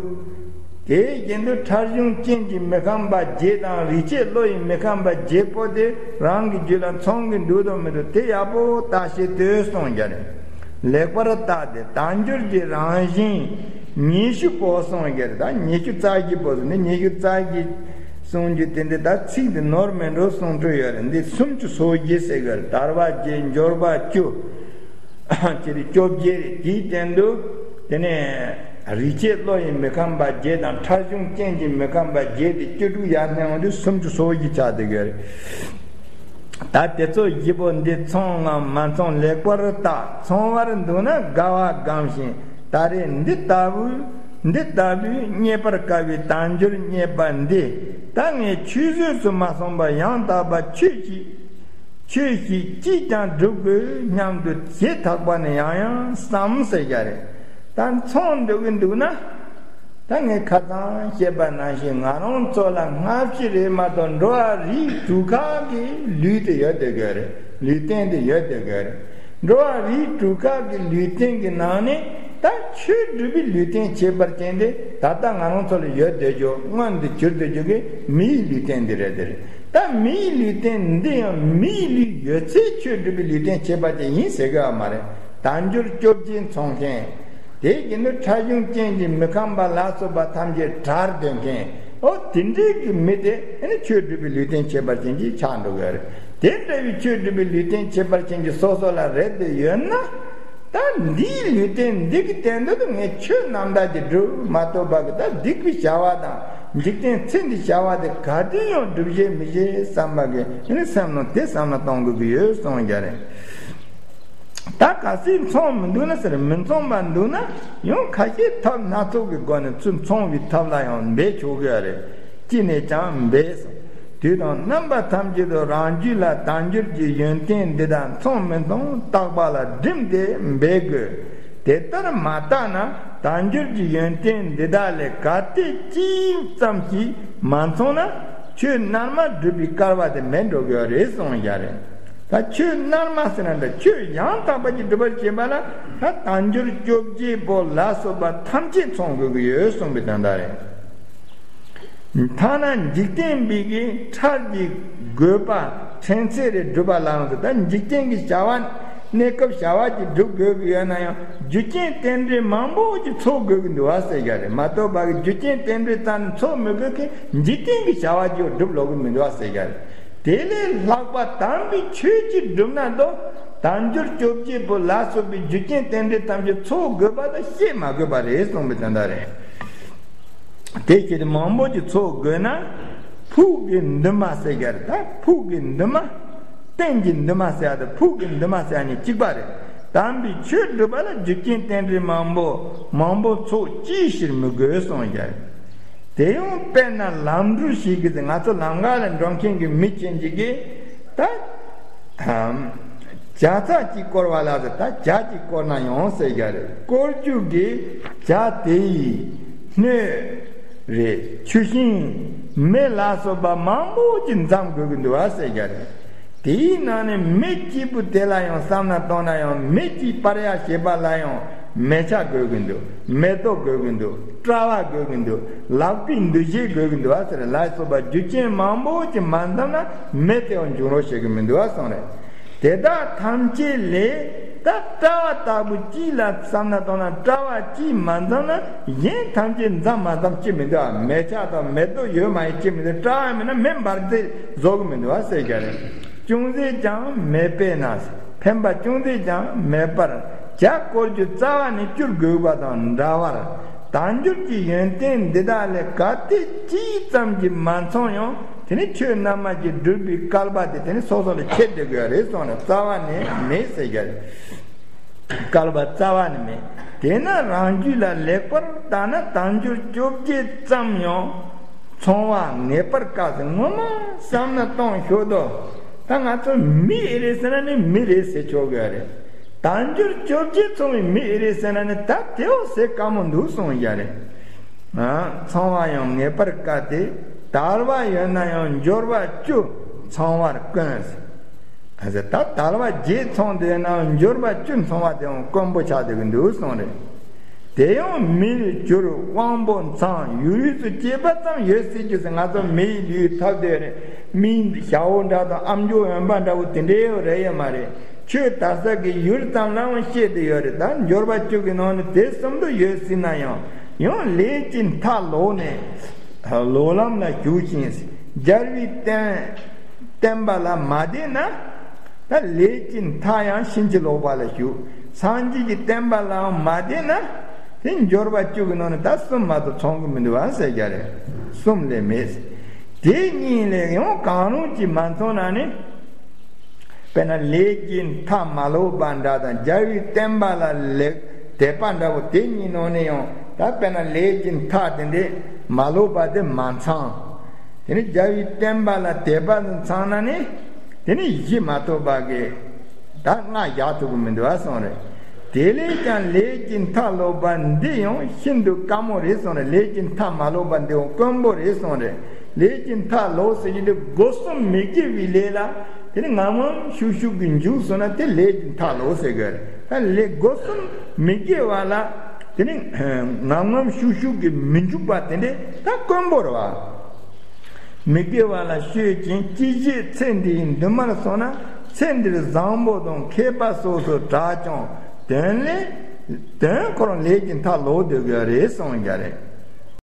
དེའི་རྒྱན་དུ་ཁྲག་གཞུང་ཅན་གྱི་མི་ཁོམ་པ་བརྒྱད་དང་། རིག་བྱེད་བློ་ཡི་མི་ཁོམ་པ་བརྒྱད་པོ་དེ་རང་གི་རྒྱུད་ལ་ཚང་གི་འདུག་དང་མི་འདུག། དེ་ཡག་པོ་བརྟག་ཤེས་ཏེ་གསུངས་ཀྱང་རེད། ལེགས་པར་བརྟགས་ཏེ་དལ་འབྱོར་གྱི་རང་བཞིན་ཉི་ཤུ་པོ་གསུངས་ཀྱང་རེད། ད་ཉི་ཤུ་རྩ་བཞི་པོ་ཟེར་ནས་ཉི་ཤུ་རྩ་བཞི་གསུང་རྒྱུ་དེ་འདི་ད་ཚིག་འདི་ནོར་མེད་འགྲོ་གསུང་འཕྲོས་ཡོད་རེད། འདི་སུམ་ཅུ་སོ་བརྒྱད་ཟེར་གྱི་རེད། དལ་བ་བརྒྱད། འབྱོར་བ་བཅུ། ཅེས་བཅོ་བརྒྱད་རེད། དེའི་སྟེང་དུ་དེ་ནས་རིག་བྱེད་བློ་ཡི་མི་ཁོམ་པ་བརྒྱད་དང་། ཁྲག་གཞུང་ཅན་གྱི་མི་ཁོམ་པ་བརྒྱད་དེ་བཅུ་དྲུག་ཡར་སྣོན་འོང་དུས་སུམ་ཅུ་སོ་བཞི་ཆགས་བསྡད་ཀྱི་རེད། ད་དེ་ཚོ་བཞི་པོ་འདི་ཚང་ངམ་མ་ཚང་ལེགས་པར་བརྟག། ཚང་བར་འདུག་ན་དགའ་བ་སྒོམ་ཞིང་། ད་རེས་འདི་ལྟ་བུའི་འདི་ལྟ་བུའི་རྙེད་པར་དཀའ་བའི་དལ་འབྱོར་རྙེད་པ་འདི། ད་ངས་ཆུད་ཟོས་སུ་མ་སོང་བར་ཡང་དག་པ་ཆོས་ཀྱི་ཆོས་ཤིག་ཅིས་ཀྱང་སྒྲུབ་དགོས་སྙམ་དུ་བྱེ་ཐག་པ་ནས་ཡང་ཡང་བསམ་ཟེར་བྱ་རེད། ད་ཚང་འདོད་ཀྱི་འདུག་ན། ད་ངས་ཁ་སང་བཤད་པ་ནང་བཞིན་ང་རང་ཚོ་ལ་སྔ་ཕྱི་རེད་མ་གཏོགས་འགྲོ་བ་རིགས་དྲུག་ཁག་གི་ལུས་དེ་ཡོད་བསྡད་དགོས་རེད། ལུས་རྟེན་དེ་ཡོད་བསྡད་དགོས་རེད། འགྲོ་བ་རིགས་དྲུག་ཁག་གི་ལུས་རྟེན་གྱི་ནང་ནས་ད་ཆོས་སྒྲུབ་པའི་ལུས་རྟེན་ཁྱད་པར་ཅན་དེ་ད་ལྟ་ང་རང་ཚོ་ལ་ཡོད་བསྡད་རྒྱུ་མངོན་དུ་གྱུར་བསྡད་རྒྱུ་གི་མིའི་ལུས་རྟེན་འདི་རེད་དེ་རེད། ད་མིའི་ལུས་རྟེན་འདི་ཡང་མིའི་ལུས་ཡོད་ཚད་ཆོས་སྒྲུབ་པའི་ལུས་རྟེན་ཁྱད་པར་ཅན་ཡིན་ཟེར་གི་ཡོད་མ་རེད། དལ་འབྱོར་བཅོ་བརྒྱད་ཚང་མཁན། དེའི་རྒྱུན་དུ་ཕྲ་གཞུང་ཅན་གྱི་མི་ཁམས་པ་ལ་སོགས་པ་ཐམས་ཅད་གྲར་སྡོད་མཁན། འོ་དེ་འདྲའི་གི་མི་དེ་ཨ་ནི་ཆོས་སྒྲུབ་པའི་ལུས་རྟེན་ཁྱད་པར་ཅན་གྱི་ཆགས་འགྲོ་གི་རེད། དེ་འདྲ་བའི་ཆོས་སྒྲུབ་པའི་ལུས་རྟེན་ཁྱད་པར་ཅན་གྱི་སོ་སོ་ལ་རེད་དེ་ཡོད་ན། ད་འདིའི་ལུས་རྟེན་འདི་གི་སྟེང་དུ་ངས་ཆོས་རྣམ་དག་ཅིག་སྒྲུབ་མ་གཏོགས་པ་གི་ད་སྡིག་པའི་བྱ་བ་དང་འཇིག་རྟེན་ཚེ་འདིའི་བྱ་བ་དེ་ག་དུས་ཡང་སྒྲུབ་བྱེད་མི་བྱེད་བསམ་པ་གི་ཨ་ནི་སེམས་ནང་དེ་བསམ་བློ་གཏོང་དགོས་ཀྱི་ཡོད་གསུངས་ཀྱི་རེད། ད་གལ་སྲིད་མཚུངས་མི་འདུག་ན་ཟེར། མི་མཚུངས་པ་འདུག་ན་ཡང་ཁ་ཤས་ཐབས་སྣ་ཚོགས་ཀྱི་སྒོ་ནས་ཚུར་མཚུངས་པའི་ཐབས་ལ་ཡང་འབད་ཆོག་གི་རེད། ཅི་ནས་ཀྱང་འབད་གསུངས། དུས་དང་རྣམ་པ་ཐམས་ཅད་དུ་རང་རྒྱུད་ལ་དལ་འབྱོར་གྱི་ཡོན་ཏན་འདི་དག་མཚུངས་མི་མཚུངས་བརྟག་པ་ལ་བསྒྲིམས་ཏེ་འབད་དགོས། དེ་ལྟར་མ་བརྟགས་ན་དལ་འབྱོར་གྱི་ཡོན་ཏན་འདི་དག་ལས་གལ་ཏེ་གཅིག་ཙམ་ཞིག་མ་མཚུངས་ན་ཆོས་རྣལ་མ་སྒྲུབ་པའི་སྐལ་བ་དེ་མེད་འགྲོ་གི་རེད་གསུངས་ཀྱི་རེད། ད་ཆོས་རྣལ་མ་ཟེར་ན་འདྲ། ཆོས་ཡང་དག་པ་ཅིག་སྒྲུབ་པར་བྱེད་པ་ལ་ད་དལ་འབྱོར་བཅོ་བརྒྱད་པོ་ལ་སོགས་པ་ཐམས་ཅད་མཚུངས་དགོས་ཀྱི་ཡོད་གསུངས་པའི་དོན་དག་རེད། ཐ་ན་འཇིག་རྟེན་པའི་གི་ཁྲག་གི་དགོས་པ་ཕྲན་ཚེགས་རེ་སྒྲུབ་པ་ལའང་ད་འཇིག་རྟེན་གྱི་བྱ་བ་གནས་སྐབས་བྱ་བ་ཅིག་སྒྲུབ་དགོས་ཀྱི་ཡོད་ན་ཡང་རྒྱུ་རྐྱེན་རྟེན་འབྲེལ་མང་པོ་ཅིག་ཚོགས་དགོས་ཀྱི་འདུག་བ་ཟེར་གྱི་རེད། མ་གཏོགས་པ་གི་རྒྱུ་རྐྱེན་རྟེན་འབྲེལ་ཙམ་ཚོགས་མི་དགོས་མཁན་འཇིག་རྟེན་གྱི་བྱ་བ་ཅིག་སྒྲུབ་ལོག་གི་མི་འདུག་བ་ཟེར་གྱི་རེད། དེ་ལས་ལྷག་པ་དམ་པའི་ཆོས་ཅིག་སྒྲུབ་ན་དོ། དལ་འབྱོར་བཅོ་བརྒྱད་པོ་ལ་སོགས་པའི་རྒྱུ་རྐྱེན་རྟེན་འབྲེལ་ཐམས་ཅད་ཚོགས་དགོས་པ་དང་བཤད་མ་དགོས་པ་རེད་གསུངས་པའི་དོན་དག་རེད། དེ་བྱས་ཏེ་མང་པོ་ཅིག་ཚོགས་དགོས་ན་ཕུགས་ཀྱི་འདུན་མ་ཟེར་གྱི་རེད། ད་ཕུགས་ཀྱི་འདུན་མ། གཏན་གྱི་འདུན་མ་ཟེར་ཡ་དང་ཕུགས་ཀྱི་འདུན་མ་ཟེར་ཡ་གཉིས་གཅིག་པ་རེད། དམ་པའི་ཆོས་སྒྲུབ་པ་ལ་རྒྱུ་རྐྱེན་རྟེན་འབྲེལ་མང་པོ་མང་པོ་ཚོགས་ཅིའི་ཕྱིར་མི་དགོས་གསུངས་ཀྱི་རེད། དེ་ཡང་དཔེར་ན་ལམ་འགྲུལ་ཞིག་གི་ཚེ་ང་ཚོ་ལམ་ཁ་ལ་འགྲོ་མཁན་གྱི་མི་ཅན་ཅིག་གིས་ད་ཨམ། ཇ་ཚགས་ཅིག་བསྐོར་བ་ལ་ཟེར། ད་ཇ་ཅིག་བསྐོར་ན་ཡང་ཟེར་གྱི་རེད། བསྐོར་རྒྱུ་གི་ཇ་དེ་ཡི་སྣོད་རེད། ཆུ་ཤིང་མེ་ལ་སོགས་པ་མང་པོ་ཅིག་འཛོམས་དགོས་ཀྱི་འདུག་བ་ཟེར་གྱི་རེད། དེའི་ནང་ནས་མེ་གཅིག་པུ་དེ་ལ་ཡང་བསམ་ན་གཏོང་ན་ཡང་མེ་གཅིག་སྤར་ཡ་བྱེད་པ་ལ་ཡང་མེ་ཆ་དགོས་ཀྱི་འདུག་མེ་ཏོག་དགོས་ཀྱི་འདུག་ར་བ་དགོས་ཀྱི་འདུག་ལག་པའི་འདུ་ཤེས་དགོས་ཀྱི་འདུག་བ་ཟེར། ལ་སོགས་པ་རྒྱུ་རྐྱེན་མང་པོ་ཅིག་མ་འཛོམས་ན་མེ་དེའང་འབྱུང་རོགས་བྱེད་ཀྱི་མི་འདུག་བ་གསུངས་རེད། དེ་དག་ཐམས་ཅད་ལས་ད་ར་བ་ལྟ་བུ་གཅིག་ལ་བསམ་ན་གཏོང་ན་ར་བ་གཅིག་མ་འཛོམས་ན་གཞན་ཐམས་ཅད་འཛོམས་མ་འཛོམས་ཅི་མི་འདུག་མེ་ཆ་དང་མེ་ཏོག་ཡོད་མ་ཡིན་ཅི་མི་འདུག་ར་བ་མེད་ན་མེ་འབར་རྫས་བཟོ་གི་མི་འདུག་བ་ཟེར་གྱི་རེད། ཅུང་ཟད་ཀྱང་མེད་པས་ན། ཕན་པ་ཅུང་ཟད་ཀྱང་མེད་པར་ཇ་བསྐོལ་རྒྱུ་རྩ་བ་ནས་བསྐྱུར་དགོས་པ་དང་འདྲ་བར་དལ་འབྱོར་གྱི་ཡོན་ཏན་འདི་དག་ལས་གལ་ཏེ་གཅིག་ཙམ་གྱིས་མ་མཚུངས་ཡང་དེ་ནི་ཆོས་རྣལ་མ་ཅིག་སྒྲུབ་པའི་སྐལ་པ་དེ་དེ་ནི་སོ་སོ་ལ་ཁྱེར་བསྡད་དགོས་རེད་གསུངས་ནས་རྩ་བ་ནས་མེད་ཟེར་གྱི་རེད། སྐལ་པ་རྩ་བ་ནས་མེད། དེས་ན་རང་རྒྱུད་ལ་ལེགས་པར་བརྟགས་ན་དལ་འབྱོར་བཅོ་བརྒྱད་ཙམ་ཡང་མཚུངས་པ་ངེས་པར་དཀའ་ཟེར། ངོ་མ་བསམ་ན་གཏོང་ཤོག་དོ། ད་ང་ཚོ་མི་ཨེ་རེད་ཟེར་ན་ནི་མི་རེད་ཟེར་ཆོག་གི་རེད། དལ་འབྱོར་བཅོ་བརྒྱད་མཚུངས་པའི་མི་ཨེ་རེད་ཟེར་ན་ནི་ད་དེའོ་ཟེར་དཀའ་མོ་འདུག་གསུངས་ཡ་རེད། ཨ། མཚུངས་པ་ཡང་ངེས་པར་དཀའ་སྟེ། དལ་བ་ཡོད་ན་ཡང་འབྱོར་བ་བཅུ་མཚུངས་པར་དཀོན་ཟེར། ད་དལ་བ་བརྒྱད་མཚུངས་དེ་ན་འབྱོར་བ་བཅུ་མཚུངས་པ་དེའང་དཀོན་པོ་ཆགས་བསྡད་ཀྱི་འདུག་གསུངས་རེད། དེ་ཡང་མིར་གྱུར་དབང་པོ་མཚུངས་ཡུལ་དུ་སྐྱེས་པ་ཙམ་ཡོད་སྲིད་རྒྱུ་ཟེར། ང་ཚོ་མི་ཡི་ལུས་ཐོབ་བསྡད་རེད། མི་ཞའོ་འདྲ་དང་ཨ་མཆོག་འོན་པ་འདྲ་བོ་དེ་འདྲའི་ཡོད་རེད་ཡོད་མ་རེད། ཆོས་དར་ས་གི་ཡུལ་ཙམ་ལའང་བཤད་དེ་ཡོད་རེད། ད་འབྱོར་བ་བཅུ་གི་ནང་ནས་དེ་གསུམ་དུ་ཡོད་སྲིད་ན་ཡང་ཡང་ལས་ཀྱི་མཐའ་ལོག་ནས་ལོག་ལམ་ལ་ཞུགས་ཤིང་། རྒྱལ་བའི་བསྟན་བསྟན་པ་ལ་མ་བདེ་ན། ད་ལས་ཀྱི་མཐའ་ཡང་ཕྱིན་ཅི་ལོག་པ་ལ་ཞུགས། སངས་རྒྱས་ཀྱི་བསྟན་པ་ལའང་མ་བདེ་ན། དེ་འབྱོར་བ་བཅུ་གི་ནང་ནས་ད་གསུམ་མ་གཏོགས་མཚུངས་ཀྱི་མི་འདུག་བ་ཟེར་གྱི་རེད། གསུམ་ལས་མེད། དེ་གཉིས་ལས་ཡང་གང་རུང་གཅིག་མ་མཚུངས་ན་ནི། དཔེར་ན་ལས་ཀྱི་མཐའ་མ་ལོག་པ་འདྲ་དང་རྒྱལ་བའི་བསྟན་པ་ལ་ལེགས་དད་པ་འདྲ་བོ་དེ་གཉིས་ནང་ནས་ཡང་ད་དཔེར་ན་ལས་ཀྱི་མཐའ་དེ་འདྲས་མ་ལོག་པ་དེ་མ་མཚུངས། དེ་ནི་རྒྱལ་བའི་བསྟན་པ་ལ་དད་པ་མཚུངས་ན་ནི་དེ་ནི་གཞི་མ་གཏོགས་པ་གི་ད་སྔ་བཞག་ཐུབ་ཀྱི་མི་འདུག་བ་གསུངས་རེད། དེ་ལས་ཀྱང་ལས་ཀྱི་མཐའ་ལོག་པ་འདི་ཡང་ཤིན་ཏུ་དཀའ་མོ་རེད་གསུངས་རེད། ལས་ཀྱི་མཐའ་མ་ལོག་པ་འདི་ཡང་དཀོན་པོ་རེད་གསུངས་རེད། ལས་ཀྱི་མཐའ་ལོག་ཟེར་གྱི་འདི་སྒོ་གསུམ་མི་དགེ་བའི་ལས་ལ་དེ་ནི་ངམ་ངམ་ཤུགས་ཤུགས་ཀྱིས་འཇུག་སོང་ན་དེ་ལས་ཀྱི་མཐའ་ལོག་ཟེར་གི་རེད། ད་ལས་སྒོ་གསུམ་མི་དགེ་བ་ལ་དེ་ནི་ངམ་ངམ་ཤུགས་ཤུགས་ཀྱིས་མི་འཇུག་པ་དེ་འདྲས་ད་དཀོན་པོ་རེད་བ། མི་དགེ་བ་ལ་སྤྱོད་ཅིང་ཅི་བྱེད་ཚེ་འདིའི་འདུན་མར་སོང་ན་ཚེ་འདིར་བཟང་པོ་དང་མཁས་པ་སོགས་སུ་གྲགས་ཀྱང་དོན་ལས་ དོན་ཁོ་རང་ལས་ཀྱི་མཐའ་ལོག་སྡོད་དགོས་རེད་གསུངས་ཡོད་རེད།